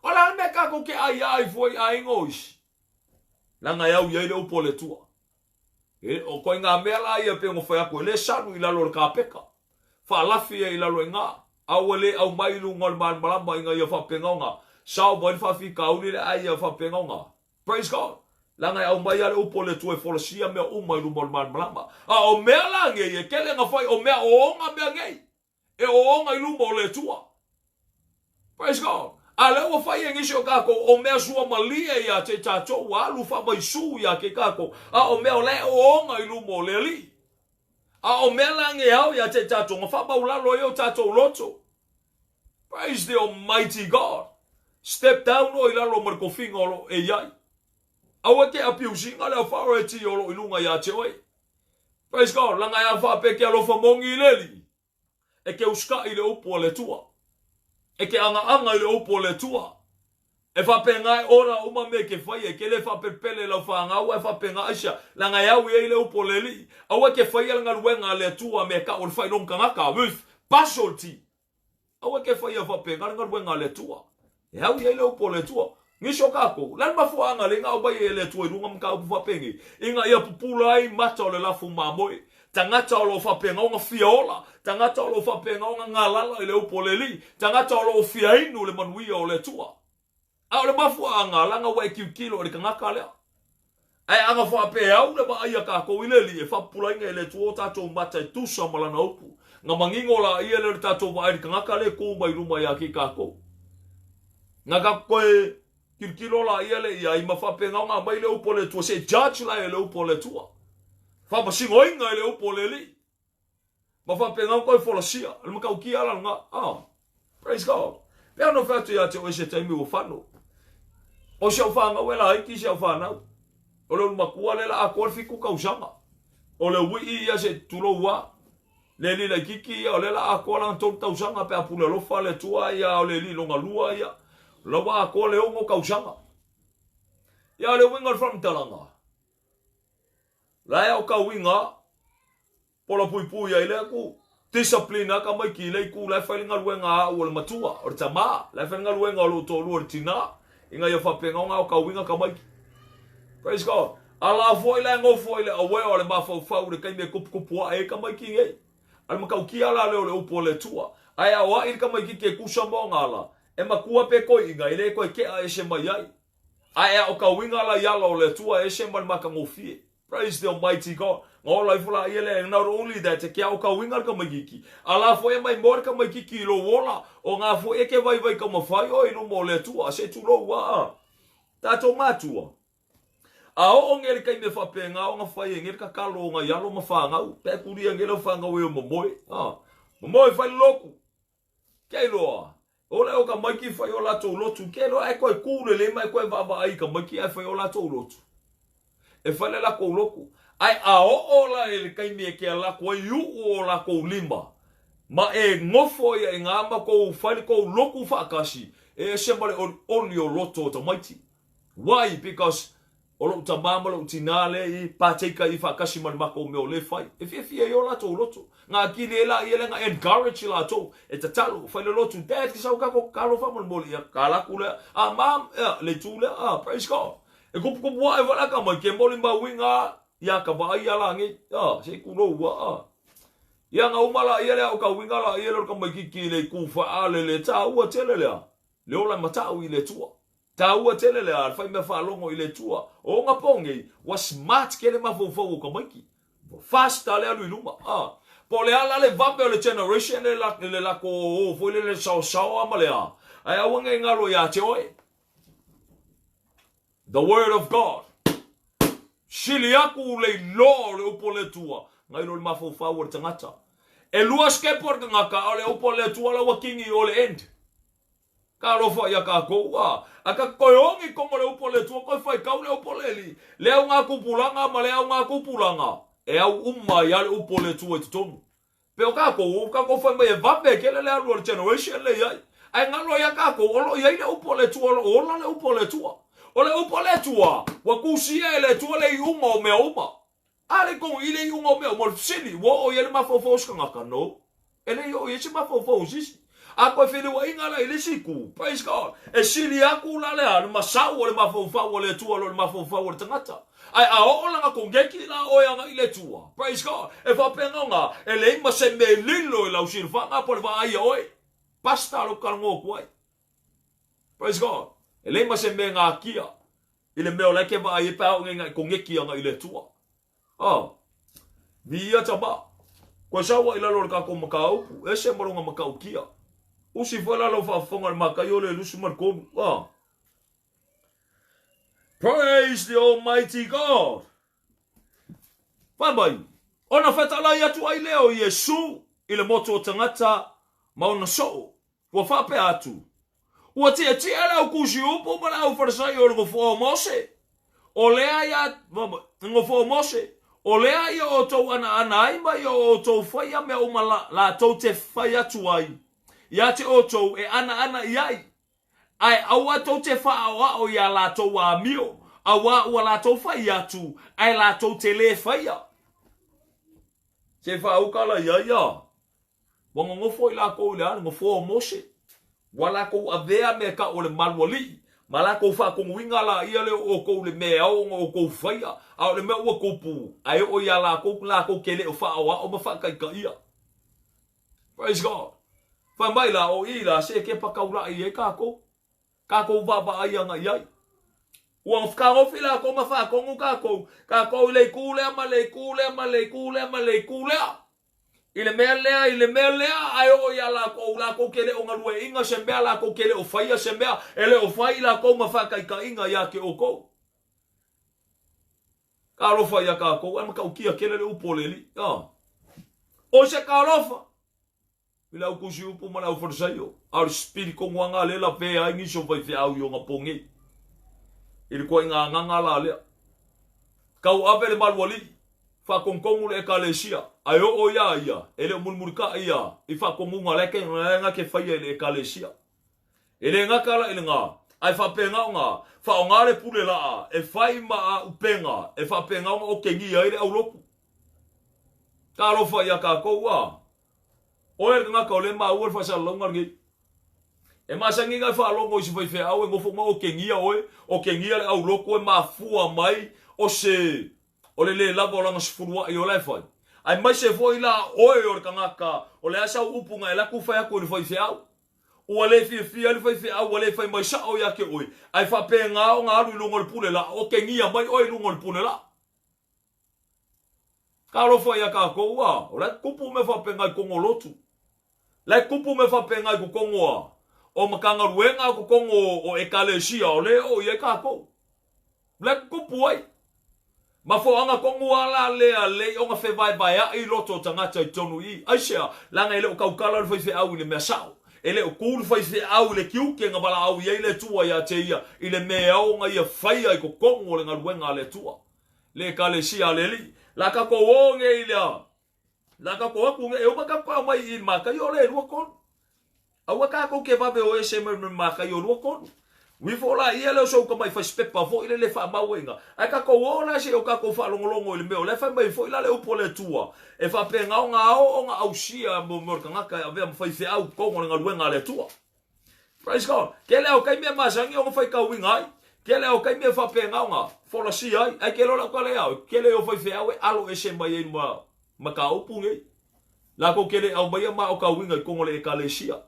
S1: O le a le mea kākou ke ʻai ai fua i ʻaiga o isi? Leaga e au i ai le upu a le Atua. E, o koe ngā mea la ia pei ona fai atu, e le salu i lalo o le kapeka. Faalafi ia i lalo i ngā. A ua le aumai i luga o le malamalama ina ia faapena ona sao mai le faafitauli le ai ia faapena ona. Praise God! Leaga e aumai lava le upu a le Atua e folasia mea uma i luma o le malamalama. A o mea la nei e tele na fai o mea ooga mea nei. E ooga i luma o le Atua. Praise God. A lea ua fai e nisi o kākou, o mea suamalie ia te tātou, ua alu faamaisū ia te kākou, a o mea o la e ooga i luma o le Alii. A o mea la nge ao ia te tātou, nga faamaulalo ai o tātou loto. Praise the Almighty God. Step down oe i lalo ma le tofiga o lo o e i ai. Aua te abuse-ina le authority o lo o i luga ia te oe. Praise God. Langa e a faapea ke alofa moni i le Alii. E ke usikaʻi i le upu a le Atua. E ke agaaga i le upu a le Atua. E faapena e ora uma mea e ke faia, e ke le faapelepele i lau fanau ae faapena aisea, leaga e au i ai le upu a le Alii. Aua e ke faia le galuega a le Atua mea e kau o le failong tagata, with partiality. Aua ke faia faapena le galuega a le Atua. E au i ai le upu a le Atua. Nisi o kākou, le a le mafuaaga lea na aumai ai e le Atua i luga mataupu faapenei, ina ia pupula ai mata o le lafu mamoe, tagata o lo o faapena ona fia ola, tagata o lo o faapena ona galala i le upu a le Alii, tagata o lo o fia inu le manuia o le Atua. A o le mafuaaga, leaga ua e tilotilo i le tagata lea. Ae ana faapea au le vaai a kākou i le Alii e faapupulaina e le Atua o tātou mata e tusa ma Lana upu. Na manino laia lea o le tatou vaai i le tagata lea e tu mai luma ia te tatou. Na tatou toe tilotilo laia lea i ai ma faapena ona aumai le upu a le Atua se i judge la e le upu a le Atua. Faamasinoina e le upu a le Alii. Ma faapena ona toe folasia. O le matautia la lena. Ah, praise God. Pe ana fai atu ia te oe se taimi ua fano. O si au fanau e laiti si au fanau. O le ulumatua lea la atoa le 7 tausaga. O le uii ia se tulou a. Le alii laititi ia o lea la atoa lana 3 tausaga pe a pule alofa le Atua ia o le alii lona lua ia. O la ua atoa le 6 tausaga. Ia o le uiga o le faamatalaga. La e aotauina pola puipui ai lea ku discipline a tamaiti i le itu la e fai le galuega a au o le matua, o le tamā, la e fai le galuega o lou toalua o le tinā, ina ia faapena ona aotauina tamaiti. Praise God. A la foi la e nofo ai le aware o le mafaufau i le taimi e tuputupu ae ai tamaiti nei. A le matautia la lea o le upu a le Atua. Ae aoai le tamaititi e tusa ma ona ala, e matua pe toeaina e le toe tea ese mai ai. Ae aotauina la i ala o le Atua e ese ma le matagofie. Praise the Almighty God. Na ola ifo la ia lea, not only that, e ke aotauina le tamaititi, a la foi e maimoa le tamaititi i lou ola, o ngā foi e ke vaivai taumafai oe i luma o le Atua, se tulou aa. Tatou matua. A oo nei le taimi e faapena ona fai e nei le tatalo o nai alo ma fanau, pe kulia nei lau fanau e o momoe. A, momoe fai le lotu. Ke iloa, ola e o tamaiti fai o latou lotu, ke iloa e toe ku lelei ma e toe vaavaai i tamaiti ae fai o latou lotu. E fai le latou lotu. Ae a oo la i le taimi e ke ala atu ai u'u o latou lima, ma e nofo ia i ngā ma kou fai le kou lotu faatasi, e ese ma le olioli o loto o tamaiti. Why? Because o lou tamā ma lou tinā lea i partake ai faatasi ma le matou mea o lea e fai. E fiafia ai o latou loto. Nga akili ai laia lea nga encourage latou e tatalo, fai le lotu, Dad, ke sau tatou tatalo faamolemole. Ia, ka alu atu lea, ah, Mom, ia, le itu lea, ah, praise God. E kupukupu ae foi la tamaiti, e molimauina ia ka vaai a la nei, ah, se i tulou a, ah. Ia nga uma laia lea o tauiga laia lea o le tamaititi i le itu faalele, taua tele lea, le ola e matau i le Atua. Taua tele le a fai mea faalogo i le Atua. O ona po nei, ua smart tele mafaufau o tamaiti. Ua fast a le alu i luma. Ah. Po o le a la le vave o le generation le la, le lako o foi le le saosaoa ma le a. Ae aua nei galo ia te oe. The word of God. Sili aku le iloa o le upu o le Atua, nai lo le mafaufau o le tagata. E lua step o le tagata, a o le upu o le Atua la ua kingi o le end. Talofa ia tatou, a, a ka toe ogi komo le upu a le Atua, toe faitau le upu a le Alii, le au ngā tupulaga ma le au ngā tupulaga, e au uma ai a le upu a le Atua i totonu. Pe o tatou, o tatou fai mai e vave tele le alu a le generation le iai, ae galo ia tatou, o lo o iai le upu a le Atua, o lo o ola le upu a le Atua. O le upu a le Atua, ua tusia e le Atua le iuga o mea uma. A le kogi i le iuga o mea uma, o le fesili, ua oo i ai le mafaufau o se tagata? No. E le i oo i ai se mafaufau o se isi. A toe feliuaiga la i le isi itu, praise God, e sili atu la le a, le masau o le mafaufau o le Atua lo le mafaufau o le tagata. Ae a oo la na kogeki la oe agai i le Atua, praise God, e faapena ona e leai ma se mea e lilo i lau silafaga po o le vaai ia oe. Basta lou talanoa atu ai. Praise God. E leai ma se mea e natia i le mea o la e ke vaai ai pe a oo nei na i kogeki agai i le Atua. Oh. Viia tama. Koe sau ai lalo o le tatou mataupu, ese ma lona matautia. Usi foi la lau faafofoga i le Mataio le 23. Oh. Praise the Almighty God. Fai mai, ona fetalai atu ai lea o Iesu i le motu o tagata ma ona soo. Ua faapea atu, Ua tietie le au kusiupu ma le au Farisai o le nofoa o Mose, o lea ia, nofoa o Mose, o lea ia outou anaana ai ma ia outou faia mea uma la, latou te fai atu ai ia te outou e anaana i ai, ae aua tou te faaoao iā latou amio, auā ua latou fai atu, ae latou te lē faia. Se faauka la ia ia. Ua nonofo i lakou i le a? Le nofoa o Mose. Ua lakou avea mea tau o le malu alii, ma lakou faatonuina laia lea o outou i le mea e ao ona outou faia, a o le mea ua tupu, ae oo iā lakou, lakou te le o faaoao ma faataitaia. Praise God. Fai mai la, o i la, se ke pataulaʻi ai kakou. Kakou vaavaai ana i ai. Ua fekagofi lakou ma faatonu kakou, kakou i le itu lea ma le itu lea ma le itu lea ma le itu lea. I le mea lea, i le mea lea, ae oo ia lakou, lakou ke le o galueaiina se mea, lakou ke le o faia se mea, e le o fai lakou ma faataitaiga ia te outou. Talofa ia tatou, ae matautia tele le upu a le Alii. A. O se talofa i le au tusi upu ma le au Farisaio, a o le sipili tonu lava lena lea e lavea ai nisi o faifeau i ona po nei. I le tuaiga agaga la lea. Tauave le malualii, faatonutonu le Ekalesia, ae oo iā ia, e le o mulimulitai ia i faatonuga la e na te faia i le Ekalesia. E le gata la i lena, ae faapena ona faaaoga le pule laa e fai ma auupega e faapena ona otegia ai le aulotu. Talofa ia tatou a! Oe le tagata o lea e maua le faasalalauga lenei. E masani ona e faalogo i se faifeau e nofo ma otegia oe, otegia le aulotu e mafua mai o se o le le lava o lana sefuluai o la e fai. Aemaise foi la oe o le tagata o le a sau upu na e alu atu fai atu i le faifeau. Ua le fiafia ai le faifeau, ua le fai mai sao ia te oe, ae faapena ona alu i luga o le pule laa, otegia mai oe i luga o le pule laa. Talofa ia tatou a, o la e tupu mea faapena i totonu o lotu. La e tupu mea faapena i totonu a, o Matagaluega, totonu o Ekalesia, o lea e oo i ai tatou. O la e tupu ai. Mafuaaga tonu lava la lea le i ona fevaevaea'i loto o tagata i totonu i i. Aisea? Leaga e le o tautala le faifeau i le mea sao. E le o tu le faifeau i le tiute na valaau i ai le Atua ia te ia i le mea e ao ona ia faia i totonu o le galuega a le Atua. Le Ekalesia a le Alii. La tatou o nei i le La tatou atu nei, e uma tatou tau mai i Mataio le 2:3. Aua tatou te vave o ese mai ma Mataio 2:3. Ui fo la ia lea o sou tamai fasipepa foi lele faamau ai ina. Ae tatou o la se i o tatou faalogologo i le mea o la e fai mai foi la le upu a le Atua e faapena ona ao ona ausia mo mea o le tagata e avea ma faifeau i totonu o le galuega a le Atua. Praise God. Tele au taimi e masani ona faitauina ai. Tele au taimi e faapena ona folasia ai. Ae tele o lau tala ia oe, tele o faifeau e alo ese mai ai ma mataupu nei. Latou te le aumaia ma aotauina i totonu o le Ekalesia.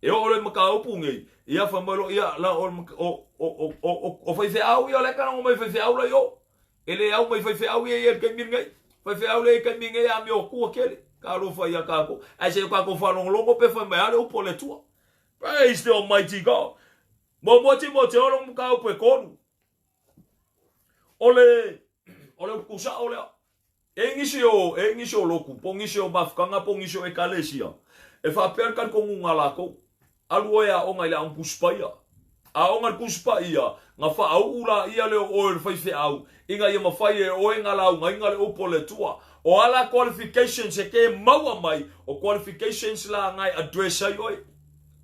S1: E oo loa i mataupu nei, ia fai mai loa, ia, la, o, o, o, o, o, o faifeau ia, o la e talanoa mai faifeau la i o. E le au mai faifeau ia i le taimi lenei. Faifeau lea i le taimi lenei e amio atua tele. Talofa ia tatou. Ae se i o tatou faalogologo pe fai mai a le upu a le Atua. Praise the Almighty God. Muamua Timoteo lona mataupu e 3. O le o le upu sao lea. E nisi o e nisi o lotu, po nisi o mafutaga, po nisi o ekalesia. E faapea le talitonuga a latou. Alu oe e aoga i le Aoga Tusi Paia. Aoga le Tusi Paia, na faauu laia lea o oe o le faifeau, ina ia mafai e oe na laugaina le upu a le Atua. O a la qualifications e ke maua mai, o qualifications la na e address ai oe.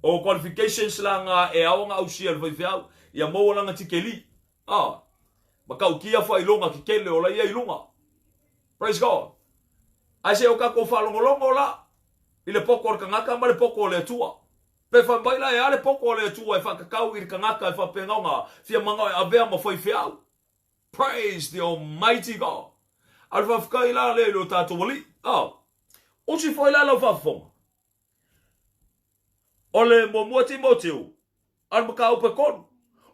S1: O qualifications la na e ao ona ausia e le faifeau, ia maua lana tikeli. A, matautia faailoga kekele o la ia i luga. Praise God. Ae se o tatou faalogologo la i le poto o le tagata ma le poto o le Atua. Pe fai mai la e a le poto o le Atua e faatatau i le tagata e faapena ona fia manao e avea ma faifeau. Praise the Almighty God. A o le faafetai la lea i lo tatou Alii. A, usi foi la lau faafofoga. O le muamua Timoteo, a le mataupu e 3.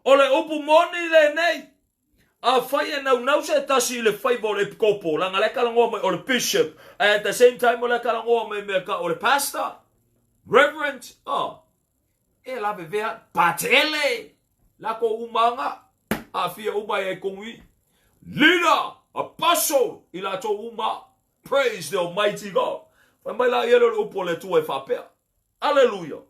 S1: O le upu moni lenei, afai e naunau se tasi i le faiva o le epikopo, leaga lea e talanoa mai o le bishop, ae at the same time o lea e talanoa mai mea tau o le pastor, reverend, ah, e lavevea, patele, latou uma aga, aafia uma ai ai tonu i, leader, apostle, i latou uma, praise the Almighty God. Fai mai la ia lea o le upu o le Atua e faapea. Aleluia!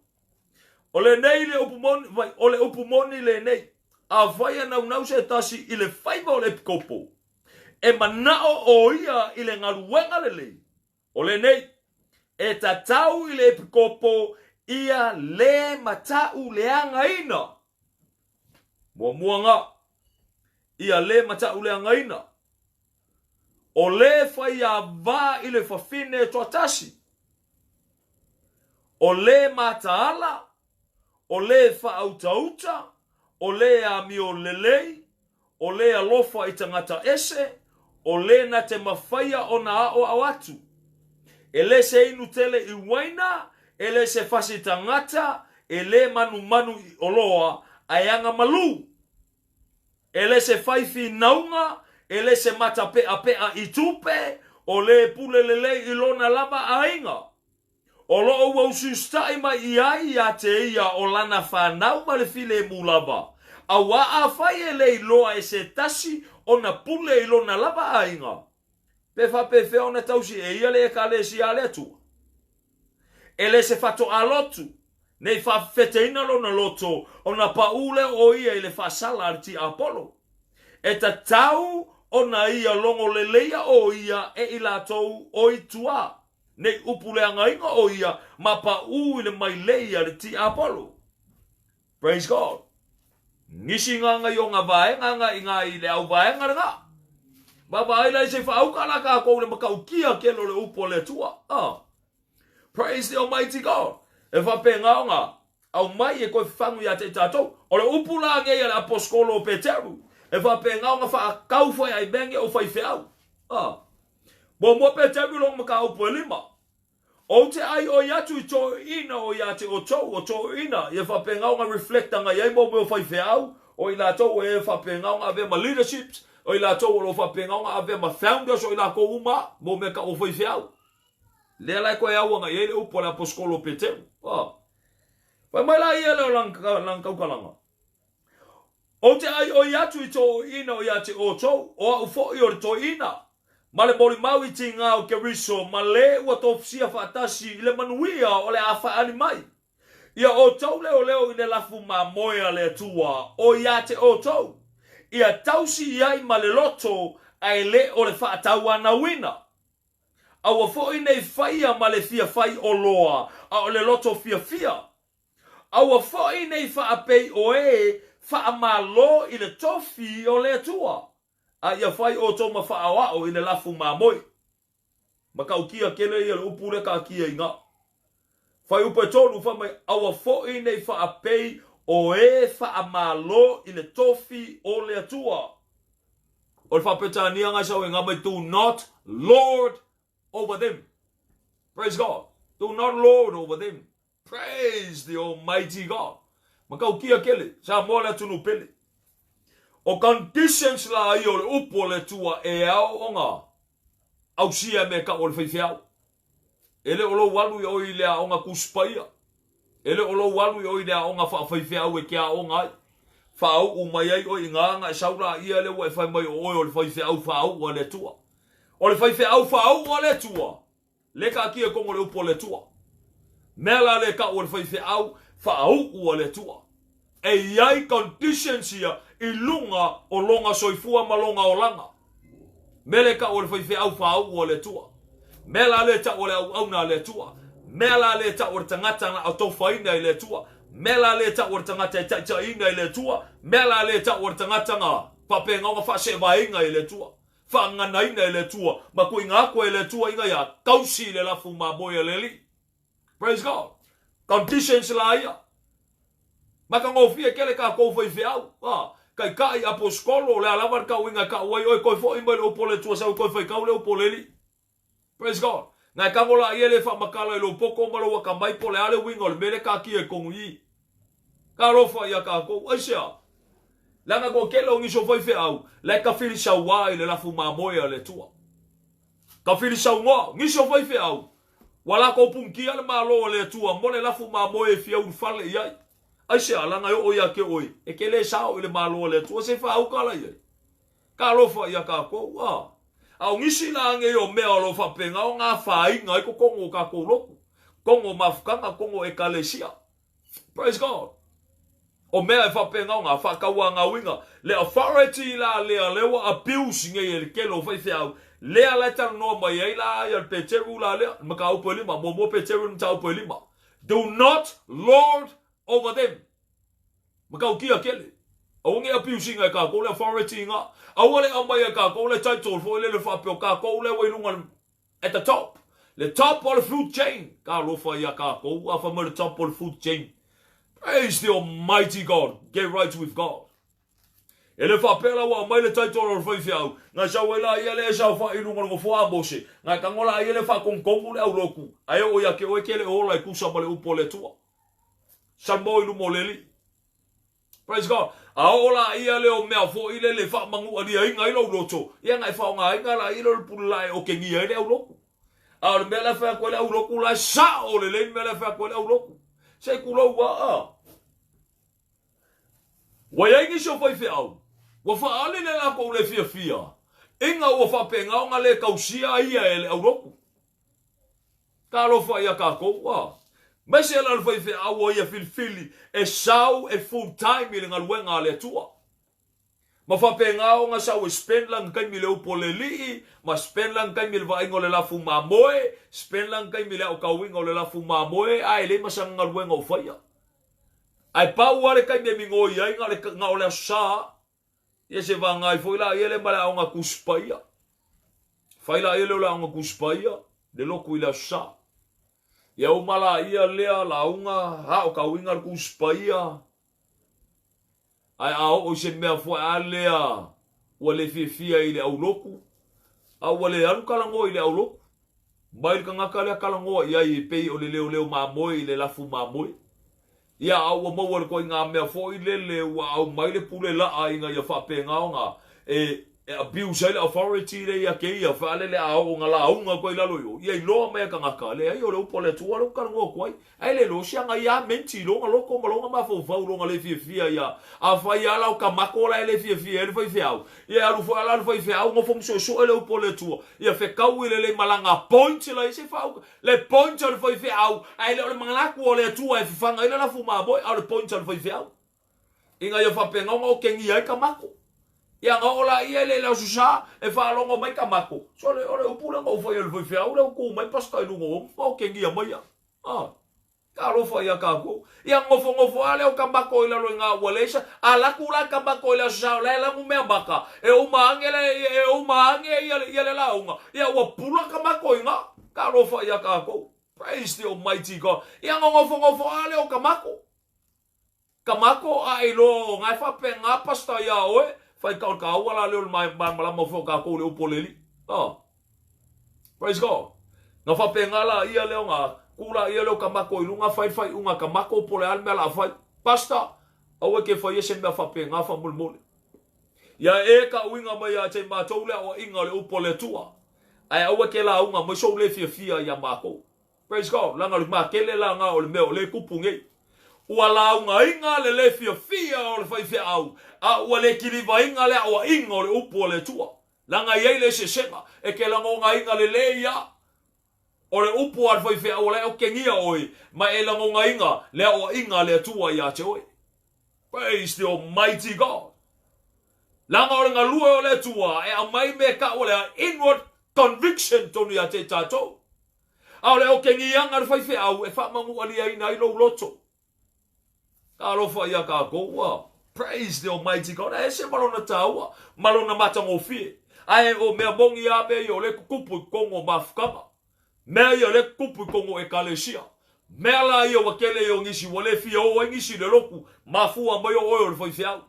S1: O lenei le upu moni, vai, o le upu moni lenei. Afai e naunau se tasi i le faiva o le epikopo, e manao o ia i le galuega lelei, o lenei, e tatau i le epikopo ia le matauleagaina. Muamua ga, ia le matauleagaina. O le faiava i le fafine toatasi. O le mataala, o le faautauta, o le amio lelei, o le alofa i tagata ese, o le na te mafaia ona aoao atu. E le se inu tele i uaina, e le se fasi tagata, e le manumanu i oloa, ae aga malu. E le se fai finauga, e le se matape'ape'a i tupe, o le pule lelei i lona lava aiga, o lo o ua usiusitai mai i ai ia te ia o lana fanau ma le filemu lava, auā afai e le iloa e se tasi ona pule i lona lava aiga, pe faapefea ona tausi e ia le Ekalesia a le Atua? E le se fatoʻā lotu, ne i faafefeteina lona loto, ona paʻū lea o ia i le faasala a le tiapolo. E tatau ona ia logo leleia o ia e i latou o i tua, ne i upu leagaina o ia ma paʻū i le mailei a le tiapolo. Praise God. Nisi nga ngai o nga vaega nga i nga i le au vaega lena. Vaavaai la i se faauka la kākou le matautia kele o le upu a le Atua. Ah. Praise the Almighty God. E faapena ona aumai e koe fafagu ia te i tātou. O le upu la nei a le aposkolo o Peteru, e faapena ona faakau fai ai mea nei o faifeau. Ah. Muamua Peteru lona mataupu e lima. Ou te ai oi atu i toeina o ia te otou o toeina ia faapena ona reflect agai ai mo mea o faifeau o i latou o e faapena ona avea ma leaderships o i latou o lo o faapena ona avea ma founders o i lakou uma mo mea kau o faifeau. Lea la e koe au agai ai le upu a le aposkolo o Peteru. Ah. Fai mai la ia lea o lana tautalaga. Ou te ai oi atu i toeina o ia te outou, o au foi o le toeina, ma le molimau i tiga o Keriso, ma le ua tofusia faatasi i le manuia o le a faaali mai. Ia outou leoleo i le lafu mamoe a le Atua o ia te outou, ia tausi i ai ma le loto, ae le o le faatauanauina. Aua foi nei faia ma le fia fai oloa, a o le loto fiafia. Aua foi nei faapei o e faamalo i le tofi o le Atua, a ia fai outou ma faaoao i le lafu mamoe. Matautia tele ia le upu lea taatia i ina. Fuaiupu e tolu, fai mai, Aua foi nei faapei o e faamalo i le tofi o le Atua. O le Faa-Peretania ngai sau e nga mai, Do not lord over them. Praise God. Do not lord over them. Praise the Almighty God. Matautia tele, Samoa le atunuu pele. O conditions la ia o le upu o le Atua e ao ona ausia e mea tau o le faifeau. E le o lou alu i oi i le aoga Tusi Paia. E le o lou alu i oi i le aoga faafaifeau e te aoga ai. Faauu mai ai oe i ga na e sau laia lea ua e fai mai o oe o le faifeau faauu a le Atua. O le faifeau faauu a le Atua, Le taatia i tonu o le upu a le Atua. Mea la le tau o le faifeau faauu a le Atua. E i ai conditions ia i luga o lona soifua ma lona olaga. Mea le tau o le faifeau faauu a le Atua. Mea la le tau o le auauna a le Atua. Mea la le tau o le tagata na atofaina i le Atua. Mea la le tau o le tagata e taitaiina i le Atua. Mea la le tau o le tagata na faapena ona faaseevaina i le Atua. Faaganaina e le Atua ma tuuina atu e le Atua ina ia tausi i le lafu mamoe a le Alii. Praise God. Conditions la ia. Matagofie tele tatou faifeau. Ah, taitai, aposkolo, o le a lava le tauiga e tau ai oe, toe foi mai le upu a le Atua sau toe faitau le upu a le Alii. Praise God. Na e tago la ia le faamatala i lou poto ma lou atamai po o le a le uiga o le mea lea taatia i tonu i i. Talofa ia tatou. Aisea? Leaga toatele o nisi o faifeau la e tafilisauā i le lafu mamoe a le Atua. Tafilisaunoa nisi o faifeau ua latou punitia le Malo o le Atua mo le lafu mamoe e fia ulufale i ai. Aisea? Leaga e oo ia te oe e te le sao i le Malo a le Atua se i faauka la i ai. Talofa ia tatou, a. A o nisi la nei o mea o lo o faapena ona afaina ai totonu o tatou lotu, totonu o mafutaga, totonu o ekalesia. Praise God. O mea e faapena ona faatauanauina le authority la lea lea ua abuse nei e le tele o faifeau, lea la e talanoa mai ai la ia le Peteru la lea, le mataupu e lima, muamua Peteru le mataupu e lima. Do not lord over them. Matautia tele. Aua ne i abuse ina e tatou le authority ina. Aua le aumaia e tatou le title foi lele faapea o tatou lea ua i luga at the top. Le top o le food chain. Talofa ia tatou a fai mai le top o le food chain. Praise the almighty God. Get right with God. E le faapea la ua aumai le title o le faifeau, na sau ai la ia le e saofai i luga o le nofoa a Mose, na tago la ia le faatonutonu le aulotu, ae oo ia te oe ke le ola e tusa ma le upu a le Atua. Salmo i luma o le Alii. Praise God. A oo laia lea o mea foi lele e faamanualiaina ai lou loto, ia ona e faaaogaina laia lea o le pule laa e okegia ai le aulotu. A o le mea la e fai atu ai le aulotu la e sao lelei le mea la e fai atu ai le aulotu. Se i tulou lava. Ua i ai nisi o faifeau ua faaali le latou le fiafia ina ua faapena ona le tausia ia e le aulotu. Talofa ia tatou a! Aemaise la le faifeau ua ia filifili e sau e full time i le galuega a le Atua. Ma faapena ona sau e spend lana taimi i le upu o le Alii, ma spend lana taimi i le vaaiga o le lafu mamoe, spend lana taimi i le aotauina o le lafu mamoe, ae leai ma sana galuega o faia. Ae pau lava le taimi e migoi ai na o le Aso Sa. Ia se vaga ai foi laia lea ma le Aoga Tusi Paia. Fai laia lea o le Aoga Tusi Paia, le lotu i le Aso Sa. Ia uma laia lea lauga aotauina le Tusi Paia, Ae a oo i se mea foi a lea ua le fiafia i le aulotu, a ua le alu talanoa i le aulotu, mai le tagata lea talanoa i ai e pei o le leoleo mamoe i le lafu mamoe. Ia, a ua maua le ituaiga mea foi lele ua aumai le pule laa ina ia faapena ona e e abuse ai le authority lea ia te ia, faa lele a oo ina lauga atu ai i lalo i o, ia iloa mai e tagata, leai o le upu a le Atua lea ou te talanoa atu ai. Ae le iloa se aga ia menti i lona loto ma lona mafaufau lona le fiafia ia. Afai a la o kamako la e le fiafia ai le faifeau, ia e alu foi a la le faifeau nofo ma suesue le upu a le Atua, ia fetaui lelei ma lana point la ia se faauka le point a le faifeau, ae le o le manatu o le Atua e fafaga ai le lafu mamoe, a o le point a le faifeau. Ina ia faapena ona okegia ai kamako. Ia na oo la ia i le Aso Sa e faalogo mai kamako, sole o le upu lea na ou faia i le faifeau lea ua tu mai pastor i luga o ou ma okegia mai au. Ah, talofa ia tatou. Ia nofonofo lava lea o kamako i lalo i ina ua leai sa, a laku la kamako i le Aso Sa o la e lanu mea maka, e uma ane le, e uma ane ia, ia le lauga, ia ua pula kamako i ina. Talofa ia tatou. Praise the Almighty God. Ia nofonofo lava lea o kamako. Kamako, a e iloa o na e faapena pastor ia oe, fai ka o le taua la lea o le malamalama foi o tatou i le upu o le Alii. Oh. Praise God. Na faapena la ia lea ona ku la ia lea o Kamako i luga fai le faaiuga a Kamako po o le a le mea la fai. Pastor, aua e te faia se mea faapena faamolemole. Ia e ka uiga mai ia te matou le aoaiga o le upu o le Atua. Ae aua e te lauga mai sou le fiafia ia matou. Praise God, leaga o le makele la na o le mea o lea e tupu nei. Ua laugaina le le fiafia o le faifeau, a ua le kilivaina le aoaiga o le upu a le Atua. Leaga e i ai le eseesega, e te lagonaina lelei ia o le upu a le faifeau o la e okegia oe, ma e lagonaina le aoaiga a le Atua ia te oe. Praise the Almighty God. Leaga o le galue o le Atua e aumai mea e tau o le inward conviction tonu ia te i tatou. A o le okegiaga a le faifeau e faamanualiaina ai lou loto. Talofa ia tatou ua. Praise the Almighty God. E ese ma lona taua, ma lona matagofie. Ae o mea moni a mea ia o lea e tutupu i totonu o mafutaga. Mea ia o lea e tutupu i totonu o ekalesia. Mea la ia ua tele ia o nisi ua le fia o ai nisi i le lotu, mafua mai o oe o le faifeau.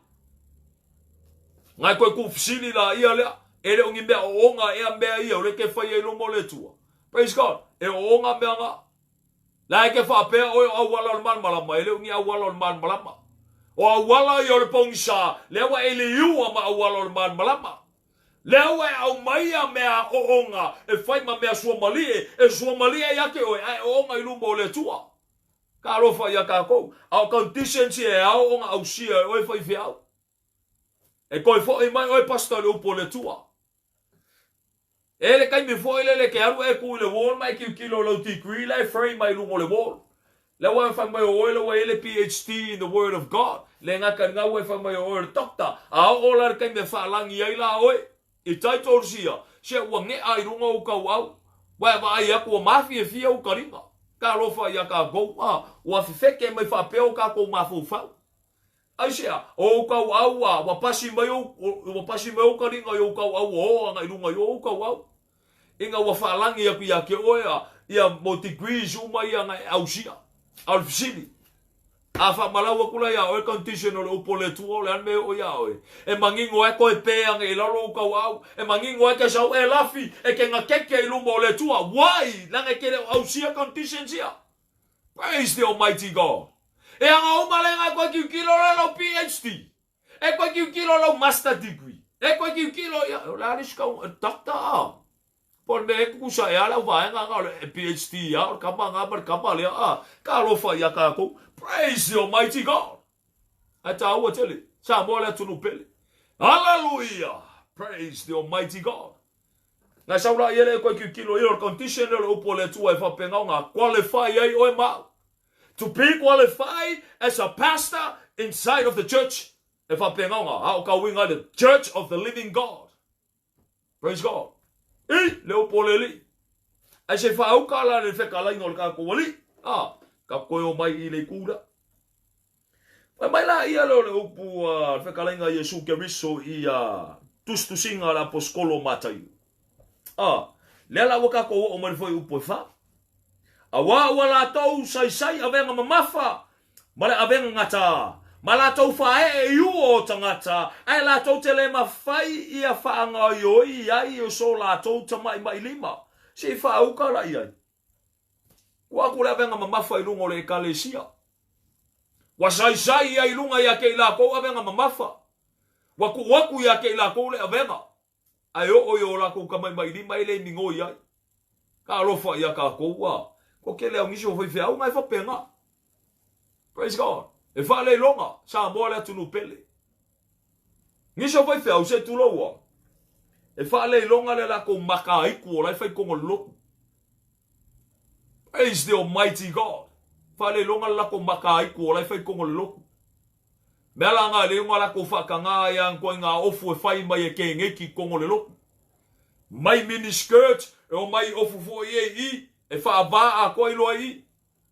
S1: Ngai koe tuufesili la ia lea, e le o ni mea ooga ea mea ia o lea ke faia i luma o le Atua. Praise God. E ooga mea nga. La e ke faapea oe o auala o le malamalama, e le o ni auala o le malamalama. O auala ia o le pogisa, lea ua e liua ma auala o le malamalama. Lea ua e aumaia mea ooga e fai ma mea suamalie, e suamalie ia te oe, ae ooga i luma o le Atua. Talofa ia tatou. A o conditions ia e ao ona ausia e oe faifeau. E toe foi mai oe pastor i le upu o le Atua. E le taimi foi lele e te alu e tu i le wall ma e tilotilo i lau degree la e frame mai luga o le wall. Lea ua e fai mai o oe lea ua i ai le PHD in the word of God. Le gata i lena ua e fai mai o oe o le doctor. A oo la i le taimi e faalagi ai la oe i titles ia, se ua gea i luga ou tauau. Ua e vaai atu ua mafiafia ou taliga. Talofa ia tatou, a ua fefeke mai faapea o tatou mafaufau. Aisea? O ou tauau a ua pasi mai ou, ua pasi mai ou taliga i ou tauau ua oo agai i luga i o ou tauau. Ina ua faalagi atu ia te oe a, ia mo degrees uma ia na e ausia. A o le fesili, a faamalau atu la ia oe condition o le upu o le Atua, o le a le mea e oo ia oe? E manino ai koe pe age i lalo ou tauau, e manino ai ke sau e lafi, e ke gakeke i luma o le Atua. Why? Leaga e te le o ausia conditions ia. Praise the Almighty God. E aga uma le ngai koe tilotilo le lau PhD. E koe kiukilo lau master degree. E koe kiukilo ia, o le a le isi kau, doctor a. Po o le mea e kukusa ea le au vaega nga o le PhD a, o le kama nga ma le kama lea a. Ka alofa ia kākou. Praise the Almighty God. Ae tāua tele, Samoa le atunuu pele. Hallelujah! Praise the Almighty God. Ngai sau la ia le koe kiukilo ia o le condition lea o le upu o le Atua e faapena ona qualify ai oe ma au. To be qualified as a pastor inside of the church e faapena ona aokauina ai le Church of the Living God. Praise God. I le upu o le Alii. Ae se faauka la le fekalaiga o le tatou Alii. Ah, ka koe o mai i le itu lea. Fai mai la ia lea o le upu a le fekalaiga a Iesu Keriso i a tusitusiga a le aposetolo o Mataio. A, lea la ua tatou oo mai le fuaiupu e fa. Auā ua latou saisai avega mamafa ma le avega gata, ma latou faaee i ua o tagata, ae latou te le mafai ia faagaoioi ai o so latou tamaimailima. Se i faauka la i ai. Ua aku le avega mamafa i luga o le Ekalesia. Ua saisai ia i luga ia te i lakou avega mamafa. Ua tuu aku ia te i lakou le avega. Ae oo i o lakou tamaimailima e le migoi ai. Ka alofa ia kakou a ko kele au nisi o faifeau nga e faapena. Praise God. E faaleiloga Samoa le atunuu pele. Nisi o faifeau se tulou a. E faaleiloga le lakou makaiku o la e fai kogo le lotu. Praise the Almighty God. Faaleiloga le lakou makaiku o la e fai kogo le lotu. Mea la nga le nga lakou faakaga ai a nkoai nga ofu e fai mai e kegeiki i kogo le lotu. Mai mini skirt e o mai ofu foi e i e faava atoa i loa i.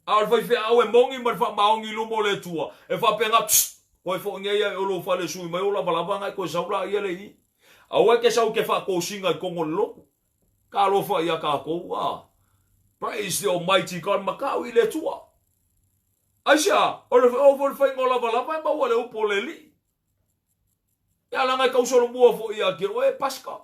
S1: A o le faifeau e moni ma le faamaoni i luma o le Atua, e faapena, Psst! Koe foi nei ia e o lou fale e sui mai o lavalava na e koe sau la ia le i. Aua e ke sau ke faatosina i kogo le lotu. Ka alofa ia kakou, a. Praise the Almighty God, makau i le Atua. Aisea, o le o foi le faiga o lavalava e maua le upu o le Alii. Ia laga e tausolomua foi ia te oe, Pastor.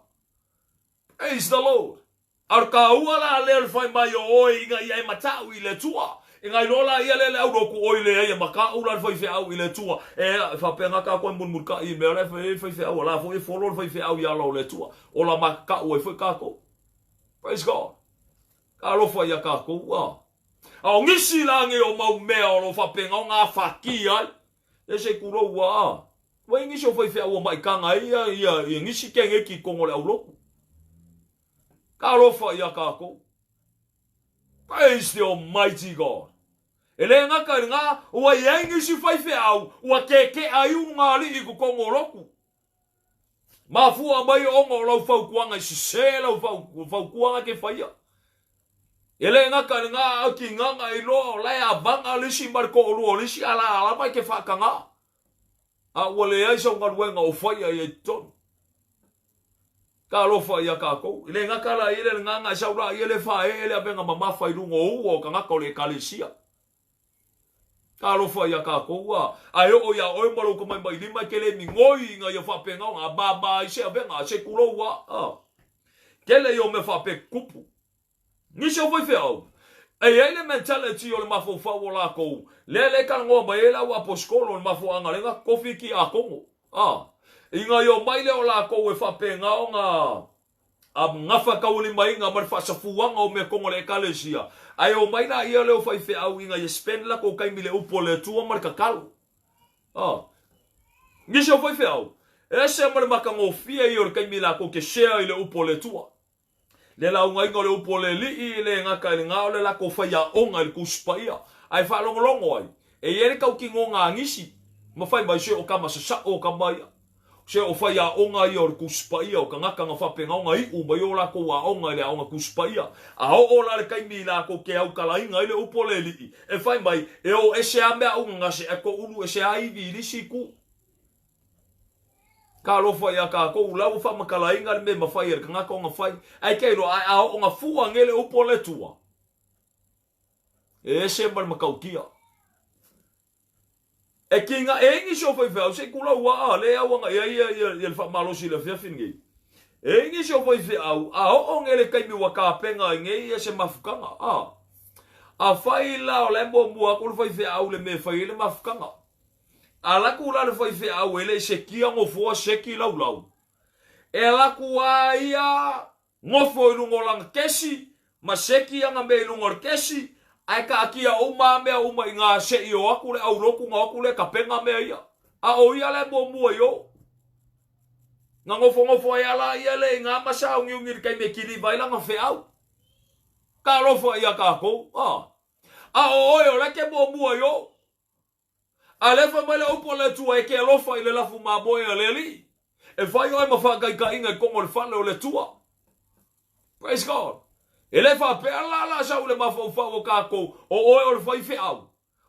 S1: Praise the Lord. A o le taua la lea o le fai mai o oe ina ia e matau i le Atua. Ina iloa la ia lea le au lotu oi leai e matau la le faifeau i le Atua. E, e faapena tatou e mulimulitai i mea la e fai ai le faifeau a la foi e folo le faifeau i ala o le Atua. Ola makakau ai foi tatou. Praise God. Talofa ia tatou a. A o nisi la nei o mau mea o lo o faapena ona afatia ai. E se kulou ua a. Ua i nisi o faifeau ua maitaga ai ia, ia, ia nisi keneki i kono o le aulotu. Talofa ia tatou. Praise the Almighty God. E le gata i lena, ua i ai nisi faifeau ua keke'a ai ulugalii i totonu o lotu. Mafua mai ona o lau fautuaga i sese lau fautuaga ke faia. E le gata i lena a kigana iloa o la e avaga le isi ma le toalua o le isi a la lava e ke faataga. A ua leai sau galuega o faia ia i totonu. Talofa ia tatou. E le gata la i le lagaga e sau la ia le faaee le avega mamafa i luga o ua o tagata o le Ekalesia. Talofa ia tatou a. Ae oo ia oe ma lou tamaimailima e te le migoi ina ia faapena ona mama ai se avega, se tulou a. A. Tele ia o mea faapea tutupu. Nisi o faifeau, e i ai le mentality o le mafaufau o lakou, lea le talanoa mai ai le au aposetolo i le mafuaaga lea na tofi i tiakono. A. Ina ia omai lea o lakou e faapena ona a gafataulimaina ma le faasafuaga o mea tonu a le Ekalesia, ae omai laia lea o faifeau ina ia spend latou taimi i le upu a le Atua ma le tatalo. A. Nisi o faifeau, e ese ma le matagofie ia o le taimi latou te share i le upu a le Atua. Le laugaina o le upu o le Alii e le gata i le ga o le latou faiaoga i le Tusi Paia, ae faalogologo ai, e i ai le tautinoga a nisi, ma fai mai, Se o tama sasao o tama ia. Se o faiaoga ia o le Tusi Paia, o tagata na faapena ona iu mai o latou aoga i le aoga Tusi Paia. A oo la le taimi i latou ke aukalaina ai le upu o le Alii, e fai mai, E o ese a mea au gagase ae toulu ese a ivi i le isi itu. Talofa ia tatou, la ua faamatalaina le mea e mafai e le tagata ona fai, ae ke iloa, ae a oo na fua nei le upu a le Atua, e ese ma le matautia. E kiga e ai nisi o faifeau, se i tulou a, lea e au aga i ai ia, ia, ia le faamalosi i le afiafi lenei. E ai nisi o faifeau, a oo nei le taimi ua tapena ai nei ia se mafutaga, a. Afai la o la e muamua atu le faifeau i le mea e fai ai le mafutaga. Alu atu la le faifeau e le i sekia gofoa seki laulau. E alu atu lava ia gofo i luga o lana kesi ma seki ana mea i luga o le kesi, ae taatia uma lava mea uma i ina se i o atu le aulotu ona o atu lea tapena mea ia. A o ia la e muamua i o. Na nofonofo ai lava la ia lea i ina ma sauniuni i le taimi e kiliva ai lana feau. Talofa ia tatou, a. A o oe o la e te muamua i o. A lea fai mai le upu a le Atua, e te alofa i le lafu mamoe a le Alii. E fai oe ma faataitaiga i totonu o le fale o le Atua. Praise God. E le faapea la la sau i le mafaufau o tatou, o oe o le faifeau.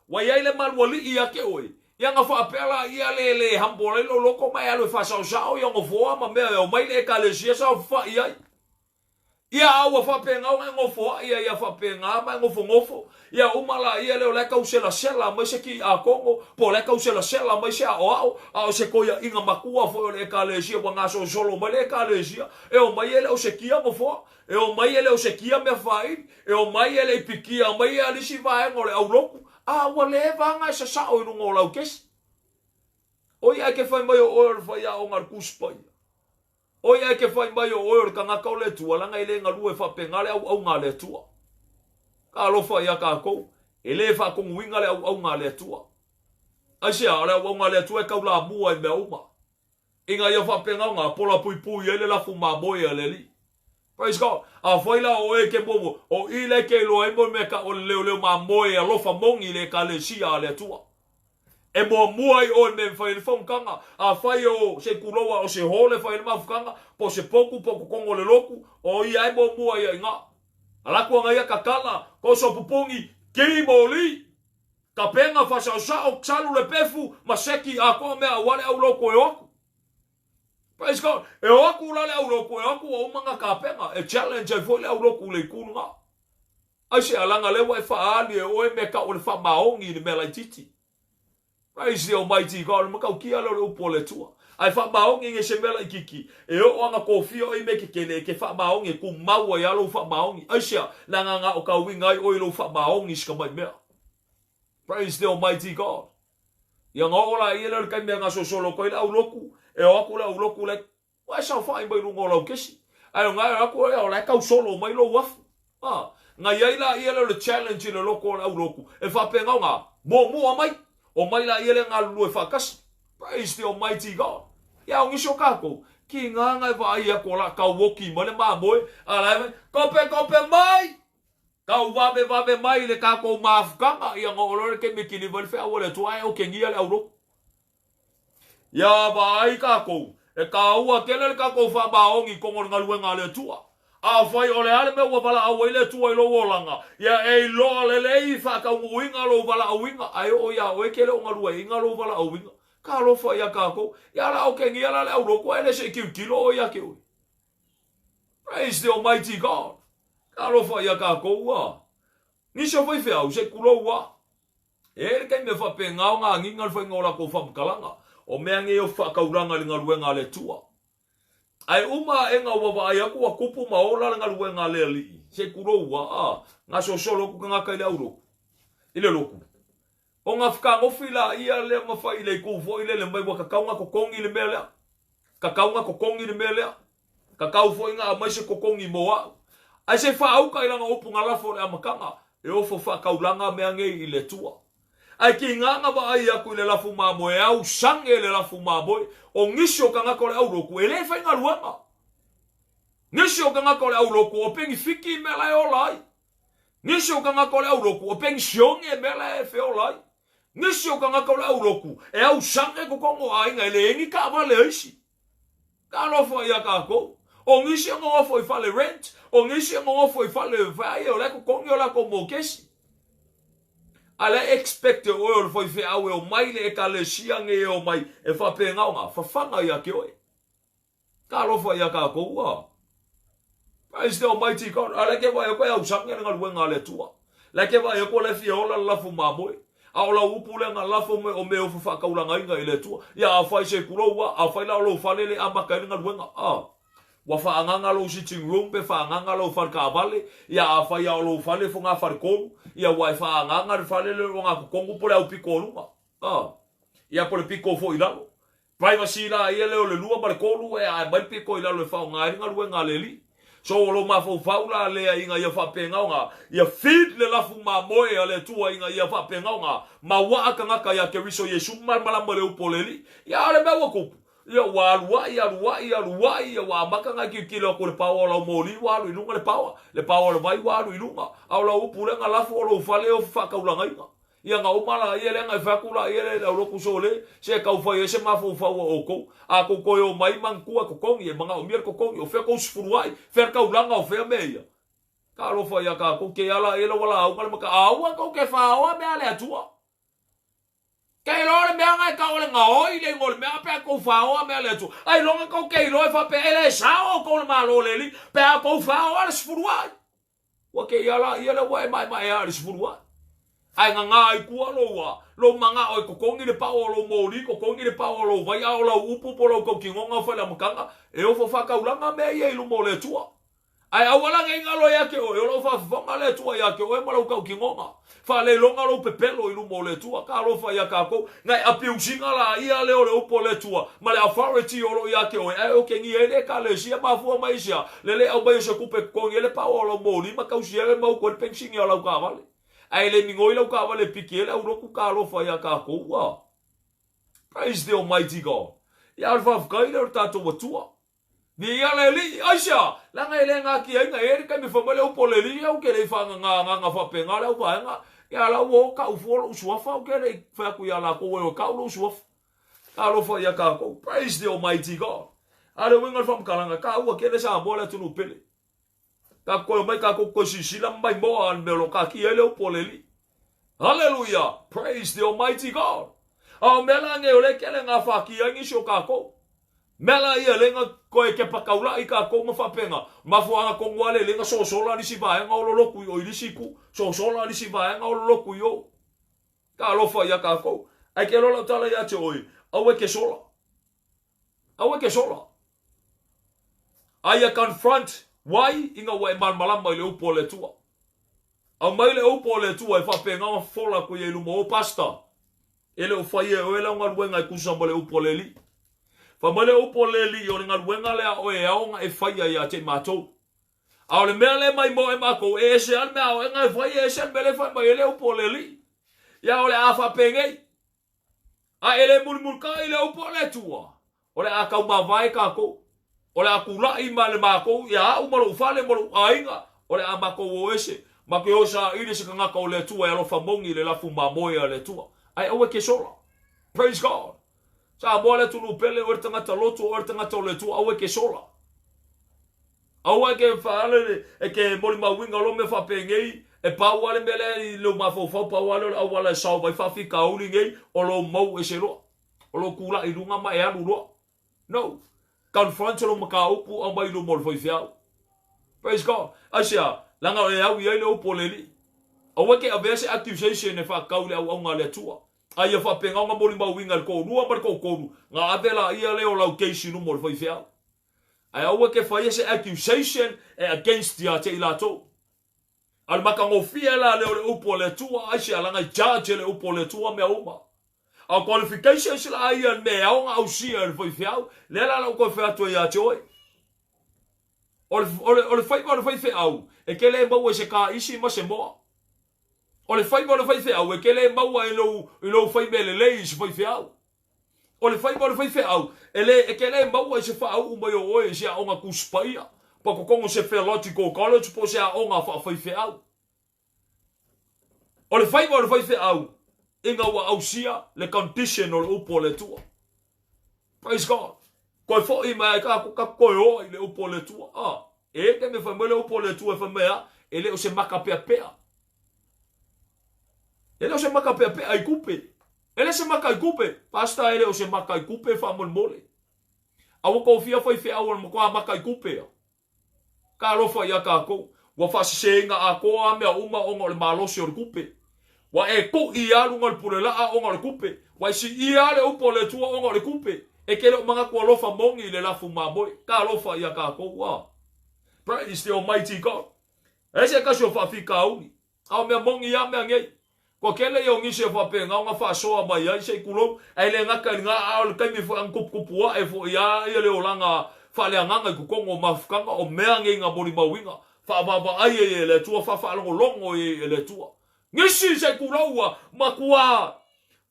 S1: Ua i ai le malualii ia te oe. Ia na faapea la ia le le humble ai lou loto ma e alu e faasaosao ia nofoa ma mea e omai le ekalesia saofafai ai. Ia a ua faapena ona e nofoai ai ia faapena ma e nofonofo, ia uma laia lea o la e tau selasela mai se kiakono, po o la e tau selasela mai se aoao, a o se toeaiina matua foi o le ekalesia ua gasolosolo mai le ekalesia, e omai e le o sekia nofoa, e omai e le o sekia mea faaili, e omai e le i pikia mai a le isi vaega o le aulotu, a ua leva ona e sasao i luga o lau kesi. Oi ae ke fai mai o oe o le faiaoga a le Tusi Paia. Oi ae ke fai mai o oe o le tagata o le Atua, leaga e le galue faapena le auauna a le Atua. Talofa ia tatou, e le faatonuina le auauna a le Atua. Aisea, o le auauna a le Atua e taulamua i mea uma, ina ia faapena ona polapuipui ai le lafu mamoe a le Alii. Praise God. Afai la o oe e ke muamua, o i la e ke iloa ai mo le mea tau o le leoleo mamoe e alofa moni i le Ekalesia a le Atua. E muamua ai oe i le mea e fai ai le fonotaga. Afai o se ituloa o se hall e fai ai le mafutaga, po o se potu po o totonu o le lotu, o ia e muamua ia i ina. Ala atu ana ia tatala, toso pupuni, ki moli, tapena faasaosao, salu le pefu ma seki atoa mea aua le aulotu e o atu. Praise God. E o atu la le aulotu, e o atu ua uma ona tapena. E challenge ai foi le aulotu i le itu lena. Aisea, leaga lea ua e faaali e oe mea tau o le faamaoni i le mea laitiiti. Praise the Almighty God, o le matautia lea o le upu a le Atua. A e faamaoni i se mea laitiiti, e oo lava tofia oe i mea tetele, e te faamaoni, e tumau ai lava lou faamaoni. Aisea, leaga na o tauiga ai oe i lou faamaoni i si tamai mea. Praise the Almighty God. Ia ona oo laia lea o le taimi e gasolosolo atu ai le aulotu, e o atu le aulotu le Ua e saofai mai luga o lau kesi. Ae o na e o atu o la e tau solo mai lou afu. A, na i ai laia lea o le challenge i le loko o le aulotu, e faapena ona muamua mai, omai laia lea galulue faatasi. Praise the Almighty God. Ia o nisi o tatou, kiga na e vaai atu o la tauoki mai le mamoe, a la e fai, kope kope mai! Tau vavevave mai le tatou mafutaga, ia ona oo loa lea i le taimi e kiliva ai le feau a le Atua, ae okegia le aulotu. Ia vaai tatou, e taua tele le tatou faamaoni i totonu o le galuega a le Atua. Afai o le a le mea ua valaau ai le Atua i lou olaga, ia e iloa lelei faataunuuina lou valaauina, ae oo ia oe ke le o galueaiina lou valaauina. Talofa ia tatou, ia la okegia la le aulotu ae le se i tilotilo oe ia te oe. Praise the Almighty God. Talofa ia tatou ua. Nisi o faifeau, se i tulou ua. E i ai le taimi e faapena ona agiga le faiga o latou faamatalaga, o mea nei o faataulaga i le galuega a le Atua. Ae uma aʻega ua vaai atu ua tupu ma ola le galuega a le Alii, se i tulou ua, a, gasolosolo atu tagata i le aulotu, i le lotu. Ona fetagofi laia lea ma fai i le itu foi lele mai ua tatau ona totogi le mea lea. Tatau ona totogi le mea lea. Tatau foi ona aumai se totogi mo au. Ae se i faauka i lana upu na lafo i le amataga, e ofo faataulaga mea nei i le Atua. Ae tiga na vaai atu i le lafu mamoe, e ausage le lafu mamoe, o nisi o tagata o le aulotu e le faigaluega. Nisi o tagata o le aulotu o penifiki mea la e ola ai. Nisi o tagata o le aulotu o penisione mea la e feola ai. Nisi o tagata o le aulotu e ausage totonu o aiga e leai ni taavale a isi. Talofa ia tatou. O nisi e nonofo i fale rent, o nisi e nonofo i fale fai o la e totogi o latou mokesi. A la e expect e oe o le faifeau e omai le ekalesia nei e omai e faapena ona fafaga ia te oe. Talofa ia tatou ua. Praise the Almighty God. A la ke vaai atu e ausage le galuega a le Atua. La ke vaai atu o la e fia ola le lafu mamoe. A o lau upu lea na lafo mai o mea e faataulagaina i le Atua. Ia afai se tulou ua, afai la o lou fale le amata ai le galuega. A ua faaagaga lou sitting room pe faaagaga lou fale taavale, ia afai a o lou fale fogafale tolu, ia ua e faaagaga le fale lea o le ogatotonu po o le aupito o luga. A. Ia po o le piko foi i lalo. Privacy la ia lea o le 2 ma le 3 e ae mai le piko i lalo e faaaoga ai le galuega a le alii. So o lou mafaufau la lea ina ia faapena ona ia feed le lafu mamoe a le Atua ina ia faapena ona mauaa tagata ia Keriso Iesu ma malamalama i le upu o le Alii. Ia a o le mea ua tupu, ia ua alu ai, alu ai, alu ai, ia ua amata ona e tilotilo atu i le paoa o lau moli ua alu i luga le paoa, le paoa o le vai ua alu i luga, a o lau upu lea na lafo o lou fale e ofi faataulagaina. Ia na uma laia lea na e fai atu laia lea i le aulotu sole, se e tau fai ai se mafaufau a outou. A tou toe omai manatua e totogi, e manaomia le totogi, o fea tou sefuluai, fea le taulaga o fea mea ia. Talofa ia tatou, te ala ia le walaauga le mata, aua tou te faoa mea a le Atua. Ke iloa le mea na e tau o le gaoi le igoa o le mea pe a tou faoa mea a le Atua. Ailoga tou te iloa e faapea e le sao outou le Malo o le Alii pe a tou faoa le sefuluai. Ua te ia la ia lea ua e maemaea i le 10 ae. Ae gagā ai tua lou a, lou manao e totogi le pao o lou moli, totogi le pao o lou vai, a o lau upu po o lau tautinoga o failamataga, e ofo faataulaga mea ia i luma o le Atua. Ae aua la ne i galo ia te oe, o lo o faafofoga le Atua ia te oe ma lau tautinoga. Faaleiloga lou pepelo i luma o le Atua. Talofa ia tatou, na e abuse ina laia lea o le upu a le Atua ma le authority o lo o ia te oe, ae otegia ai le Ekalesia. Mafua mai i se a? Le le aumai o se tupe e totogi ai le paoa o lau moli ma tausi ai ma utu ai le penisini a lau taavale. Ae le migoi lau taavale e piki ai le aulotu. Talofa ia tatou. A. Praise the Almighty God. Ia, o le faafetai lea o le tatou Atua. Viia le Alii! Aisea? Leaga e le gatiaina e le taimi fai mai le upu a le Alii, Ou te le i faagaga agaga faapena le auvaega, ia la ua o tau fua lou suafa, ou te le i fai atu ia latou e o e tau lou suafa. Talofa ia tatou. Praise the Almighty God. A o le uiga o le faamatalaga, taua tele Samoa le atunuu pele. Tatou toe omai tatou toe silasila ma maimoa a le mea o lo o taatia ai le upu a le Alii. Hallelujah! Praise the Almighty God! A o mea la nei o lea e tele na afatia ai nisi o tatou. Mea la ia lea na toe kepa taula'i tatou ma faapena, mafuaaga tonu lava lea lea na sosola nisi vaega o lo lotu i o i le isi itu, sosola nisi vaega o lo lotu i o. Talofa ia tatou. Ae ke iloa lau tala ia te oe, aua e ke sola. Aua e ke sola. Aia confront wai ina ua e malamalama i le upu a le Atua. Aumai le upu a le Atua e faapena ona fofola atu ia i luma o pastor. E le o faia e oe lau galuega e tusa ma le upu a le Alii. Fai mai le upu a le Alii o le galuega lea a oe e ao ona e faia ia te i matou. A o le mea lea mai moe matou, e ese lava le mea a oe na e fai, e ese le mea lea e fai mai ai le upu a le Alii. Ia o le a faapenei. A e le mulimulitai i le upu a le Atua, o le a taumavae tatou. O le a tulai ma le matou, ia au ma lou fale ma lou aiga, o le a matou o ese. Matou o saili se tagata o le Atua e alofa moni i le lafu mamoe a le Atua. Ae aua e ke sola. Praise God. Samoa le atunuu pele, oe le tagata lotu, oe le tagata o le Atua, aua e ke sola. Aua e ke whaale, e ke molimauina o lou mea faapenei, e pau lava le mea lea i lou mafaufau, pau lava lea o le auala e sao mai faafitauli nei, o lou mau ese loa, o lou tulai i luga ma e alu loa. No. Confront lou mataupu, aumai i luma o le faifeau. Praise God. Aisea? Leaga e au i ai le upu a le Alii. Aua e ke avea se accusation e faatatau i le auauna a le Atua. A ia faapena ona molimauina e le toalua ma le toatolu, na ave laia lea o lau case i luma o le faifeau. Ae aua e te faia se accusation e against ia te i latou. A o le matagofie la lea o le upu a le Atua, aisea, leaga e judge e le upu a le Atua mea uma. A o qualifications la ia le mea e ao ona ausia e le faifeau, lea la lau toe fai atu ai ia te oe. O le, o le, o le faiva o le faifeau, e te le maua i se kaisi ma se moa. O le faiva o le faifeau, e te le maua i lou, i lou fai mea lelei i se faifeau. O le faiva o le faifeau, e le, e te le maua i se faauu mai o oe i se aoga Tusi Paia, po totonu o se Theological College po o se aoga faafaifeau. O le faiva o le faifeau, ina ua ausia le condition o le upu a le Atua. Praise God. Toe foi mai ai tatou, tatou toe oa i le upu a le Atua. Ah, e te me fai mai le upu a le Atua e fai mai a, e le o se maka peapea. E le o se maka peapea i kupe. E le se maka i kupe. Pastor e le o se maka i kupe faamolemole. Aua kou fia faifeau o le matua maka i kupe a. Talofa ia tatou. Ua faaseseina atoa a mea uma ona o le malosi o le kupe. Ua e kuʻi a luga o le pulelaa ona o le kupe. Ua e siia a le upu a le Atua ona o le kupe. E te le o manatu alofa moni i le lafu mamoe. Talofa ia tatou a. Praise the Almighty God. E se tasi o faafitauli. A o mea moni a mea nei. Kua kele ia o nisi e faapena ona faasoa mai ai se i tulou, ae le gata i lena, a o le taimi foi a na tuputupu ae foi a ia le olaga faaleagaga i totonu o mafutaga o mea nei na molimauina, faavaavaai ai e le Atua, faafaalogologo ai e le Atua. Nisi se i tulou ua matua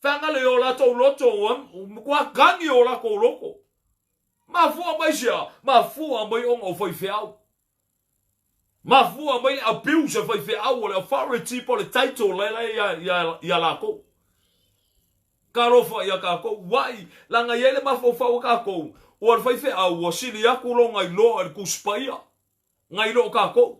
S1: feagale i o latou loto, ua matua tagi o latou loto. Mafua mai sea? Mafua mai ona o faifeau. Mafua mai le abuse a faifeau o le authority po o le title la e ia latou. Talofa ia tatou, wai, leaga e i ai le mafaufau a tatou, ua le faifeau ua sili atu lona iloa i le Tusi Paia nai lo tatou.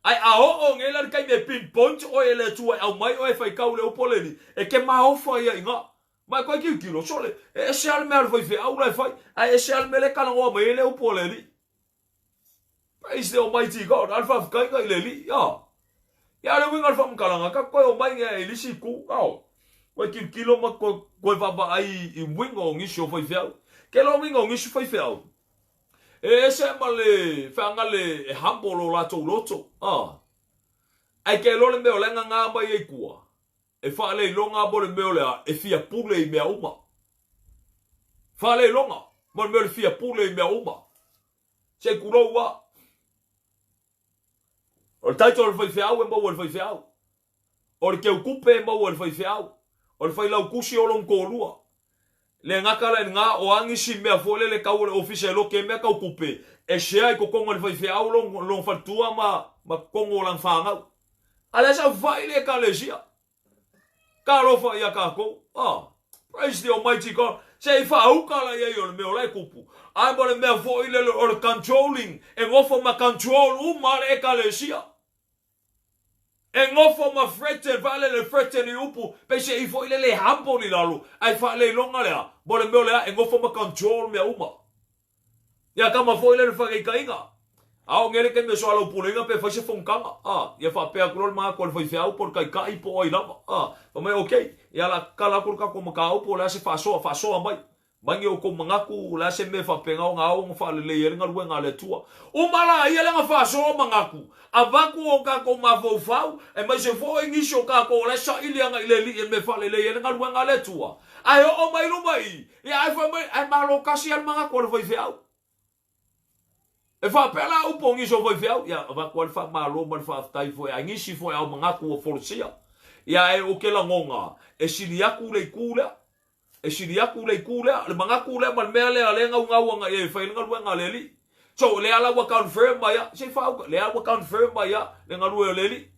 S1: Ae a oo nei la le taimi e pinpoint oe e le Atua e aumai oe e faitau le upu a le Alii, e te maofa ia i ina. Ma e toe tilotilo, sole, e ese lava le mea a le faifeau la e fai, ae ese lava le mea lea e talanoa mai ai le upu a le Alii. Praise the Almighty God. A le faafetaiga i le Alii. Ah. Ia le uiga o le faamatalaga, ka koe omai nge i le isi itu. Ah. Koe tilotilo ma koe, koe vaavaai i uiga o nisi o faifeau. Ke loa uiga o nisi faifeau, e ese ma le feagale e humble o latou loto. Ah. Ae ke loa le mea o la e ngagā mai ai tua, e faaleiloga mo le mea o le a, e fia pule i mea uma. Faaleiloga mo le mea o le fia pule i mea uma. Se i kulou a. O le title o le faifeau e maua e le faifeau. O le keukupe e maua e le faifeau. O le failautusi o lona toalua. Le gata la i lena, o a nisi mea foi lele tau o le ofisa e loke ai mea tau tupe, e share i totonu e le faifeau lona faletua ma totonu o lana fanau. A lea sa fai le ekalesia. Talofa ia tatou. Ah, praise the Almighty God. Se i faauka la iai o le mea o la e tupu. Ae mo le mea foi lele o le controlling, e nofo ma control uma le ekalesia. E nofo ma threaten, faalele threaten i upu, pei se i foi lele e humble i lalo, ae faaleiloga lea, mo le mea o lea e nofo ma control mea uma. Ia tama foi lea i le faataitaiga. A oo nei le taimi o soalaupuleina pe fai se fonotaga, a, ia faapea atu loa le manatu a le faifeau po o le taitai po o ai lava, a, fai mai, ok, ia la tatala atu le tatou mataupu o le a se faasoa, faasoa mai. Mai ni outou manatu, o le a se mea e faapena ona ao ona faalelei ai le galuega a le Atua. Uma laia le na faasoa manatu, avatu o tatou mafaufau, aemaise foi nisi o tatou o la e saili agai i le Alii e mea e faalelei ai le galuega a le Atua. Ae oo mai luma i, ia ae fai mai, ae malo tasi lava le manatu a le faifeau. E faapea la upu o nisi o faifeau, ia avatu lava le faamalo ma le faafetai foi a nisi foi ao manatu ua folasia. Ia ae ou te lagona, e sili atu le itu lea. E sili atu le itu lea, le manatu lea ma le mea lea lea e naunau agai i ai e fai ai le galuega a le Alii. So, lea la ua confirm mai a, se i faauka, lea ua confirm mai a le galue o le Alii.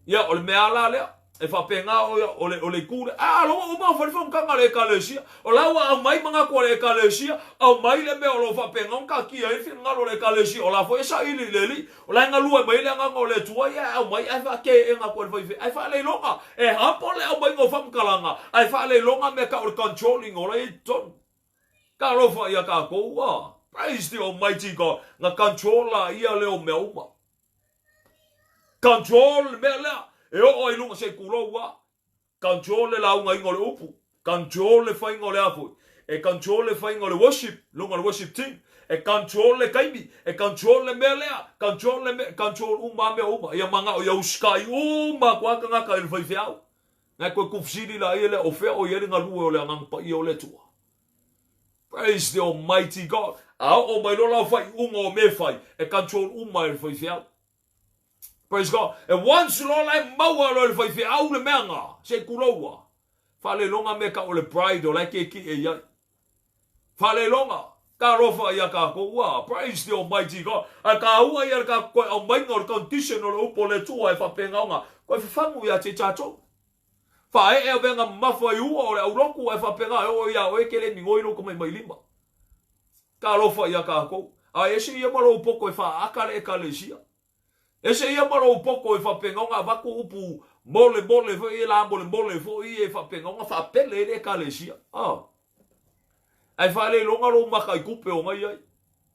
S1: Ia, o le mea lava la lea, e faapena o, o, le, o le itu lea. A, la ua uma ona fai le fonotaga a le Ekalesia. O la ua aumai manatu a le Ekalesia, aumai le mea o lo o faapena ona taatia ai le finagalo o le Ekalesia, o la foi e saili i le Alii. O la e galue mai ai le Agaga o le Atua, ia e aumai ae faateena atu e le faifeau, ae faaleiloga. E humble le aumaiga o faamatalaga, ae faaleiloga mea tau o le controlling o la e i totonu. Talofa ia tatou, ah, praise the Almighty God, na control la ia lea o mea uma. Control le mea lea, e oo ai luga se i tulou a. Control le laugaina o le upu, control le faiga o le a foi, e control le faiga o le worship, luga o le worship team, e control le taimi, e control le mea lea, control le mea, control uma a mea uma. Ia manao ia usitai uma atu a tagata i le faifeau. Nai koe kufisili laia lea o fea o i ai le galue o le Agaga Paia o le Atua. Praise the Almighty God. A oo mai loa lau faaiuga o mea e fai, e control uma e le faifeau. Praise God. E once loa la e maua loa e le faifeau le mea nga, se i kuloua. Faaleloga mea tau o le pride o la e kiekie i ai. Faaleloga. Talofa ia tatou ua. Praise the Almighty God. Ae taua ia le tatou toe aumaiga o le condition o le upu o le Atua e faapena ona toe fafagu ia te tatou. Faaee avega mamafa i ua o le aulotu ae faapena e oo ia oe ke le migoi lou tamatamailima. Talofa ia tatou. Ae ese ia ma lou poto e faaata le Ekalesia. Ese ia ma lou poto e faapena ona avatu upu molemole foi ia la molemole foi ia e faapena ona faapele ai le Ekalesia. Ah. Ae faaleiloga lou maka i tupe o ngai ai.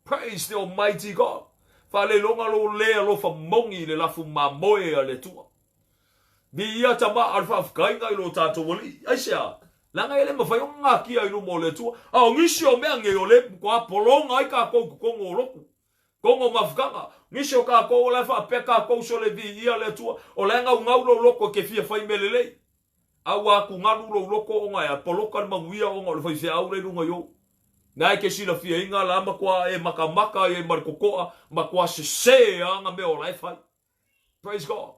S1: Praise the Almighty God. Faaleiloga lou le alofa moni i le lafu mamoe a le Atua. Viia tama a le faafetaiga i lo tatou Alii. Aisea? Leaga e le mafai ona natia i luma o le Atua. A o nisi o mea nei o le matua pologa ai tatou i totonu o lotu, totonu o mafutaga. Nisi o tatou o la e faapea tatou sole viia le Atua, o la e naunau lou loto e te fia fai mea lelei. A ua atugalu lou loto ona e a poloka le manuia ona o le faifeau la i luga i ou. Na e ke silafiaina la matua e matamata ai ma le totoa, matua sese a na mea o la e fai. Praise God.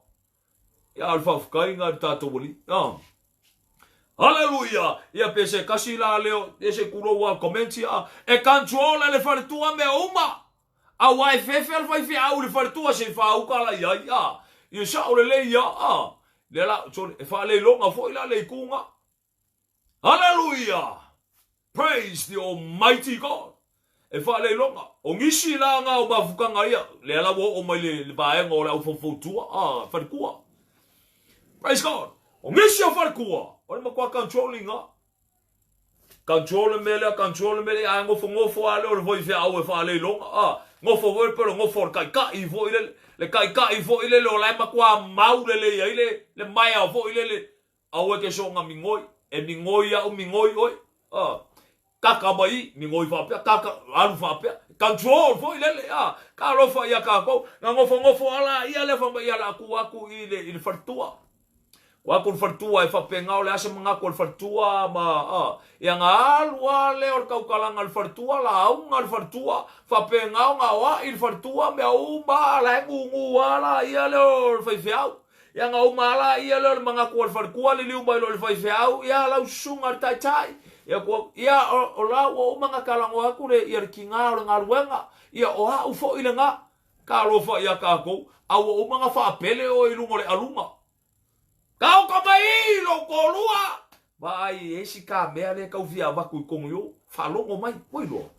S1: Ia o le faafetai i le tatou Alii. Ah. Hallelujah! Ia pe se kasi la leo, e se kulou a commenti a, e control e le faletua mea uma. Aua e fefe le faifeau i le faletua se i faauka la i ai. A, ia sao lelei ia. A, lea la, sorry, e faaleiloga foi la le ituga. Hallelujah! Praise the Almighty God! E faaleiloga. O nisi la nga o mafutaga ia, lea la ua oo mai le, le vaega o le aufaufautua, a, faletua. Praise God! O nisi o faletua, o le matua controlling a. Control le mea lea, control le mea lea, a nofonofo lava lea o le faifeau e faaleiloga, a, nofo foi pei o le nofo a le taitai foi lele, le taitai foi lele o la e matua mau lelei ai le, le maea foi lele, aua e te soona migoi, e migoi au, migoi oe, a, kaka mai i, migoi faapea, kaka, alu faapea, control foi lele, a, talofa ia tatou, na nofonofo lava laia lea fai mai, ia o le a tuu atu i le, i le faletua. Ua aku le faletua e faapena o le a se manatu o le faletua ma a ia na alu a lea o le tautalaga a le faletua lauga le faletua faapena ona aoai le faletua mea uma a la e gugu a la ia lea o le faifeau ia na uma a la ia lea o le manatu o le faletua liliu mai loa i le faifeau ia lau susuga le taitai ia kua ia o, o la ua uma na talanoa atu le ia le tiga o le galuega ia o au foi lena Talofa ia tatou, a ua uma ona faapele oe i luga o le aluga. Taoto mai lou toalua! Vaai e isi ta mea lea e tau fia avatu i totonu i o. Faalogo mai, ua iloa.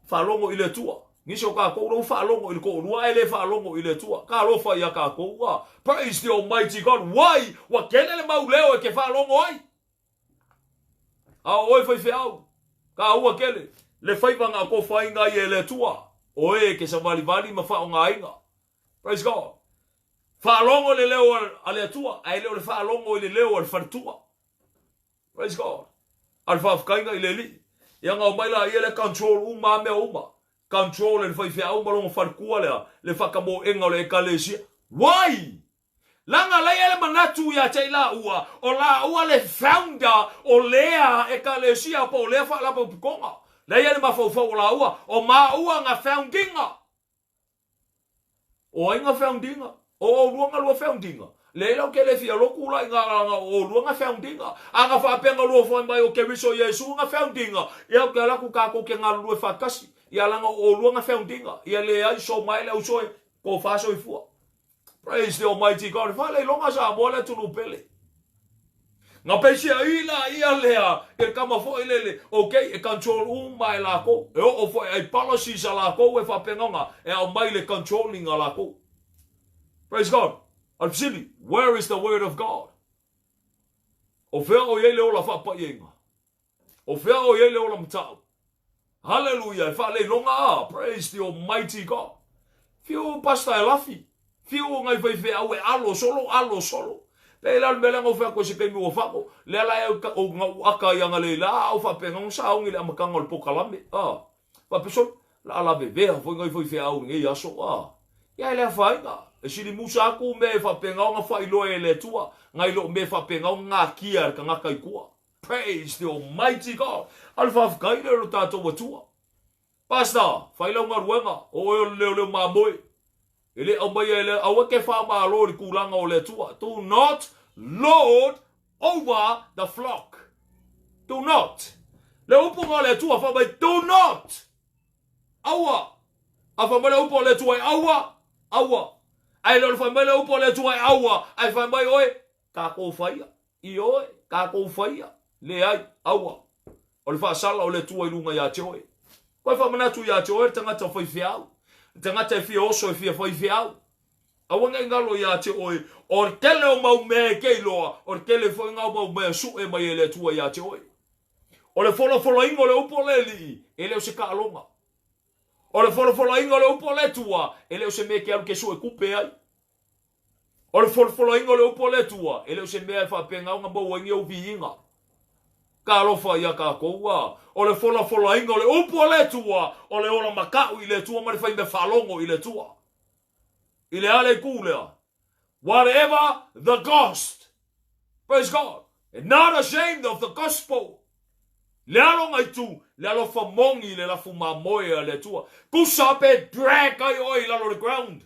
S1: Faalogo i le Atua. Nisi o tatou la ua faalogo i le toalua ae le faalogo i le Atua. Talofa ia tatou, a. Praise the Almighty God. Why? Ua tele le mau leo e te faalogo ai. A o oe faifeau, kāua kele, le faiva na atofaina ai e le Atua, o e ke savalivali ma faaaogaina. Praise God. Faalogo i le leo a le Atua, ae le o le faalogo i le leo a le faletua. Praise God. A le faafetaiga i le Alii. Ia na omai laia lea control uma a mea uma. Control e le faifeau ma lona faletua lea, le faatamoega o le Ekalesia. Why? Leaga la i ai le manatu ia te i laua, o laua le founder o lea Ekalesia po o lea Faalapotopotoga. La i ai le mafaufau o laua, o maua nga foundinga. O ai nga foundinga? O oulua nga lua foundinga? Leai la ou te le fia lotu la i nga nga o oulua nga foundinga. A nga faapea nga lua fai mai o Keriso Iesu nga foundinga, ia ou te alu atu tatou te galulue faatasi. Ia leaga o oulua nga foundinga. Ia leai so mai le auso e tofa soifua. Praise the Almighty God. Faleiloga Samoa le atunuu pele. Nga peisiai la ia lea i le kama foi lele, okay, e control uma e lakou. E oo foi ai policies a lakou e faapena e aumai le controlling a lakou. Praise God. A le fesili, where is the word of God? O fea o i ai le ola faapaiaiga? O fea o i ai le ola matau? Haleluia, e faaleiloga a, praise the almighty God. Fiu pasta e lafi, fiu ngai faifeau e alo solo, alo solo. Pei la o le mea lea na ou fai atu ai se taimi ua fano, lea la e ou na ou aka ai angalei la, a ou faapea na sauni i le amataga o le pokalame, a. Faapea solo, la a lavevea foi ngai faifeau i lenei aso, a. Ia e le afaina, e sili musa atu mea e faapena ona faailoa e le Atua, nai lo mea e faapena ona natia e le tagata i tua. Praise the Almighty God. A o le faafetai lea o lo tatou Atua. Pastor, fai lau galuega, o oe o le leoleo mamoe. E le aumaia e le, aua ke faamalo i le tulaga o le Atua. Do not lord over the flock. Do not. Le upu o le Atua fai mai, do not. Aua. A fai mai le upu o le Atua e aua, aua. Ae le o le fai mai le upu o le Atua e aua, ae fai mai oe, tatou faia. Ioe, tatou faia, leai, aua. O le faasala o le Atua i luga ia te oe. Koe faamanatu ia te oe le tagata faifeau, le tagata e fia oso e fia faifeau. Aua nei galo ia te oe, o le tele o mau mea e te iloa, o le tele foi nga o mau mea e sue mai e le Atua ia te oe. O le folafolaina o le upu o le Alii, e le o se taaloga. O le folafolaina o le upu o le Atua, e le o se mea e te alu ke sue tupe ai. O le folafolaina o le upu a le Atua, e le o se mea e faapena ona maua ai ni ou viiga. Talofa ia tatou, a o le folafolaina o le upu a le Atua, o le ola makaʻu i le Atua ma le fai mea faalogo i le Atua. I le a le itu lea? Whatever the cost. Praise God. And not ashamed of the gospel. Le alogaitu, le alofa moni i le lafu mamoe a le Atua. Tusa pe drag ai oe i lalo o le ground.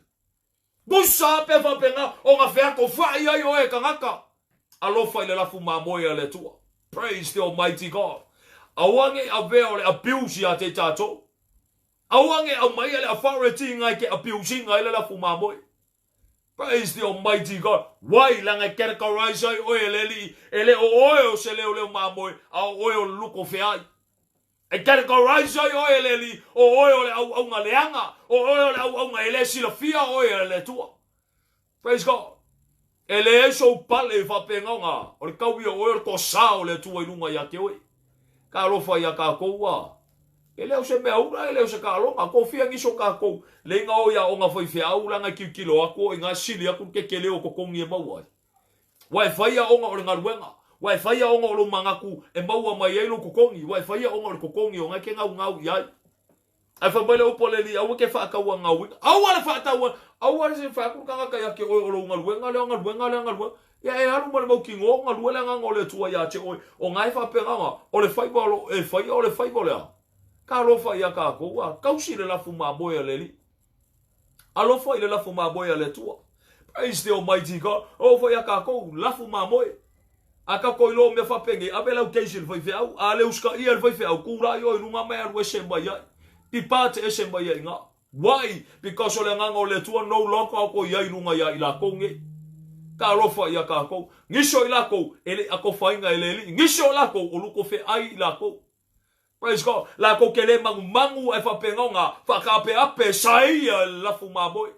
S1: Tusa pe faapena ona featofai ai oe e tagata. Alofa i le lafu mamoe a le Atua. Praise the Almighty God. Aua ne i avea o le abuse ia te i tatou. Aua ne i aumaia le authority ina e te abuse ina ai le lafu mamoe. Praise the Almighty God. Why? Leaga e categorize ai oe e le Alii, e le o oe o se leoleo mamoe, a o oe o le luko feai. E categorize ai oe e le Alii, o oe o le auauna leaga, o oe o le auauna e le silafia oe e le Atua. Praise God. E leai sou pale i faapena ona o le tau ia o oe o le toasā o le Atua i luga ia te oe. Talofa ia tatou a. E le o se mea ula, e le o se taaloga. Tofia nisi o tatou leiga o i aoga faifeau leaga e tilotilo atu o i ina sili atu le tetele o totogi e maua ai. Ua e fai aoga o le galuega. Ua e fai aoga o lou manatu e maua mai ai lou totogi. Ua e fai aoga o le totogi o na e te naunau i ai. Ae fai mai le upu a le Alii, Aua ke faatauanauina. Aua le faatauanauina. Aua le fai atu le tagata ia te oe o lou galuega lea, galuega lea, galuega. Ia e alu ma le mautinoa o galue le agaga o le Atua ia te oe. O na e faapena ona, o le faiva o lo e faia o le faiva o le a? Talofa ia tatou a, tausi le lafu mamoe a le Alii. Alofa i le lafu mamoe a le Atua. Praise the Almighty God. Oo foi ia tatou, lafu mamoe. A tatou iloa mea faapenei, ave lau case i le faifeau. A le usitaia e le faifeau, tulai oe i luga ma e alu ese mai ai. Depart ese mai ai i ina. Why? Because o le agaga o le Atua no longer o ko i ai i luga ia i lakou nei. Talofa ia tatou. Nisi o i lakou, e le i atofaina e le Alii. Nisi o lakou, o luko feai i lakou. Praise God. Lakou ke le magumagu ae faapena ona faataapeape saia i le lafu mamoe.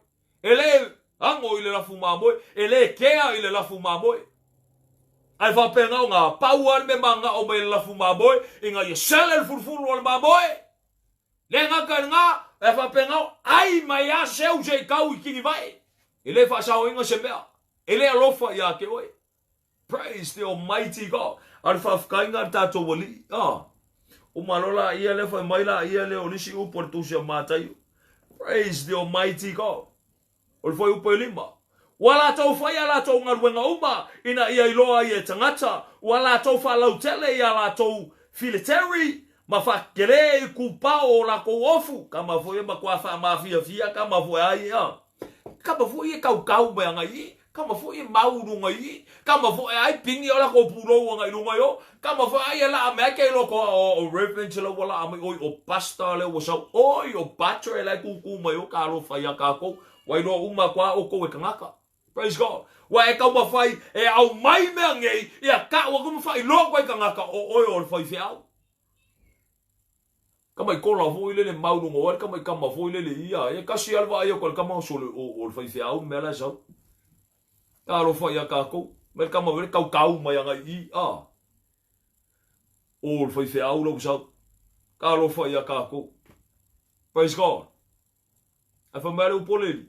S1: E le ago i le lafu mamoe, e le kea i le lafu mamoe. Ae faapena ona pau lava le mea manao mai le lafu mamoe ina ia sele le fulufulu o le mamoe. Le gata i lena, ae faapena ona ai mai lava seu se i tau i tinivae. E le faasaoina se mea. E le alofa ia te oe. Praise the Almighty God. A o le faafetaiga a le tatou Alii. Ah. Uma loa laia lea, fai mai laia lea o le isi upu a le Tusi a Mataio. Praise the Almighty God. O le fuaiupu e lima. Ua latou fai a latou galuega uma ina ia iloa ai e tagata, ua latou faalautele i a latou fileteri ma faakele i kupao o lakou ofu. Kama foi e matua faamafiafia kama foi ai a. Kama foi e kaukau mai agai i i, kama foi e mau i luga i i, kama foi e ai pini o lakou pulou agai i luga i o, kama foi ai e laa mai ai ke loko a o o Reverend la ua laa mai oi o Pastor lea ua sau oi o Batre la e kūkū mai o talofa iā kākou ua iloa uma atu a oukou e tagata. Praise God. Ua e taumafai e aumai mea nei ia tau atu ma faailoa atu ai i tagata o oe o le faifeau. Tama i kola foi lele mau luga o ai le tama i kama foi lele ia e kasi a le vaai atu a le tama sole o le faifeau le mea la e sau. Talofa ia tatou mai le tama foi le kaukau mai agai i a o le faifeau la ua sau. Talofa ia tatou. Praise God. Ae fai mai le upu o le Alii,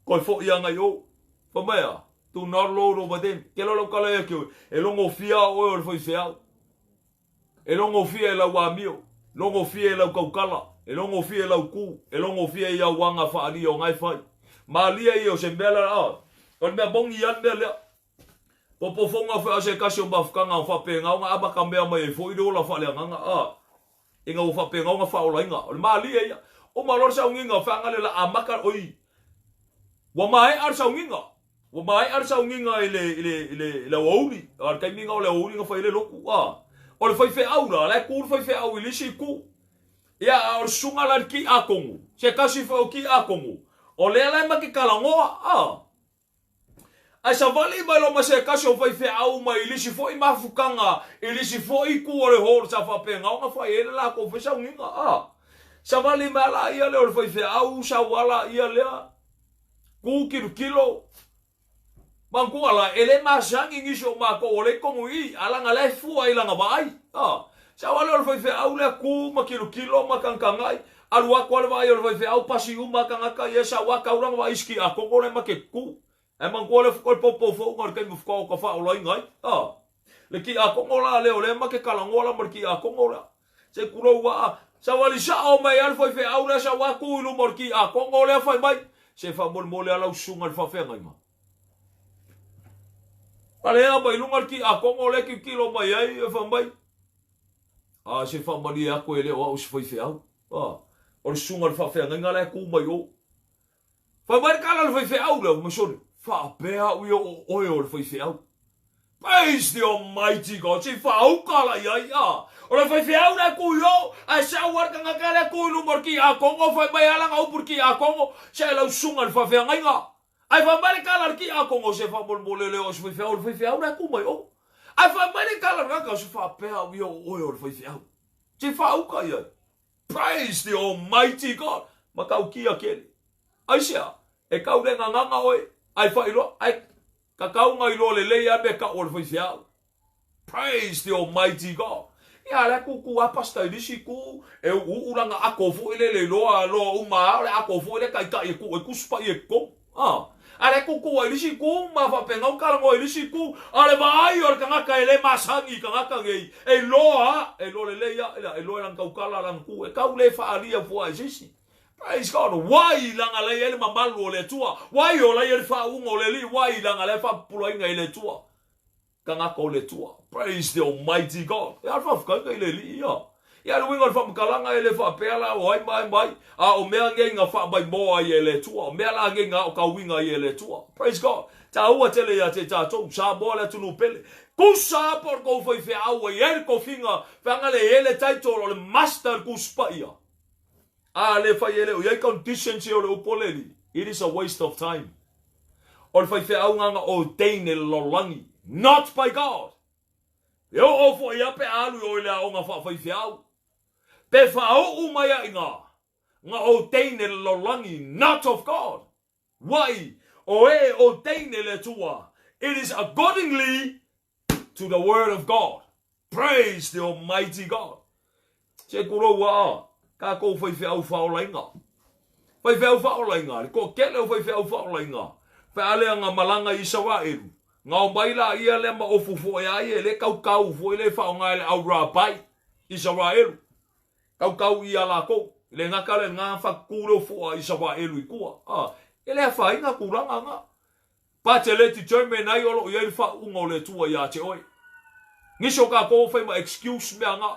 S1: Koe foʻi agai o. Fai mai a, Do not lord over them. Ke loa lau tala ia ki oe, e logofia oe o le faifeau. E logofia e lau amio, logofia e lau tautala, e logofia e lau ku, e logofia i au aga faaalia o na e fai. Malia ia o se mea la, a, o le mea moni ia le mea lea. Popofoga foi a se tasi o mafutaga o faapena ona amata mea mai ai foi le ola faaleagaga, a, ina ua faapena ona faaolaina. O le malie ia. Uma loa le sauniga o feaga le la amata, oi, ua maea le sauniga. Ua maea le sauniga i le, i le, i le, i le aoauli, a o le taimi lena o le aoauli na fai ai le lotu, a. O le faifeau la, la e tu le faifeau i le isi itu. Ia, a o le susuga la i le kiakono, se tasi foi o kiakono, o lea la e ma te talanoa, a. Ae savali mai loa ma se tasi o faifeau mai i lisi foi mafutaga i lisi foi itu o le hall sa faapena ona fai ai le latou fai sauniga. A savali mai a laia lea o le faifeau sau a laia lea ku kilokilo manatua la e le masani nisi o matou o lea i totonu i i a laga lea e fua i lana vaai. A sau a lea o le faifeau lea ku ma kilokilo ma tagatagai Alu atu a le vaai o le faifeau, pasi uma a tagata ia sau a tau lana vaai ski a kogo le ma ke ku. Ae manatua le fuka o le popo fou na o le taimi fuka o ka faaolaina ai. A. Le ki a kogo la lea o lea ma ke talanoa la ma le ki a kogo lea. Se kulou a a. Savali sao mai a le faifeau lea sau a tu i luma o le ki a kogo lea fai mai. Se faamolemole a lau susuga i le faafeagaiga. Palea mai luga le tiakono lea e tilotilo mai ai e fai mai, A, se faamalie atu e le o au o se faifeau. A, o le susuga i le faafeagaiga la e tu mai o. Fai mai le tala a le faifeau lea, fai mai, Sole, faapea au ia o oe o le faifeau. Praise the Almighty God, se i faauka la i ai, a. O le faifeau la e tu i o, ae sau lava le tagata lea tu i luma o le tiakono, fai mai lava lana upu i le tiakono, se lau susuga i le faafeagaiga. Ae fai mai le tala a le tiakono, se faamolemole le o au se faifeau, o le faifeau la e tu mai o. Ae fai mai le tala a le tagata, se faapea au ia o oe o le faifeau. Se i faauka i ai. Praise the Almighty God! Matautia tele. Aisea? E tau le gagana oe, ae faailoa, ae tatau ona iloa lelei lava mea tau a le faifeau. Praise the Almighty God! Ia, la e tutu lava pastor i le isi itu, e uuuu lana ato foi lele iloa, loa uma lava o le ato foi lea taitai e tuu ai Tusi Paia i totonu. A, a le tutu ai i le isi itu ma faapena ona talanoa i le isi itu, a o le vaai o le tagata e le masani i tagata nei, e iloa a, e iloa lelei a, e iloa e lana tautala lana tu, e tau le faaalia fua e se isi. Praise God! Wai leaga la e i ai le mamalu o le Atua, wai o la e i ai le faauuga o le Alii, wai leaga la e faapupulaina e le Atua. Tagata o le Atua. Praise the Almighty God. E a le faafetaiga i le Alii ia? Ia le uiga o le faamatalaga e le faapea la o ai ma ai ma ai, a o mea nei na faamaimoa ai e le Atua, o mea la nei na aotauina ai e le Atua. Praise God. Taua tele ia te tatou, Samoa le atunuu pele. Tusa lava po o le tou faifeau e i ai le tofiga, feaga le i ai le title o le Master le Tusi Paia. A le fai e le o i ai conditions ia o le upu o le Alii, it is a waste of time. O le faifeau na ordain e le lalolagi, not by God. E oo foi a pe a alu i o i le aoga faafaifeau, pe faauu mai a i na, na ordain e le lalolagi, not of God. Wai, o e ordain e le Atua, it is accordingly to the word of God. Praise the Almighty God. Se kulou aa, kākou faifeau faaolaina. Faifeau faaolaina, le toatele o faifeau faaolaina, fealea nga malaga i Isaraelu, nga o mai la ia lea ma ofu foe ai e le kaukau foe le whaonga e le au rabai Isaraelu. Kaukau ia lākou, le ngaka le ngā whakukū leo fua Isaraelu i kua. Ah, e le awhainga kūranga ngā. Pa te le determine ai o lo o i ai le faauuga o le Atua iā te oe. Nisi o kākou o fai ma excuse mea nga.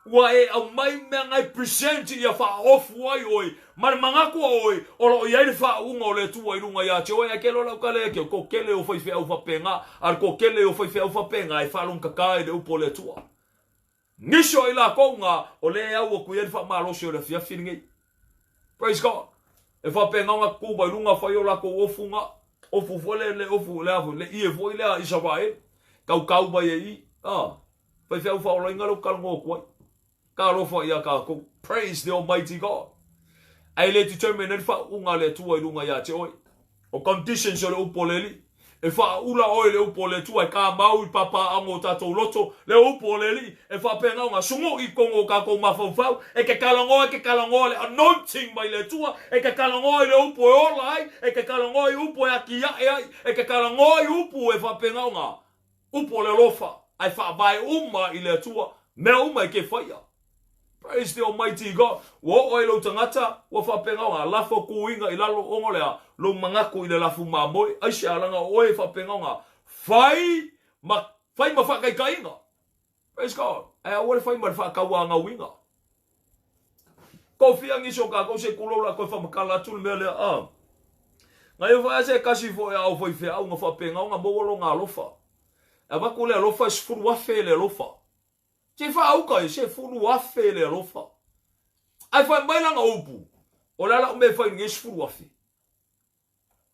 S1: Ua e aumai mea nga e present ia faaofu ai oe ma le manatu a oe o lo o i ai le faauuga o le Atua i luga iā te oe. Ae ke lola uka le ke ko kele o faifeau faapena, a le ko kele o faifeau faapena e faalogotata i le upu o le Atua. Nisi o i lakou nga o le e au atu i ai le faamalosi o le afiafi lenei. Praise God. E faapena ona tutu mai luga fai o lakou ofu nga, ofu foi le, le ofu, le afu, le ie foi lea a Isaraelu, kaukau mai e i, a, faifeau faaolaina lea ou te talanoa atu ai. Talofa ia tatou. Praise the Almighty God. Ae le determine ai le faauuga a le Atua i luga ia te oe. O conditions o le upu o le Alii. E faaula oe i le upu o le Atua e kāmau i papaaoga o tatou loto, le upu o le Alii, e faapena ona sunuʻi i totonu o tatou mafaufau, e te talanoa, e te talanoa le anointing mai le Atua, e te talanoa i le upu e ola ai, e te talanoa i upu e atiaʻe ai, e te talanoa i upu e faapena ona upu o le alofa, ae faavae uma i le Atua, mea uma e ke faia. Praise the Almighty God. Ua oo ai lou tagata, ua faapena ona lafo kuiga i lalo ona o le a? Lou manatu i le lafu mamoe. Aisea leaga o oe e faapena ona fai ma fai ma faataitaiga. Praise God. Ae aua le fai ma le faatauagauina. Kofia nisi o kākou se kulou la koe whamakala atu le mea lea. Ah. Ngai o whaea se kasi fo e au whaiwheau nga whapenga o nga maua lo nga alofa. E avatu le alofa e 10,000 le alofa. Se faauka e 10,000 le alofa. Ae fai mai lana upu, o le a lau mea e fai i lenei 10,000?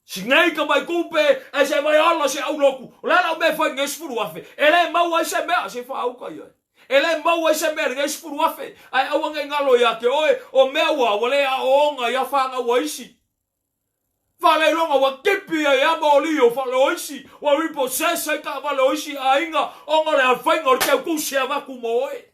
S1: Sinei ka mai tupe, ae se vai ala se au lotu. O le a lau mea e fai i lenei 10,000? E le maua ai se mea, se faauka ia. E le maua ai se mea i lenei 10,000. Ae aua nei galo ia te oe, o mea ua, ua le aoaoga ia fanau a isi. Faleiloga ua tipi ai a moli o faleoisi, ua repossess ai taavale o isi aiga ona o le alofaiga o le teutusi e avatu mo oe.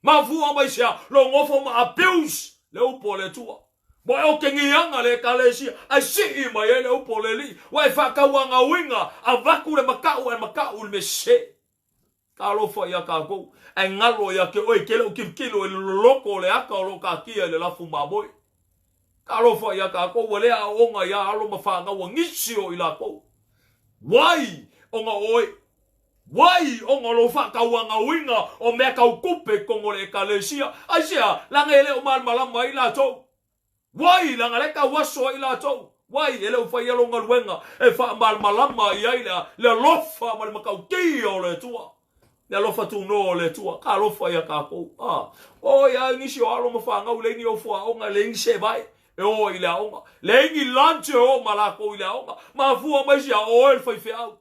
S1: Mafua mai sea lou nofo ma abuse le upu a le Atua. Ua e otegiaga le Ekalesia ae sii mai ai le upu o le Alii, ua e faatauagauina, avatu le matau ae matau i le mea sese. Talofa ia tatou, ae galo ia te oe, e te le o tilotilo i le loloto o le ata o lo o taatia i le lafu mamoe. Talofa ia tatou, ua le aooga ia alo ma fanau a nisi o i latou. Wai! Ona o oe. Why? Ona o lou faatauagauina o mea tau tupe i totonu o le Ekalesia. Aisea? Leaga e le o malamalama ai latou. Why? Leaga lea e tauaso ai latou. Why? E le o faia lou galuega e faamalamalama i ai le alofa ma le matautia o le Atua. Le alofa tunoa o le Atua. Talofa ia tatou. Ah. Oi, ai nisi o alo ma fanau, leai ni ofo aoga, leai ni sevae e o ai i le aoga. Leai ni lunch e o ma latou i le aoga. Mafua mai se a oe le faifeau.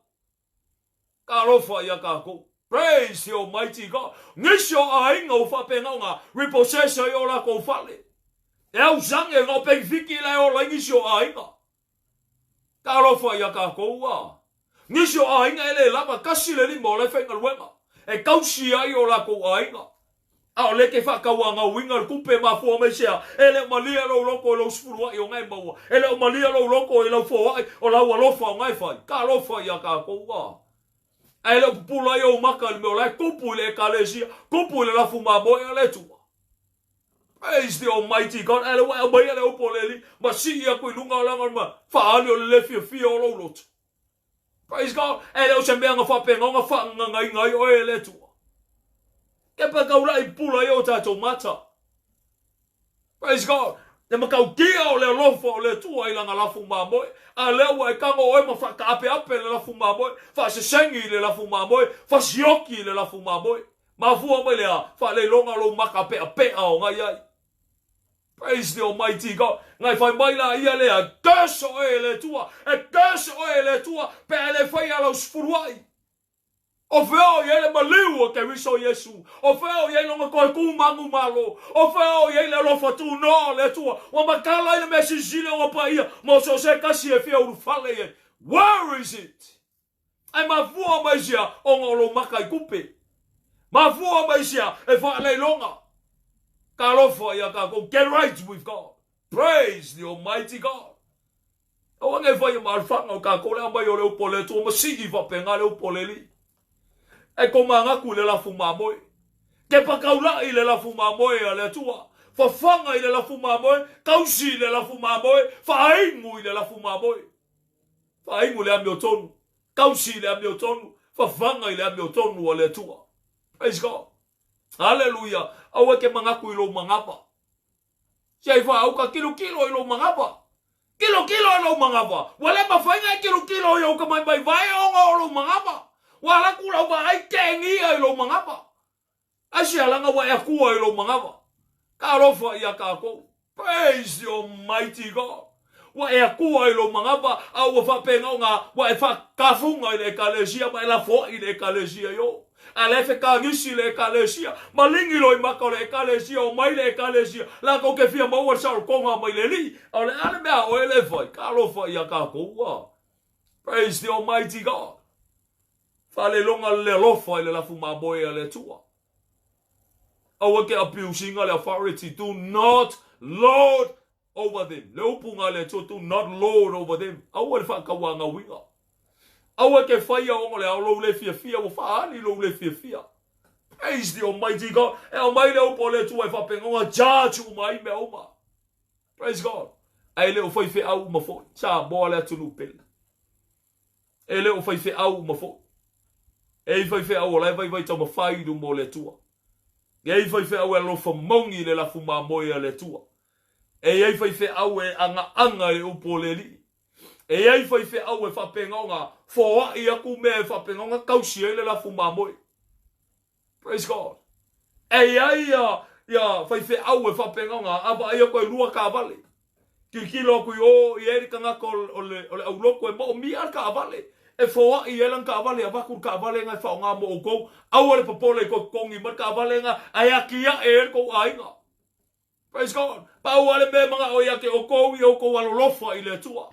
S1: Talofa ia tatou. Praise the Almighty God. Nisi o aiga ua faapena ona repossess ai o latou fale. E ausage na o penifiti la e ola ai nisi o aiga. Talofa ia tatou a. Nisi o aiga e le lava, 1 le 5 o la e faigaluega. E tausi ai o latou aiga. A o lea e te faatauagauina le tupe e mafua mai sea, e le o malie lou loto i lou sefuluai o na e maua, e le o malie lou loto i lau foai o lau alofa o na e fai. Talofa ia tatou a. Ae le o pupula ai ou maka i le mea o la e tupu i le Ekalesia, tupu i le lafu mamoe a le Atua. Praise the Almighty God. Ae le ua e aumaia le upu o le Alii ma sii atu i luga o lana ma faaali o le le fiafia o lou loto. Praise God. E le o se mea na faapena ona faagagaina ai oe e le Atua. Ke pa taulai pula i o tatou mata. Praise God. Le matautia o le alofa o le Atua i lana lafu mamoe. A lea ua e tago oe ma faataapeape le lafu mamoe, faasesegi i le lafu mamoe, fasioki i le lafu mamoe. Mafua mai lea, faaleiloga lou maka peapea o ngai ai. Praise the Almighty God. Ngai fai mai la ia lea, curse oe e le Atua, e curse oe e le Atua, pe a e le faia lau sefuluai. O fea o i ai le maliu o Keriso Iesu? O fea o i ai lona toe tu manumalo? O fea o i ai le alofa tunoa o le Atua? Ua matala ai le mea silisili ona paia mo so o se tasi e fia ulufale i ai. Where is it? Ae mafua mai sea ona o lou maka i tupe. Mafua mai sea e faaleiloga. Talofa ia tatou. Get right with God. Praise the Almighty God. Aua ne i faia ma alofaga o tatou le aumai o le upu o le Atua ma sii faapena le upu o le Alii. E komanatu i le lafu mamoe. Kepa taulai i le lafu mamoe a le Atua. Fafaga i le lafu mamoe, tausi i le lafu mamoe, faainu i le lafu mamoe. Faainu le amiotonu, tausi i le amiotonu, fafaga i le amiotonu a le Atua. Praise God. Haleluia. Aua e ke manatu i lou manava. Se i faauka kilokilo i lou manava. Kilokilo i lou manava. Ua le mafai ona e kilokilo i ou tamaimaivae ona o lou manava. Ua alu atu lau vaai tegia i lou manava. Aisea leaga ua e Atua i lou manava. Talofa ia tatou. Praise the Almighty God. Ua e Atua i lou manava, a ua faapena ona ua e faatafuga i le Ekalesia ma e lafoai i le Ekalesia i o. A la e fekanisi le Ekalesia, maligi loimata o le Ekalesia, omai le Ekalesia, latou te fia maua le saolotoga mai le Alii. A o le a le mea a oe le fai? Talofa ia tatou a. Praise the Almighty God. Faaleloga le alofa i le lafu mamoe a le Atua. Aua ke abuse ina le authority. Do not lord over them. Le upu nga le Atua, do not lord over them. Aua le faatauagauina. Aua ke faia ona le ao lou le fiafia, ua faaali lou le fiafia. Praise the Almighty God. E aumai le upu o le Atua e faapena ona judge uma ai mea uma. Praise God. Ae le o faifeau uma foi. Samoa le atunuu pele. E le o faifeau uma foi. E i faifeau o la e vaivai taumafai i luma o le Atua. E i faifeau e alofa moni i le lafu mamoe a le Atua. E i ai faifeau e agaaga i le upu o le Alii. E i ai faifeau e faapena ona foai atu mea e faapena ona tausi ai le lafu mamoe. Praise God. E i ai ia, ia faifeau e faapena ona a vaai atu e lua taavale. Tilotilo atu i o i ai le tagata o, o, le, o le aulotu e moomia le taavale. E foai ai lana taavale, avatu le taavale nga e faaaoga mo outou. Aua le popole i tou totogi mai le taavale nga ae atiae ai le tou aiga. Praise God. Pau lava le mea e manao ia te outou ia outou alolofa i le Atua.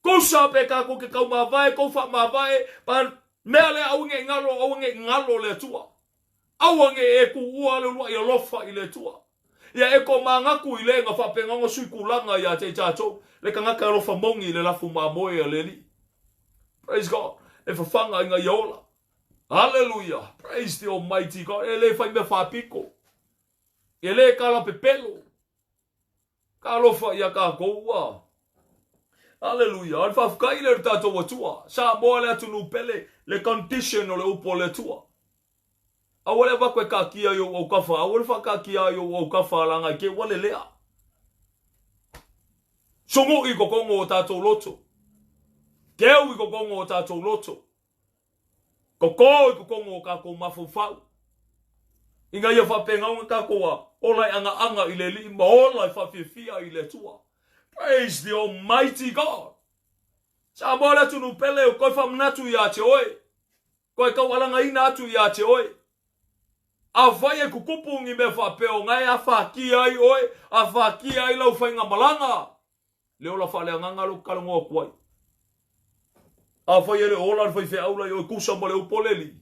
S1: Kusa pe tatou te taumavae, tou faamavae, pa mea lea aua ne i galo, aua ne i galo le Atua. Aua ne i e tuua le uluai alofa i le Atua. Ia e tomanatu i le na faapena ona sui tulaga ia te i tatou, le tagata e alofa moni i le lafu mamoe a le Alii. Praise God. E fafaga ina ia ola. Hallelujah. Praise the Almighty God. E le fai mea faapito. E le kalapepelo. Talofa ia tatou ua. Aleluia. O le faafetai lea i le tatou Atua. Samoa le atunuu pele, le condition o le upu o le Atua. Aua le avatu e taatia i ou autafa, aua le faataatia i ou autafa laga i te ua lelea. Sunu'i i totonu o tatou loto. Keu i totonu o tatou loto. Koko i totonu o tatou mafaufau. Ina ia faapena ona tatou ola e agaaga i le Alii ma ola e faafiafia i le Atua. Praise the Almighty God! Samoa le atunuu pele, o toe faamanatu ia te oe. Toe taualagaina atu ia te oe. Afai e tutupu ni mea faapea ona e afatia ai oe, afatia ai lau faigamalaga, le ola faaleagaga lea ou te talanoa atu ai. Afai e le o ola le faifeau la i oe, tusa ma le upu o le Alii,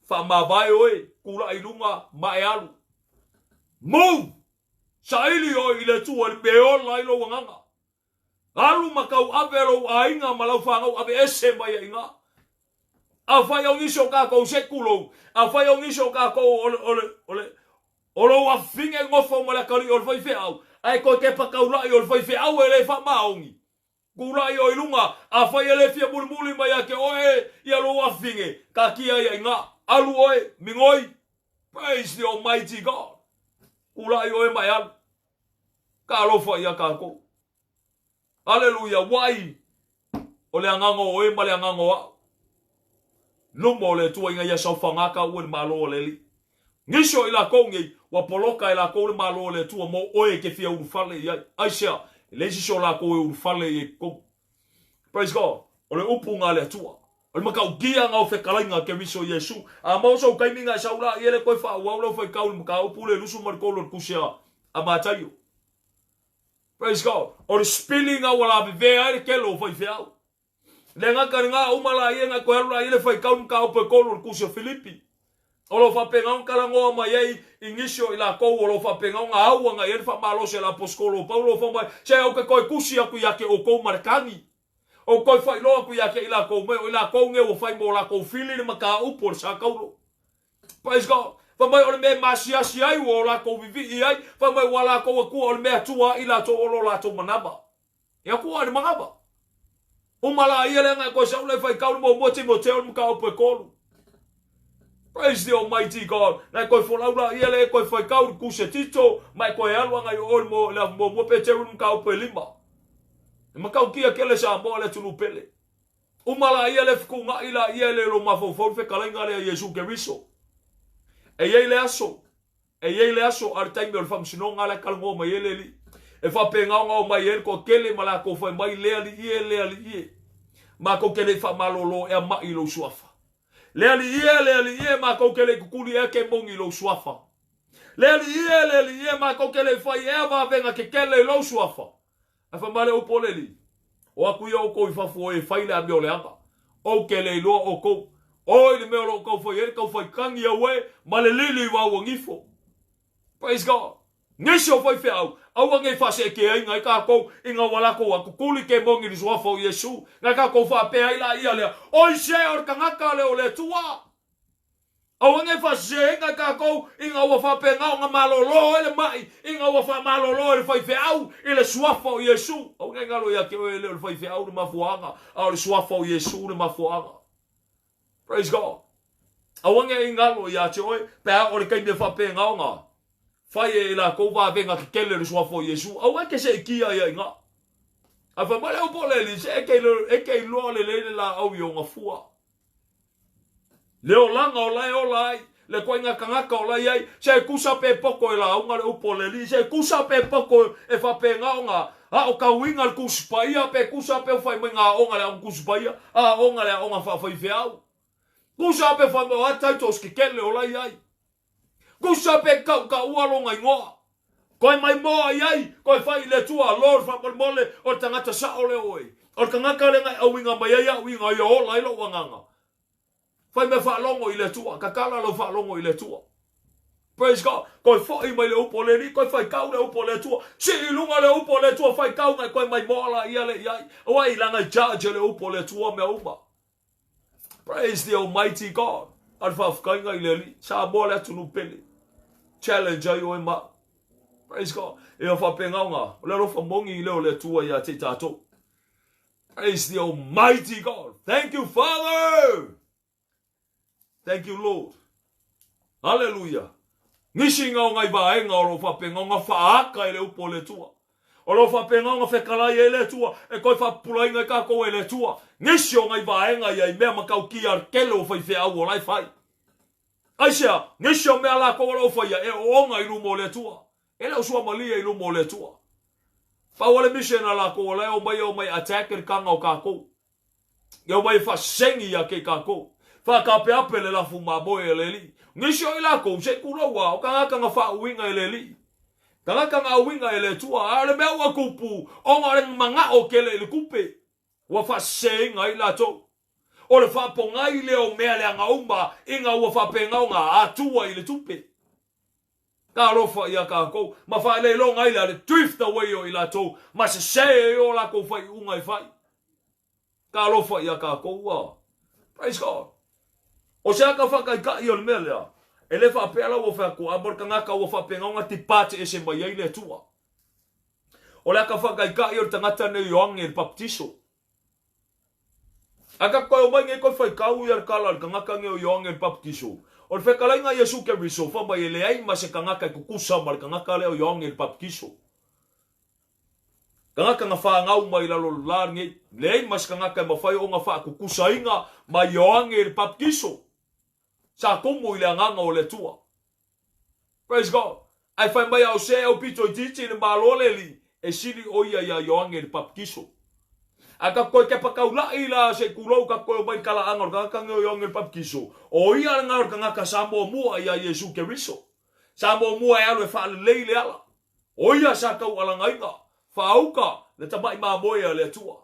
S1: faamavae oe, tulai i luga ma e alu. Move! Saili oe i le Atua i le mea e ola ai lou agaga. Alu ma tauave lou aiga ma lau fanau aveese mai ai ina. Afai o nisi o tatou se tulou, afai o nisi o tatou o le, o le, o le, o lou afafine nofo ma le atalii o le faifeau, ae toe tepa taula'i o le faifeau e le faamaoni. Tulai oe i luga, afai e le fia mulimuli mai ia te oe ia lou afafine, taatia ai ina. Alu oe, migoi. Praise the Almighty God. Tulai oe ma e alu. Talofa ia tatou. Aleluia, wai o le agaga o oe ma le agaga o a'u. Luma o le Atua ina ia saofaga taua i le Malo o le Alii. Nisi o i lakou nei, ua poloka e lakou le Malo o le Atua mo oe e te fia ulufale i ai. Aisea? E leai se isi o lakou e ulufale i ai i totonu. Praise God. O le upu na a le Atua. O le matautia na o fetalaiga a Keriso Iesu. A maua sou taimi na e sau la ia le toe faaauau lau faitau i le mataupu le 23 o le tusi a Mataio. Praise God. O le sipili na ua lavevea ai le tele o faifeau. Le gata i lena uma la ia na toe alu la ia le faitau le mataupu e tolu o le tusi a Filipi. O lo o faapena ona talanoa mai ai i nisi o i latou o lo o faapena ona au ana i ai le faamalosi a le aposetolo o Paulo, fai mai, Se ou te toe tusi atu ia te outou ma le tagi. Ou te toe faailoa atu ia te i latou mai, o i latou nei ua fai mo latou fili le mataupu o le sa taulo. Praise God. Fai mai o le mea e maasiasi ai ua o latou vivii ai, fai mai ua latou atua o le mea atua ai latou o lo latou manava. E atua i le manava. Uma la ia lea na e toe sau le faitau le muamua Timoteo le mataupu e tolu. Praise the Almighty God. Na e toe folau la ia le e toe faitau le tusi a Tito ma e toe alu agai o le mo le muamua Peteru le mataupu e lima. E matautia kele Samoa le atunuu pele. Uma la ia le fetuunai la ia le lo mafaufau le fetalaiga lea Iesu Keriso. E i ai le aso E i ai le aso a le taimi o le faamasinoga la e talanoa mai ai le Alii. E faapena ona omai ai le toatele ma latou fai mai, Le Alii e, le Alii e, matou te le i faamalolo ea ma'i i lou suafa. Le Alii e, le Alii e, matou te le i kukuli ea kemoni i lou suafa. Le Alii e, le Alii e, matou te le i fai ea vavega kekele i lou suafa. Ae fai mai le upu o le Alii, O atu ia outou i fafo o e fai le amio leaga. Ou te le iloa outou. O i le mea o lo o tau fai ai le tau fai tagi au e ma le lili i vauagifo. Praise God. Nisi o faifeau, aua nei faaseekeaina ai tatou ina ua latou akukuli ke moni i le suafa o Iesu. Na tatou faapea ai laia lea, Oi se o le tagata lea o le Atua! Aua nei faaseseina tatou ina ua faapena ona malolo ai le ma'i, ina ua faamalolo ai le faifeau i le suafa o Iesu. Aua nei galo ia te oe e le o le faifeau le mafuaaga, a o le suafa o Iesu le mafuaaga. Praise God. Aua nei galo ia te oe pe a o le taimi e faapena ona fai e i latou vavega kekele le suafa o Iesu. Aua e te seetia ia i ina. Ae fai mai le upu o le Alii, se e te iloa lelei le laau i ona fua. Le olaga o la e ola ai, le koiga tagata o la i ai, se kusa pe poko e lauga le upu o le Alii, se kusa pe poko e faapena ona aotauina le Tusi Paia, pe kusa pe fai mai ga aoga le aoga Tusi Paia, aoga le aoga faafaifeau. Kusa pe fai mai o a titles kekele o la i ai. Kusa pe kaʻukaʻua lona igoa. Koe mai moa i ai, koe fai i le Atua, Lord, faamolemole, o le tagata sao lea oe. O le tagata lea na e auiga mai ai au ina ia ola ai lou agaga. Fai mea faalogo i le Atua, tatala lau faalogo i le Atua. Praise God. Koe foi mai le upu o le Alii, koe faitau le upu o le Atua. Sii i luga le upu o le Atua, faitau nai koe mai moa la ia le i ai. Auai, leaga e judge e le upu o le Atua mea uma. Praise the Almighty God. A le faafetaiga i le Alii. Samoa le atunuu pele. Challenge ai oe ma au. Praise God. Ia faapena ona, o le alofa moni lea o le Atua ia te i tatou. Praise the Almighty God. Thank you, Father. Thank you, Lord. Hallelujah. Nisi nga o ngai vaenga o lo whapenga o nga whaaka e le upo le tua. O lo whapenga o nga whekalai e le tua, e koe whapulainga i kako e le tua. Nisi o ngai vaenga ia i mea makau ki ar kele o whai wheau o lai whai. Aisea, nisi o mea lākou o lo whaia e o onga i luma o le Atua. E le o suamalie i luma o le Atua. Pau o le mission a lākou o lai o mai o mai attack le kanga o kākou. Ia o mai whasengi ia ke kākou. Whakapeape le lafu mamoe e le li. Nisi o i lākou, se kuloua, o kangaka nga whaauinga e le li. Kangaka nga uinga e le Atua, a le mea ua kupu, o ngā le manga o kele i le kupe. Ua whaseinga i lātou. O le whapongai le o mea le anga uma, inga ua whapenga o ngā atua i le tupe. Ka alofa ia kākou, ma whaeleiloga ai le ale drift away o i lātou, ma se se e o lākou whai unga i whai. Ka alofa ia kākou ua. Praise God. O se aka whakaikai o le mea lea, e le whapea la ua whako, a mo le kangaka ua whapenga o ngā tipate e se mai ai le Atua. O le aka whakaikai o le tangata nei o ange le baptiso. Aka koe o mai nge koe whai kau i ar kala le kangaka nge o Ioange le baptiso. O le whekalainga Yesu ke riso, wha mai e le ai ma se kangaka e kukusa ma le kangaka leo Ioange le baptiso. Kangaka nga whangau mai lalo la nge, le ai ma se kangaka e mawhai o nga wha kukusa inga ma Ioange le baptiso. Sa komo i le anganga o le tua. Praise God. Ai whai mai au se au pito i titi le malo le li, e sili o ia ia Ioange le baptiso. A ka koe ke pakaulai la se kulou ka koe o mai kala anga o kangaka nge o Ioange le baptiso. O ia le ngā o kangaka sa mua mua ia Yesu Keriso. Sa mua mua e alu e whaalelei le ala. O ia sa kau alangainga. Whaauka le tamai mamoe a le Atua.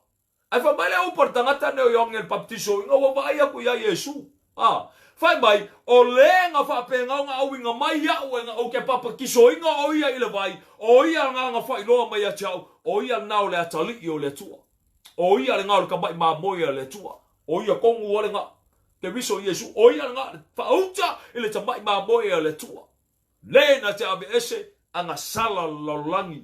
S1: Ai whai mai le au par tangata ne o Ioange le baptiso. Inga ua vai aku ia Yesu. Ah, whai mai, o le nga whapenga o ngā auinga mai au e ngā o ke papakiso inga o ia i le vai, o ia ngā ngā whailoa mai a te au, o ia nao le atali i o le Atua. O ia le ngā o le kamai mamoe a le Atua. O ia kongu o le ngā, te riso Yesu, o ia le ngā, whaauta i le tamai mamoe a le Atua. Le na te ave ese, a ngā sala lalolangi.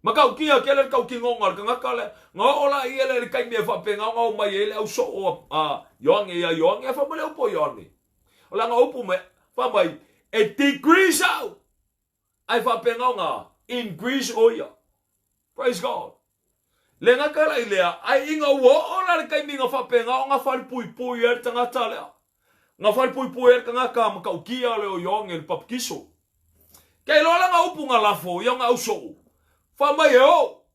S1: Makau kia ke le kau ki ngonga le kangaka le nga o la i ele le kai me fa pe nga o mai ele au so o a Ioange ia Ioange fa mai le upo Ioange. O la nga upu me fa mai e decrease au. Ai fa pe nga nga increase o ia. Praise God. Le nga kala i lea ai inga ua o la le kai minga fa pe nga o nga fali pui pui e le tangata lea. Nga fali pui pui e le kangaka ma kau kia le o Ioange le papikiso. Kei loa la nga upu nga lafo ia nga au so. Fa mai e o.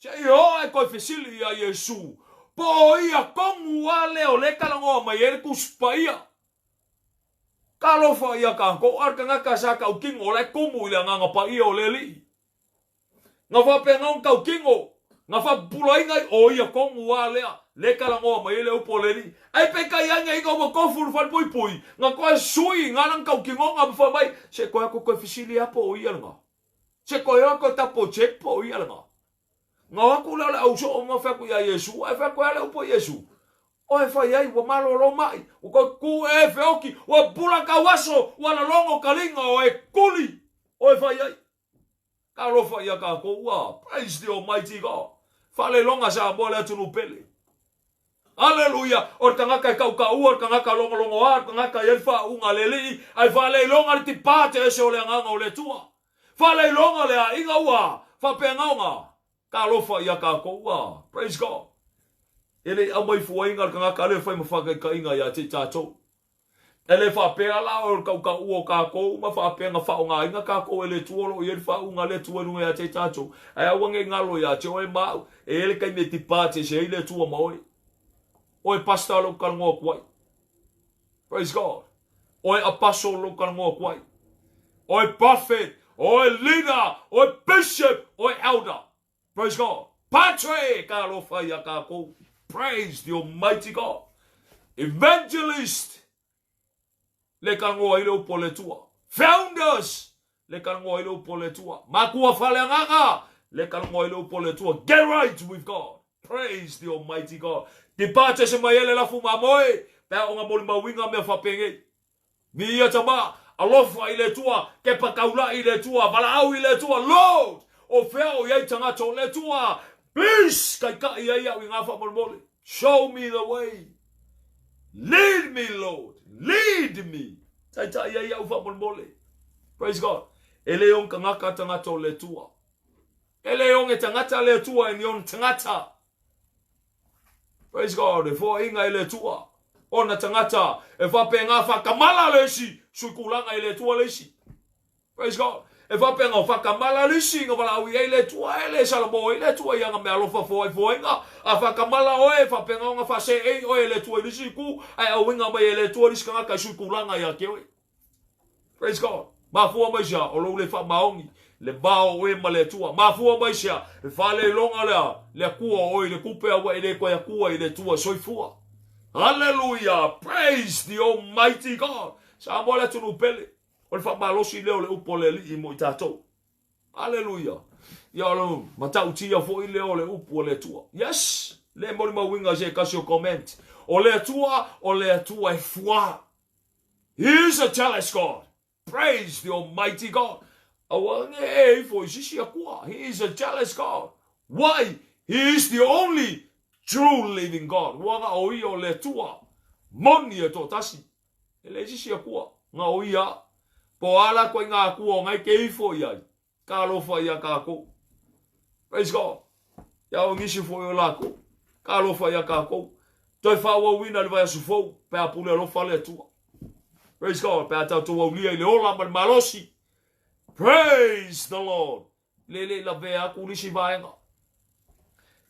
S1: Se i o e koe fesili ia Yesu. Po ia kongu a leo le kalangoa mai e le kuspa ia. Ka alofa ia kākou, ar kangaka sa kau kingo le kumu i le anganga pa ia o le li. Nga whapenga o kau kingo, nga whapulainga i o ia kongu a lea, le kalangoa mai e le upo le li. Ai pe kai anga inga ua kofu le whale pui pui, nga koe sui nga nang kau kingo nga mwha mai, se koe ako koe fisili apo o ia nga. Se koe ako tapo check po o ia nga. Nga aku leo le au so o nga whaku ia Yesu, ai whaku ia le upo Yesu. O e whai ai, ua malo lo mai, ua koe ku e wheoki, ua pula kauaso, ua lalongo kalinga o e kuli, o e whai ai. Ka alofa ia kākou ua, praise the Almighty God. Whale longa sa moa le atunu pele. Hallelujah. O le tangata e kaukaua, o le tangata longolongo a, o le tangata i ai whaunga le lii, ai whale longa le tipate ese o le anganga o le Atua. Whale longa le a inga ua, whapenga o ngā. Ka alofa ia kākou ua, praise God. E le au mai fuainga le kangaka le whai mawhaka i ka inga ia te tātou. E le whapea la o le kaukaua o kākou, ma whapea ngā whao ngā inga kākou e le tuolo i e le whaunga le tua nunga ia te tātou. Ai aua nge ngalo ia te oe mau, e ele kai me tipate se i le tua ma oe. Oe pastor lo kalangoa kuai. Praise God. Oe apostle lo kalangoa kuai. Oe prophet, oe leader, oe bishop, oe elder. Praise God. Patre ka alofa ia kākou. Praise the Almighty God. Evangelist. Le kalangoa i le upo le tua. Founders. Le kalangoa i le upo le tua. Makua whaleanganga. Le kalangoa i le upo le tua. Get right with God. Praise the Almighty God. Tipate se mai ele lafu mamoe. Pea o ngā moli mauinga mea whapenge. Mi ia tama, alofa i le tua, ke pakaula i le tua, valaau i le tua, Lord, o whea o iai tangata o le tua, Please, taitai ai au i ngā faamolemole. Show me the way. Lead me, Lord. Lead me. Taitai ai au faamolemole. Praise God. E le ong tagata tagata o le Atua. E le ong e tagata le Atua e ni ona tagata. Praise God. E foaiga i le Atua. Ona tagata e faapena faakamala le isi sui tulaga i le Atua le isi. Praise God. E faapena o faakamala le isi na valaau i ai le Atua e le salamo ai le Atua i ana mea alofa foaifoaiga. A faakamala oe e faapena ona faaseei oe e le Atua i le isi itu ae auina mai e le Atua le isi tagata e sui tulaga ia te oe. Praise God. Mafua mai sea o lou le faamaoni le va o oe ma le Atua. Mafua mai sea e faaleiloga lea le Atua o oe i le tupe a ua e le toe Atua i le Atua soifua. Hallelujah! Praise the Almighty God! Samoa le atunuu pele. O le faamalosi lea o le upu a le Alii mo i tatou. Aleluia. Ia o le matautia foi lea o le upu a le Atua. Yes! Le molimauina se tasi o comment. O le Atua, o le Atua e fuā. He is a jealous God. Praise the Almighty God. Aua ne e ifo i sisi Atua. He is a jealous God. Why? He is the only true living God. Ua na o ia o le Atua. Moni e toatasi. E leai sisi Atua. Na o ia. Po a la koe ngā Atua o ngai ke ifo i ai. Ka alofa ia kākou. Praise God. Ia o nisi foi o lākou. Ka alofa ia kākou. Toe faaauauina le vaiaso fou, pe a pule alofa le Atua. Praise God. Pe a tatou aulia i le ola ma le malosi. Praise the Lord. Le le lavea atu nisi vaega.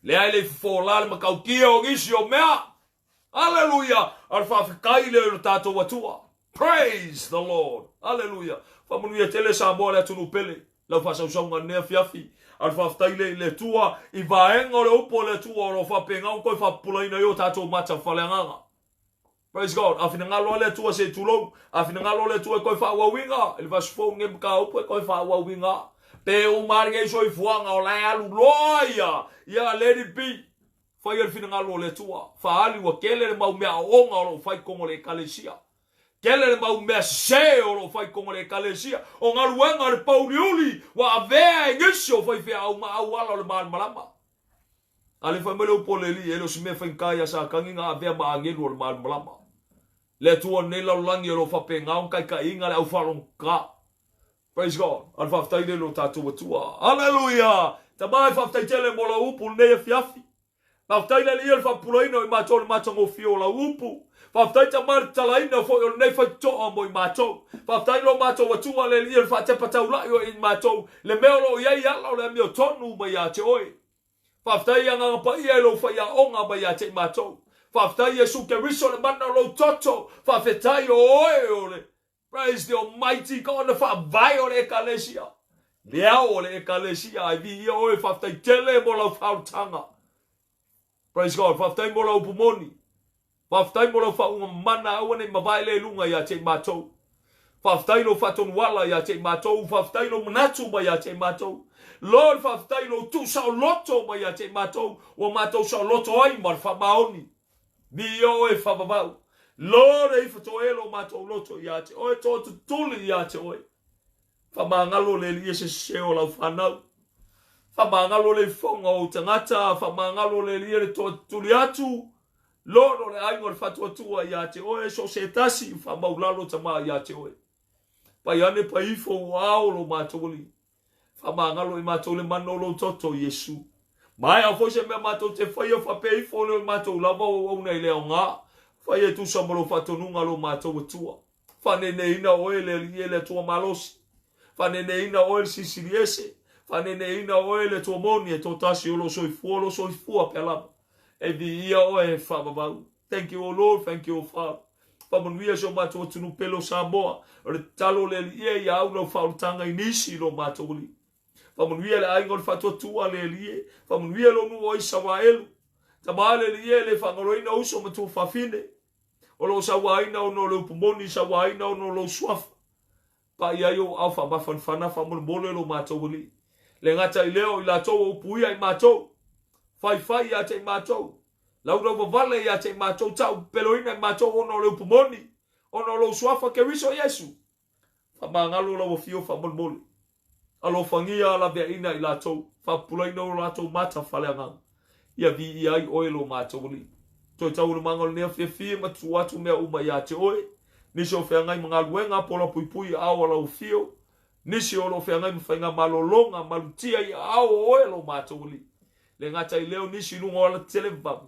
S1: Leai le fofola le matautia o nisi o mea. Aleluia! A o le faafetai lea i lo tatou Atua. Praise the Lord! Aleluia! Faamanuia tele Samoa le atunuu pele. Lau faasausauga lenei afiafi. A o le faafetai lea i le Atua i vaega o le upu a le Atua o lo o faapena ona toe faapupulaina ai o tatou mata faaleagaga. Praise God. A finagalo lava le Atua se i tulou. A finagalo le Atua e toe faaauauina i le vaiaso fou lenei mataupu e toe faaauauina. Pe uma lava lenei soifuaga o la e alu loa ia. Ia let it be. Faia le finagalo o le Atua. Faaali ua tele le mau mea aoaoga o lo o fai i totonu o le Ekalesia. Tele le mau mea sese o lo o fai i totonu o le Ekalesia. O galuega a le pouliuli ua avea e nisi o faifeau ma auala o le malamalama. A le fai mai le upu a le Alii, e le o se mea faigata ia Satani na avea ma agelu o le malamalama. Le Atua o lenei lalolagi o lo o faapena ona taitaiina le aufaalogogata. Praise God. A le faafetai lea i lo tatou Atua. Hallelujah! Tama e faafetai tele mo lau upu lenei afiafi. Faafetai le Alii o le faapupulaina o i matou i le matagofie o lau upu. Faafetai Tama i le tatalaina foi o lenei faitotoa mo i matou. Faafetai lo matou Atua le Alii o le faatepa taulai o i matou le mea o lo o i ai ala o le amiotonu mai ia te oe. Faafetai i Agaga Paia i lou faiaoga mai ia te i matou. Faafetai Iesu Keriso le mana o lou toto. Faafetai o oe o le Praise the Almighty God le faavae o le Ekalesia. Le ao o le Ekalesia, ai viia oe, faafetai tele mo lau faaolataga. Praise God, faafetai mo lau upu moni. Faafetai mo lau faauuga mamana, aua ne i mavae lea i luga ia te i matou. Faafetai lou faatonuala ia te i matou, faafetai lou manatu mai ia te i matou. Lord, faafetai lou tuusaoloto mai ia te i matou, ua matou saoloto ai ma le faamaoni. Viia oe faavavau. Lord e ifo toe lo matou loto ia te oe, toatutuli ia te oe. Faamagalo le Alii e se sese o lau fanau. Faamagalo le ifoga o ou tagata, faamagalo le Alii e le toatutuli atu. Lord o le aiga o le faatuatua ia te oe, so o se tasi faamaulalo tama ia te oe. Pai ane pai ifo ua ao lo matou Alii. Faamagalo i matou le mana o lou toto, Iesu. Maea foi se mea matou te faia, faapea ifo lea o i matou lava o auauna i le aoga. Faia e tusa ma lou faatonuga lo matou Atua. Faaneeneeina oe le Alii e le Atua malosi. Faaneeneeina oe le Silisili Ese. Faaneeneeina oe le Atua moni e toatasi o lo o soifua o lo o soifua pea lava. E viia oe e faavavau. Thank you, O Lord. Thank you, O Father. Faamanuia si o matou atunuu pele o Samoa. O le tatalo o le Alii e ia au lau faaolataga i nisi i lo matou Alii. Faamanuia le aiga o le faatuatua le Alii e. Faamanuia lou nuu o Isaraelu. Tama le Alii e le faagaloina uso ma tuafafine. O lo o sauaina ona o le upu moni, sauaina ona o lou suafa. Pai ai ou aao faamafanafana faamolemole lo matou Alii. Le gata i lea o i latou o upuia i matou. Faifai ia te i matou. Laulauvavale ia te i matou, taupeloina i matou ona o le upu moni, ona o lou suafa Keriso Iesu. Faamagalo lau afio faamolemole. Alofagia laveaiina i latou, faapupulaina o latou mata faaleagaga. Ia viia ai oe lo matou Alii. Toe taualumaga o lenei afiafi e matua atu mea uma ia te oe, nisi o feagai ma galuega polapuipui i aao o lau afio, nisi o lo o feagai ma faiga malologa malutia i aao o oe lo matou Alii. Le gata i lea o nisi i luga o ala televavave,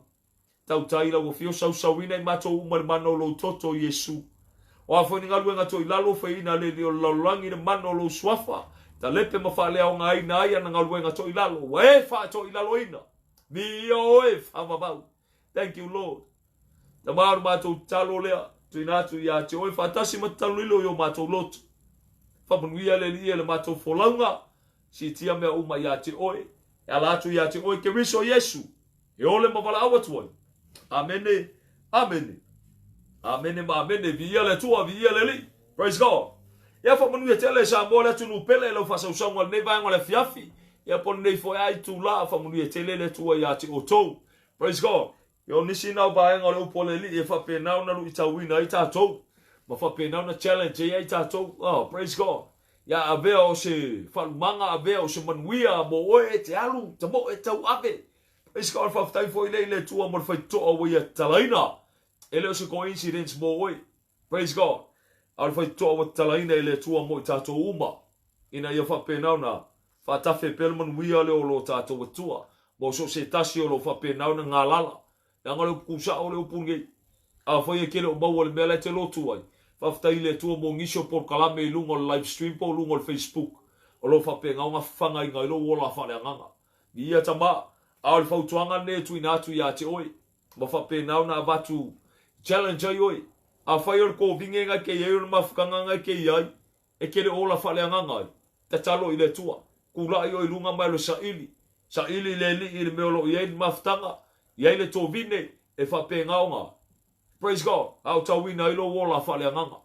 S1: Tautai lau Afio sausauina i matou uma i le mana o lou toto, Iesu. O a foi ni galuega toilalo faiina le Alii o le lalolagi i le mana o lou Suafa, talepe ma faaleaogaina ai ana galuega toilalo, ua e faatoilaloina. Viia oe, faavavau. Thank you, Lord. Tama o le matou tatalo lea, tuuina atu ia te oe faatasi ma tatalo lilo i o matou loto. Faamanuia le Alii e le matou folauga, siitia mea uma ia te oe. E ala atu ia te oe Keriso Iesu. E ole ma valaau atu ai. Amene, amene. Amene ma amene. Viia le Atua, viia le Alii. Praise God. Ia faamanuia tele Samoa le atunuu pele i lau faasausauga i lenei vaega o le afiafi. Ia po o lenei foi lava itula, faamanuia tele le Atua ia te outou. Praise God. Ia o nisi na o vaega o le upu a le Alii e faapena ona luitauina ai tatou ma faapena ona challenge ai tatou. Oh, praise God. Ia avea o se faalumaga, avea o se manuia mo oe e te alu, tamoe, tauave. Praise God, faafetai foi lea i le Atua mo le faitotoa ua ia tatalaina. E le o se coincidence mo oe. Praise God. A o le faitotoa ua tatalaina e le Atua mo i tatou uma, ina ia faapena ona faatafe pea le manuia lea o lo tatou Atua mo so o se tasi o lo o faapena ona galala. Leaga o le upu kusao o le upu lenei. Afai e te le o maua le mea la e te lotu ai, faafetai i le Atua mo nisi o polokalame i luga o le live stream po o luga o le Facebook o lo o faapena ona fafagaina ai lou ola faaleagaga. Viia Tama, a o le fautuaga lenei e tuuina atu ia te oe, ma faapena ona avatu challenge ai oe. Afai o le kovine na e te i ai o le mafutaga na e te i ai, e te le o ola faaleagaga ai, tatalo i le Atua, tulai oe i luga ma e alu e saili, saili i le Alii i le mea o lo o i ai le mafutaga, i ai le tovine, e faapena ona, praise God, aotauina ai lou ola faaleagaga.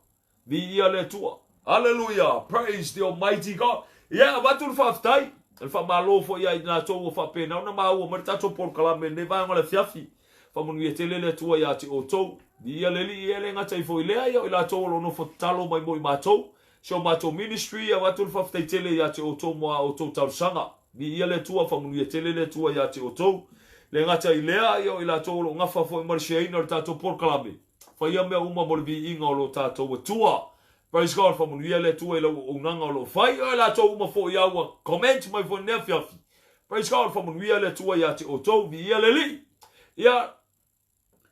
S1: Viia le Atua. Hallelujah! Praise the Almighty God. Ia, avatu le faafetai, le faamalo foi ia i latou ua faapena ona maua mai le tatou polokalame i lenei vaega o le afiafi. Faamanuia tele le Atua ia te outou. Viia le Alii, e le gata ai foi i lea, ia o i latou o lo o nofo tatalo mai mo i matou, si o matou ministry, avatu le faafetai tele ia te outou mo a outou talosaga. Viia le Atua, faamanuia tele le Atua ia te outou. Le gata i lea, ia o i latou o lo o gafa foi ma le share-ina o le tatou polokalame. Faia mea uma mo le viiga o lo tatou Atua. Praise God, faamanuia le Atua i lau auaunaga o lo o fai, o i latou uma foi a ua comment mai foi i lenei afiafi. Praise God, faamanuia le Atua ia te outou, viia le Alii. Ia,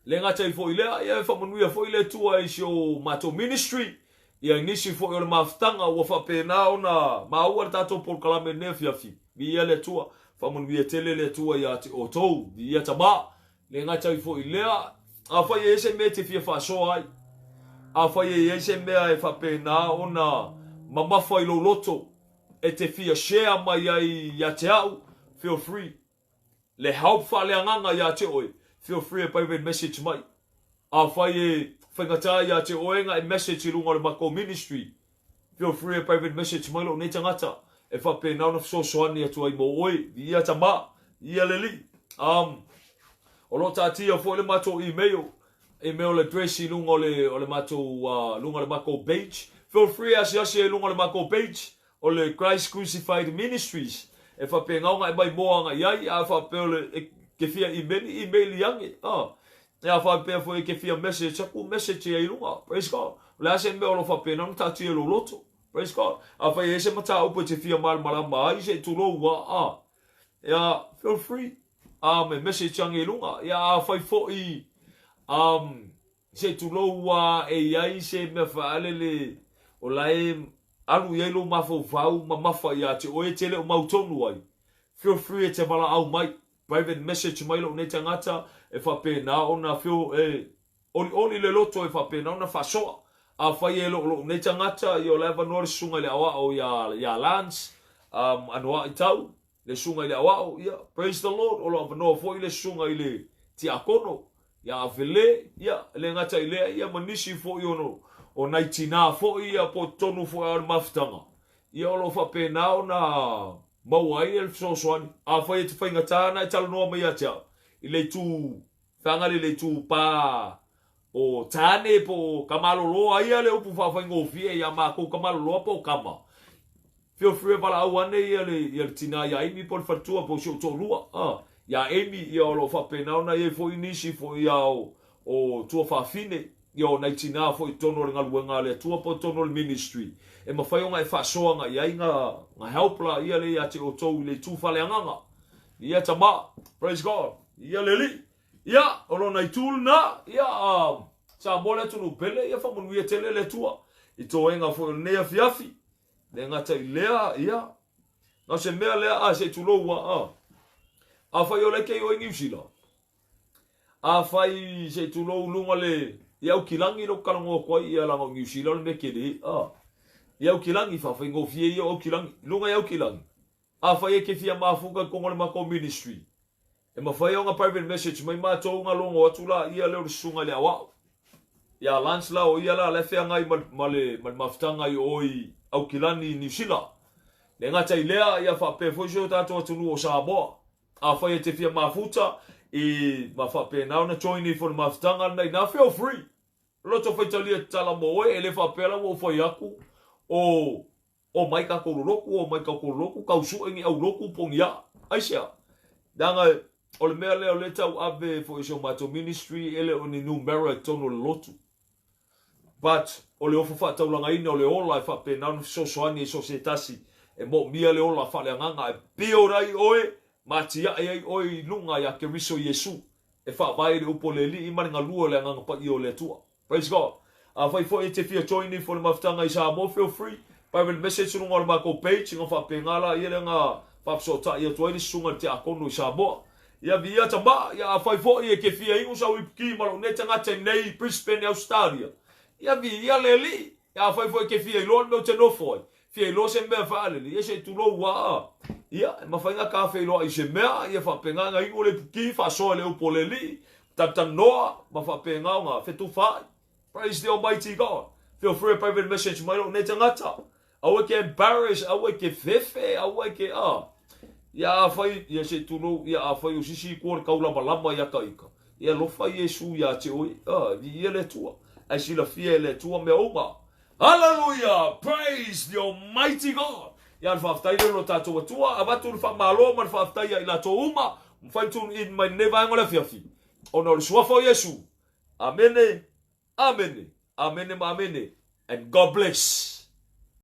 S1: le gata ai foi i lea, ia e faamanuia foi le Atua i si o matou ministry, ia i nisi foi o le mafutaga ua faapena ona maua le tatou polokalame i lenei afiafi. Viia le Atua, faamanuia tele le Atua ia te outou, viia Tama. Le gata ai foi i lea, afai e i ai se mea e te fia faasoa ai, afai e i ai se mea e faapena ona mamafa i lou loto, e te fia share mai ai ia te au, feel free. Le help faaleagaga ia te oe, feel free e private message mai. Afai e faigata ia te oe na e message i luga o le matou ministry, Feel free e private message mai lou nei tagata e faapena ona fesoasoani atu ai mo oe. Viia Tama, viia le Alii. Um, o lo o taatia foi le matou email, email address i luga o le, o le matou, uh, luga o le matou page. Feel free e asiasi ai i luga o le matou page o le Christ Crucified Ministries. E faapena ona e maimoa agai ai, a faapea o le, e te fia email, email i age. Uh. E a faapea foi e te fia message aku, message ai i luga. Praise God. O le a se mea o lo o faapena ona taatia i lou loto. Praise God. Afai e i ai se mataupu e te fia malamalama ai, se i tulou ua, a. Ia, feel free. E message ane i luga. Ia, afai foi, um, se i tulou ua e i ai se mea faalele o la e alu i ai lou mafaufau mamafa ia te oe e te le o mautonu ai, feel free e te valaau mai. Private message mai lou nei tagata e faapena ona feel e olioli le loto e faapena ona faasoa. Afai e le o lou nei tagata, ia o la e avanoa le susuga i le aoao ia ia Lance, um, Anoa'i Tau, le susuga i le aoao, ia, praise the Lord, o lo o avanoa foi le susuga i le tiakono, ia Afele, ia, e le gata i lea, ia ma nisi foi o, o nai tinā foi, ia, po o totonu foi o le mafutaga, ia o lo o faapena ona maua ai le fesoasoani. Afai e te faigata ona e talanoa mai ia te au i le itu feagali le itu pa o tane po o kamaloloa ia le upu faafaigofie ia makou kamaloloa po o kama. Feel free e valaau ane ia le, ia le tinā iā Amy po o le faletua po o si ou toalua, a, iā Amy, ia o lo o faapena ona i ai foi nisi foi ia o, o tuafafine, ia o nai tinā foi i totonu o le galuega a le Atua po o totonu o le ministry, e mafai ona e faasoa agai i ai ga, ga help laia lea ia te outou i le itu faaleagaga. Ia tama, praise God, ia le Alii. Ia, o lona itu lena, ia, a, Samoa le atunuu pele, ia faamanuia tele le Atua i toega foi o lenei afiafi. Le gata i lea, ia, na o se mea lea, a, se i tulou a, a. Afai o lea e te i o i Niu Sila, afai se i tulou luga le, i Aukilani lea ou te talanoa atu ai, ia leaga o Niu Sila o le mea tele, a. I Aukilani, faafaigofie ia o Aukilani, luga i Aukilani, Afai e te fia mafuta i totonu o le matou ministry, e mafai ona private message mai matou ona logo atu laia lea o le susuga i le aoao ia Lance la o ia la la e feagai ma, ma, le, ma le mafutaga i o i Aukilani i Niu Sila. Le gata i lea, ia faapea foi si o tatou atunuu o Samoa. Afai e te fia mafuta i ma faapena ona join ifo i le mafutaga lena ina, feel free. Loto faitalia tatala mo oe, e le faapea la ua ou fai atu o Omai tatou lolotu, omai tatou lolotu, tau sue ni aulotu po o ni aa. Aisea? Leaga o le mea lea o lea e tau ave foi i si o matou ministry e le o ni numera i totonu o le lotu. But o le ofo faataulagaina o le ola e faapena ona fesoasoani ai so o se tasi e moomia le ola faaleagaga e build ai oe ma atiae ai oe i luga ia Keriso Iesu e faavae i le upu o le Alii ma le galue o le Agaga Paia o le Atua. Praise God. Afai foi e te fia join ifo le mafutaga i Samoa, feel free. Private message luga o le matou page, ona faapena laia lea na faafesootai atu ai le susuga i le tiakono i Samoa. Ia viia tama, ia afai foi e te fia inu sau ipuki ma lou nei tagata i nei Brisbane, Australia, ia viia le Alii. Ia afai foi e te fia iloa le mea ou te nofo ai, fia iloa se mea e faalele, ia se i tulou ua, ia, e mafai ona ta feiloai i se mea, ia faapena ona inu le ipuki, faasoa i le upu o le Alii, Talatalanoa ma faapena ona fetufaai. Praise the Almighty God. Feel free private message mai lou nei tagata. Aua e ke embarrass, aua e ke fefe, aua e ke a. Ia afai, ia se i tulou, ia afai o sisi i tua o le taulamalama ia ta ika. Ia alofa Iesu ia te oe, a, viia le Atua. Ae silafia e le Atua mea uma. Hallelujah! Praise the Almighty God! Ia le faafetai lea i lo tatou Atua, avatu le faamalo ma le faafetai ia i latou uma, mafai tune in mai lenei vaega o le afiafi, ona o le suafa o Iesu. Amene, amene, amene ma amene, and God bless.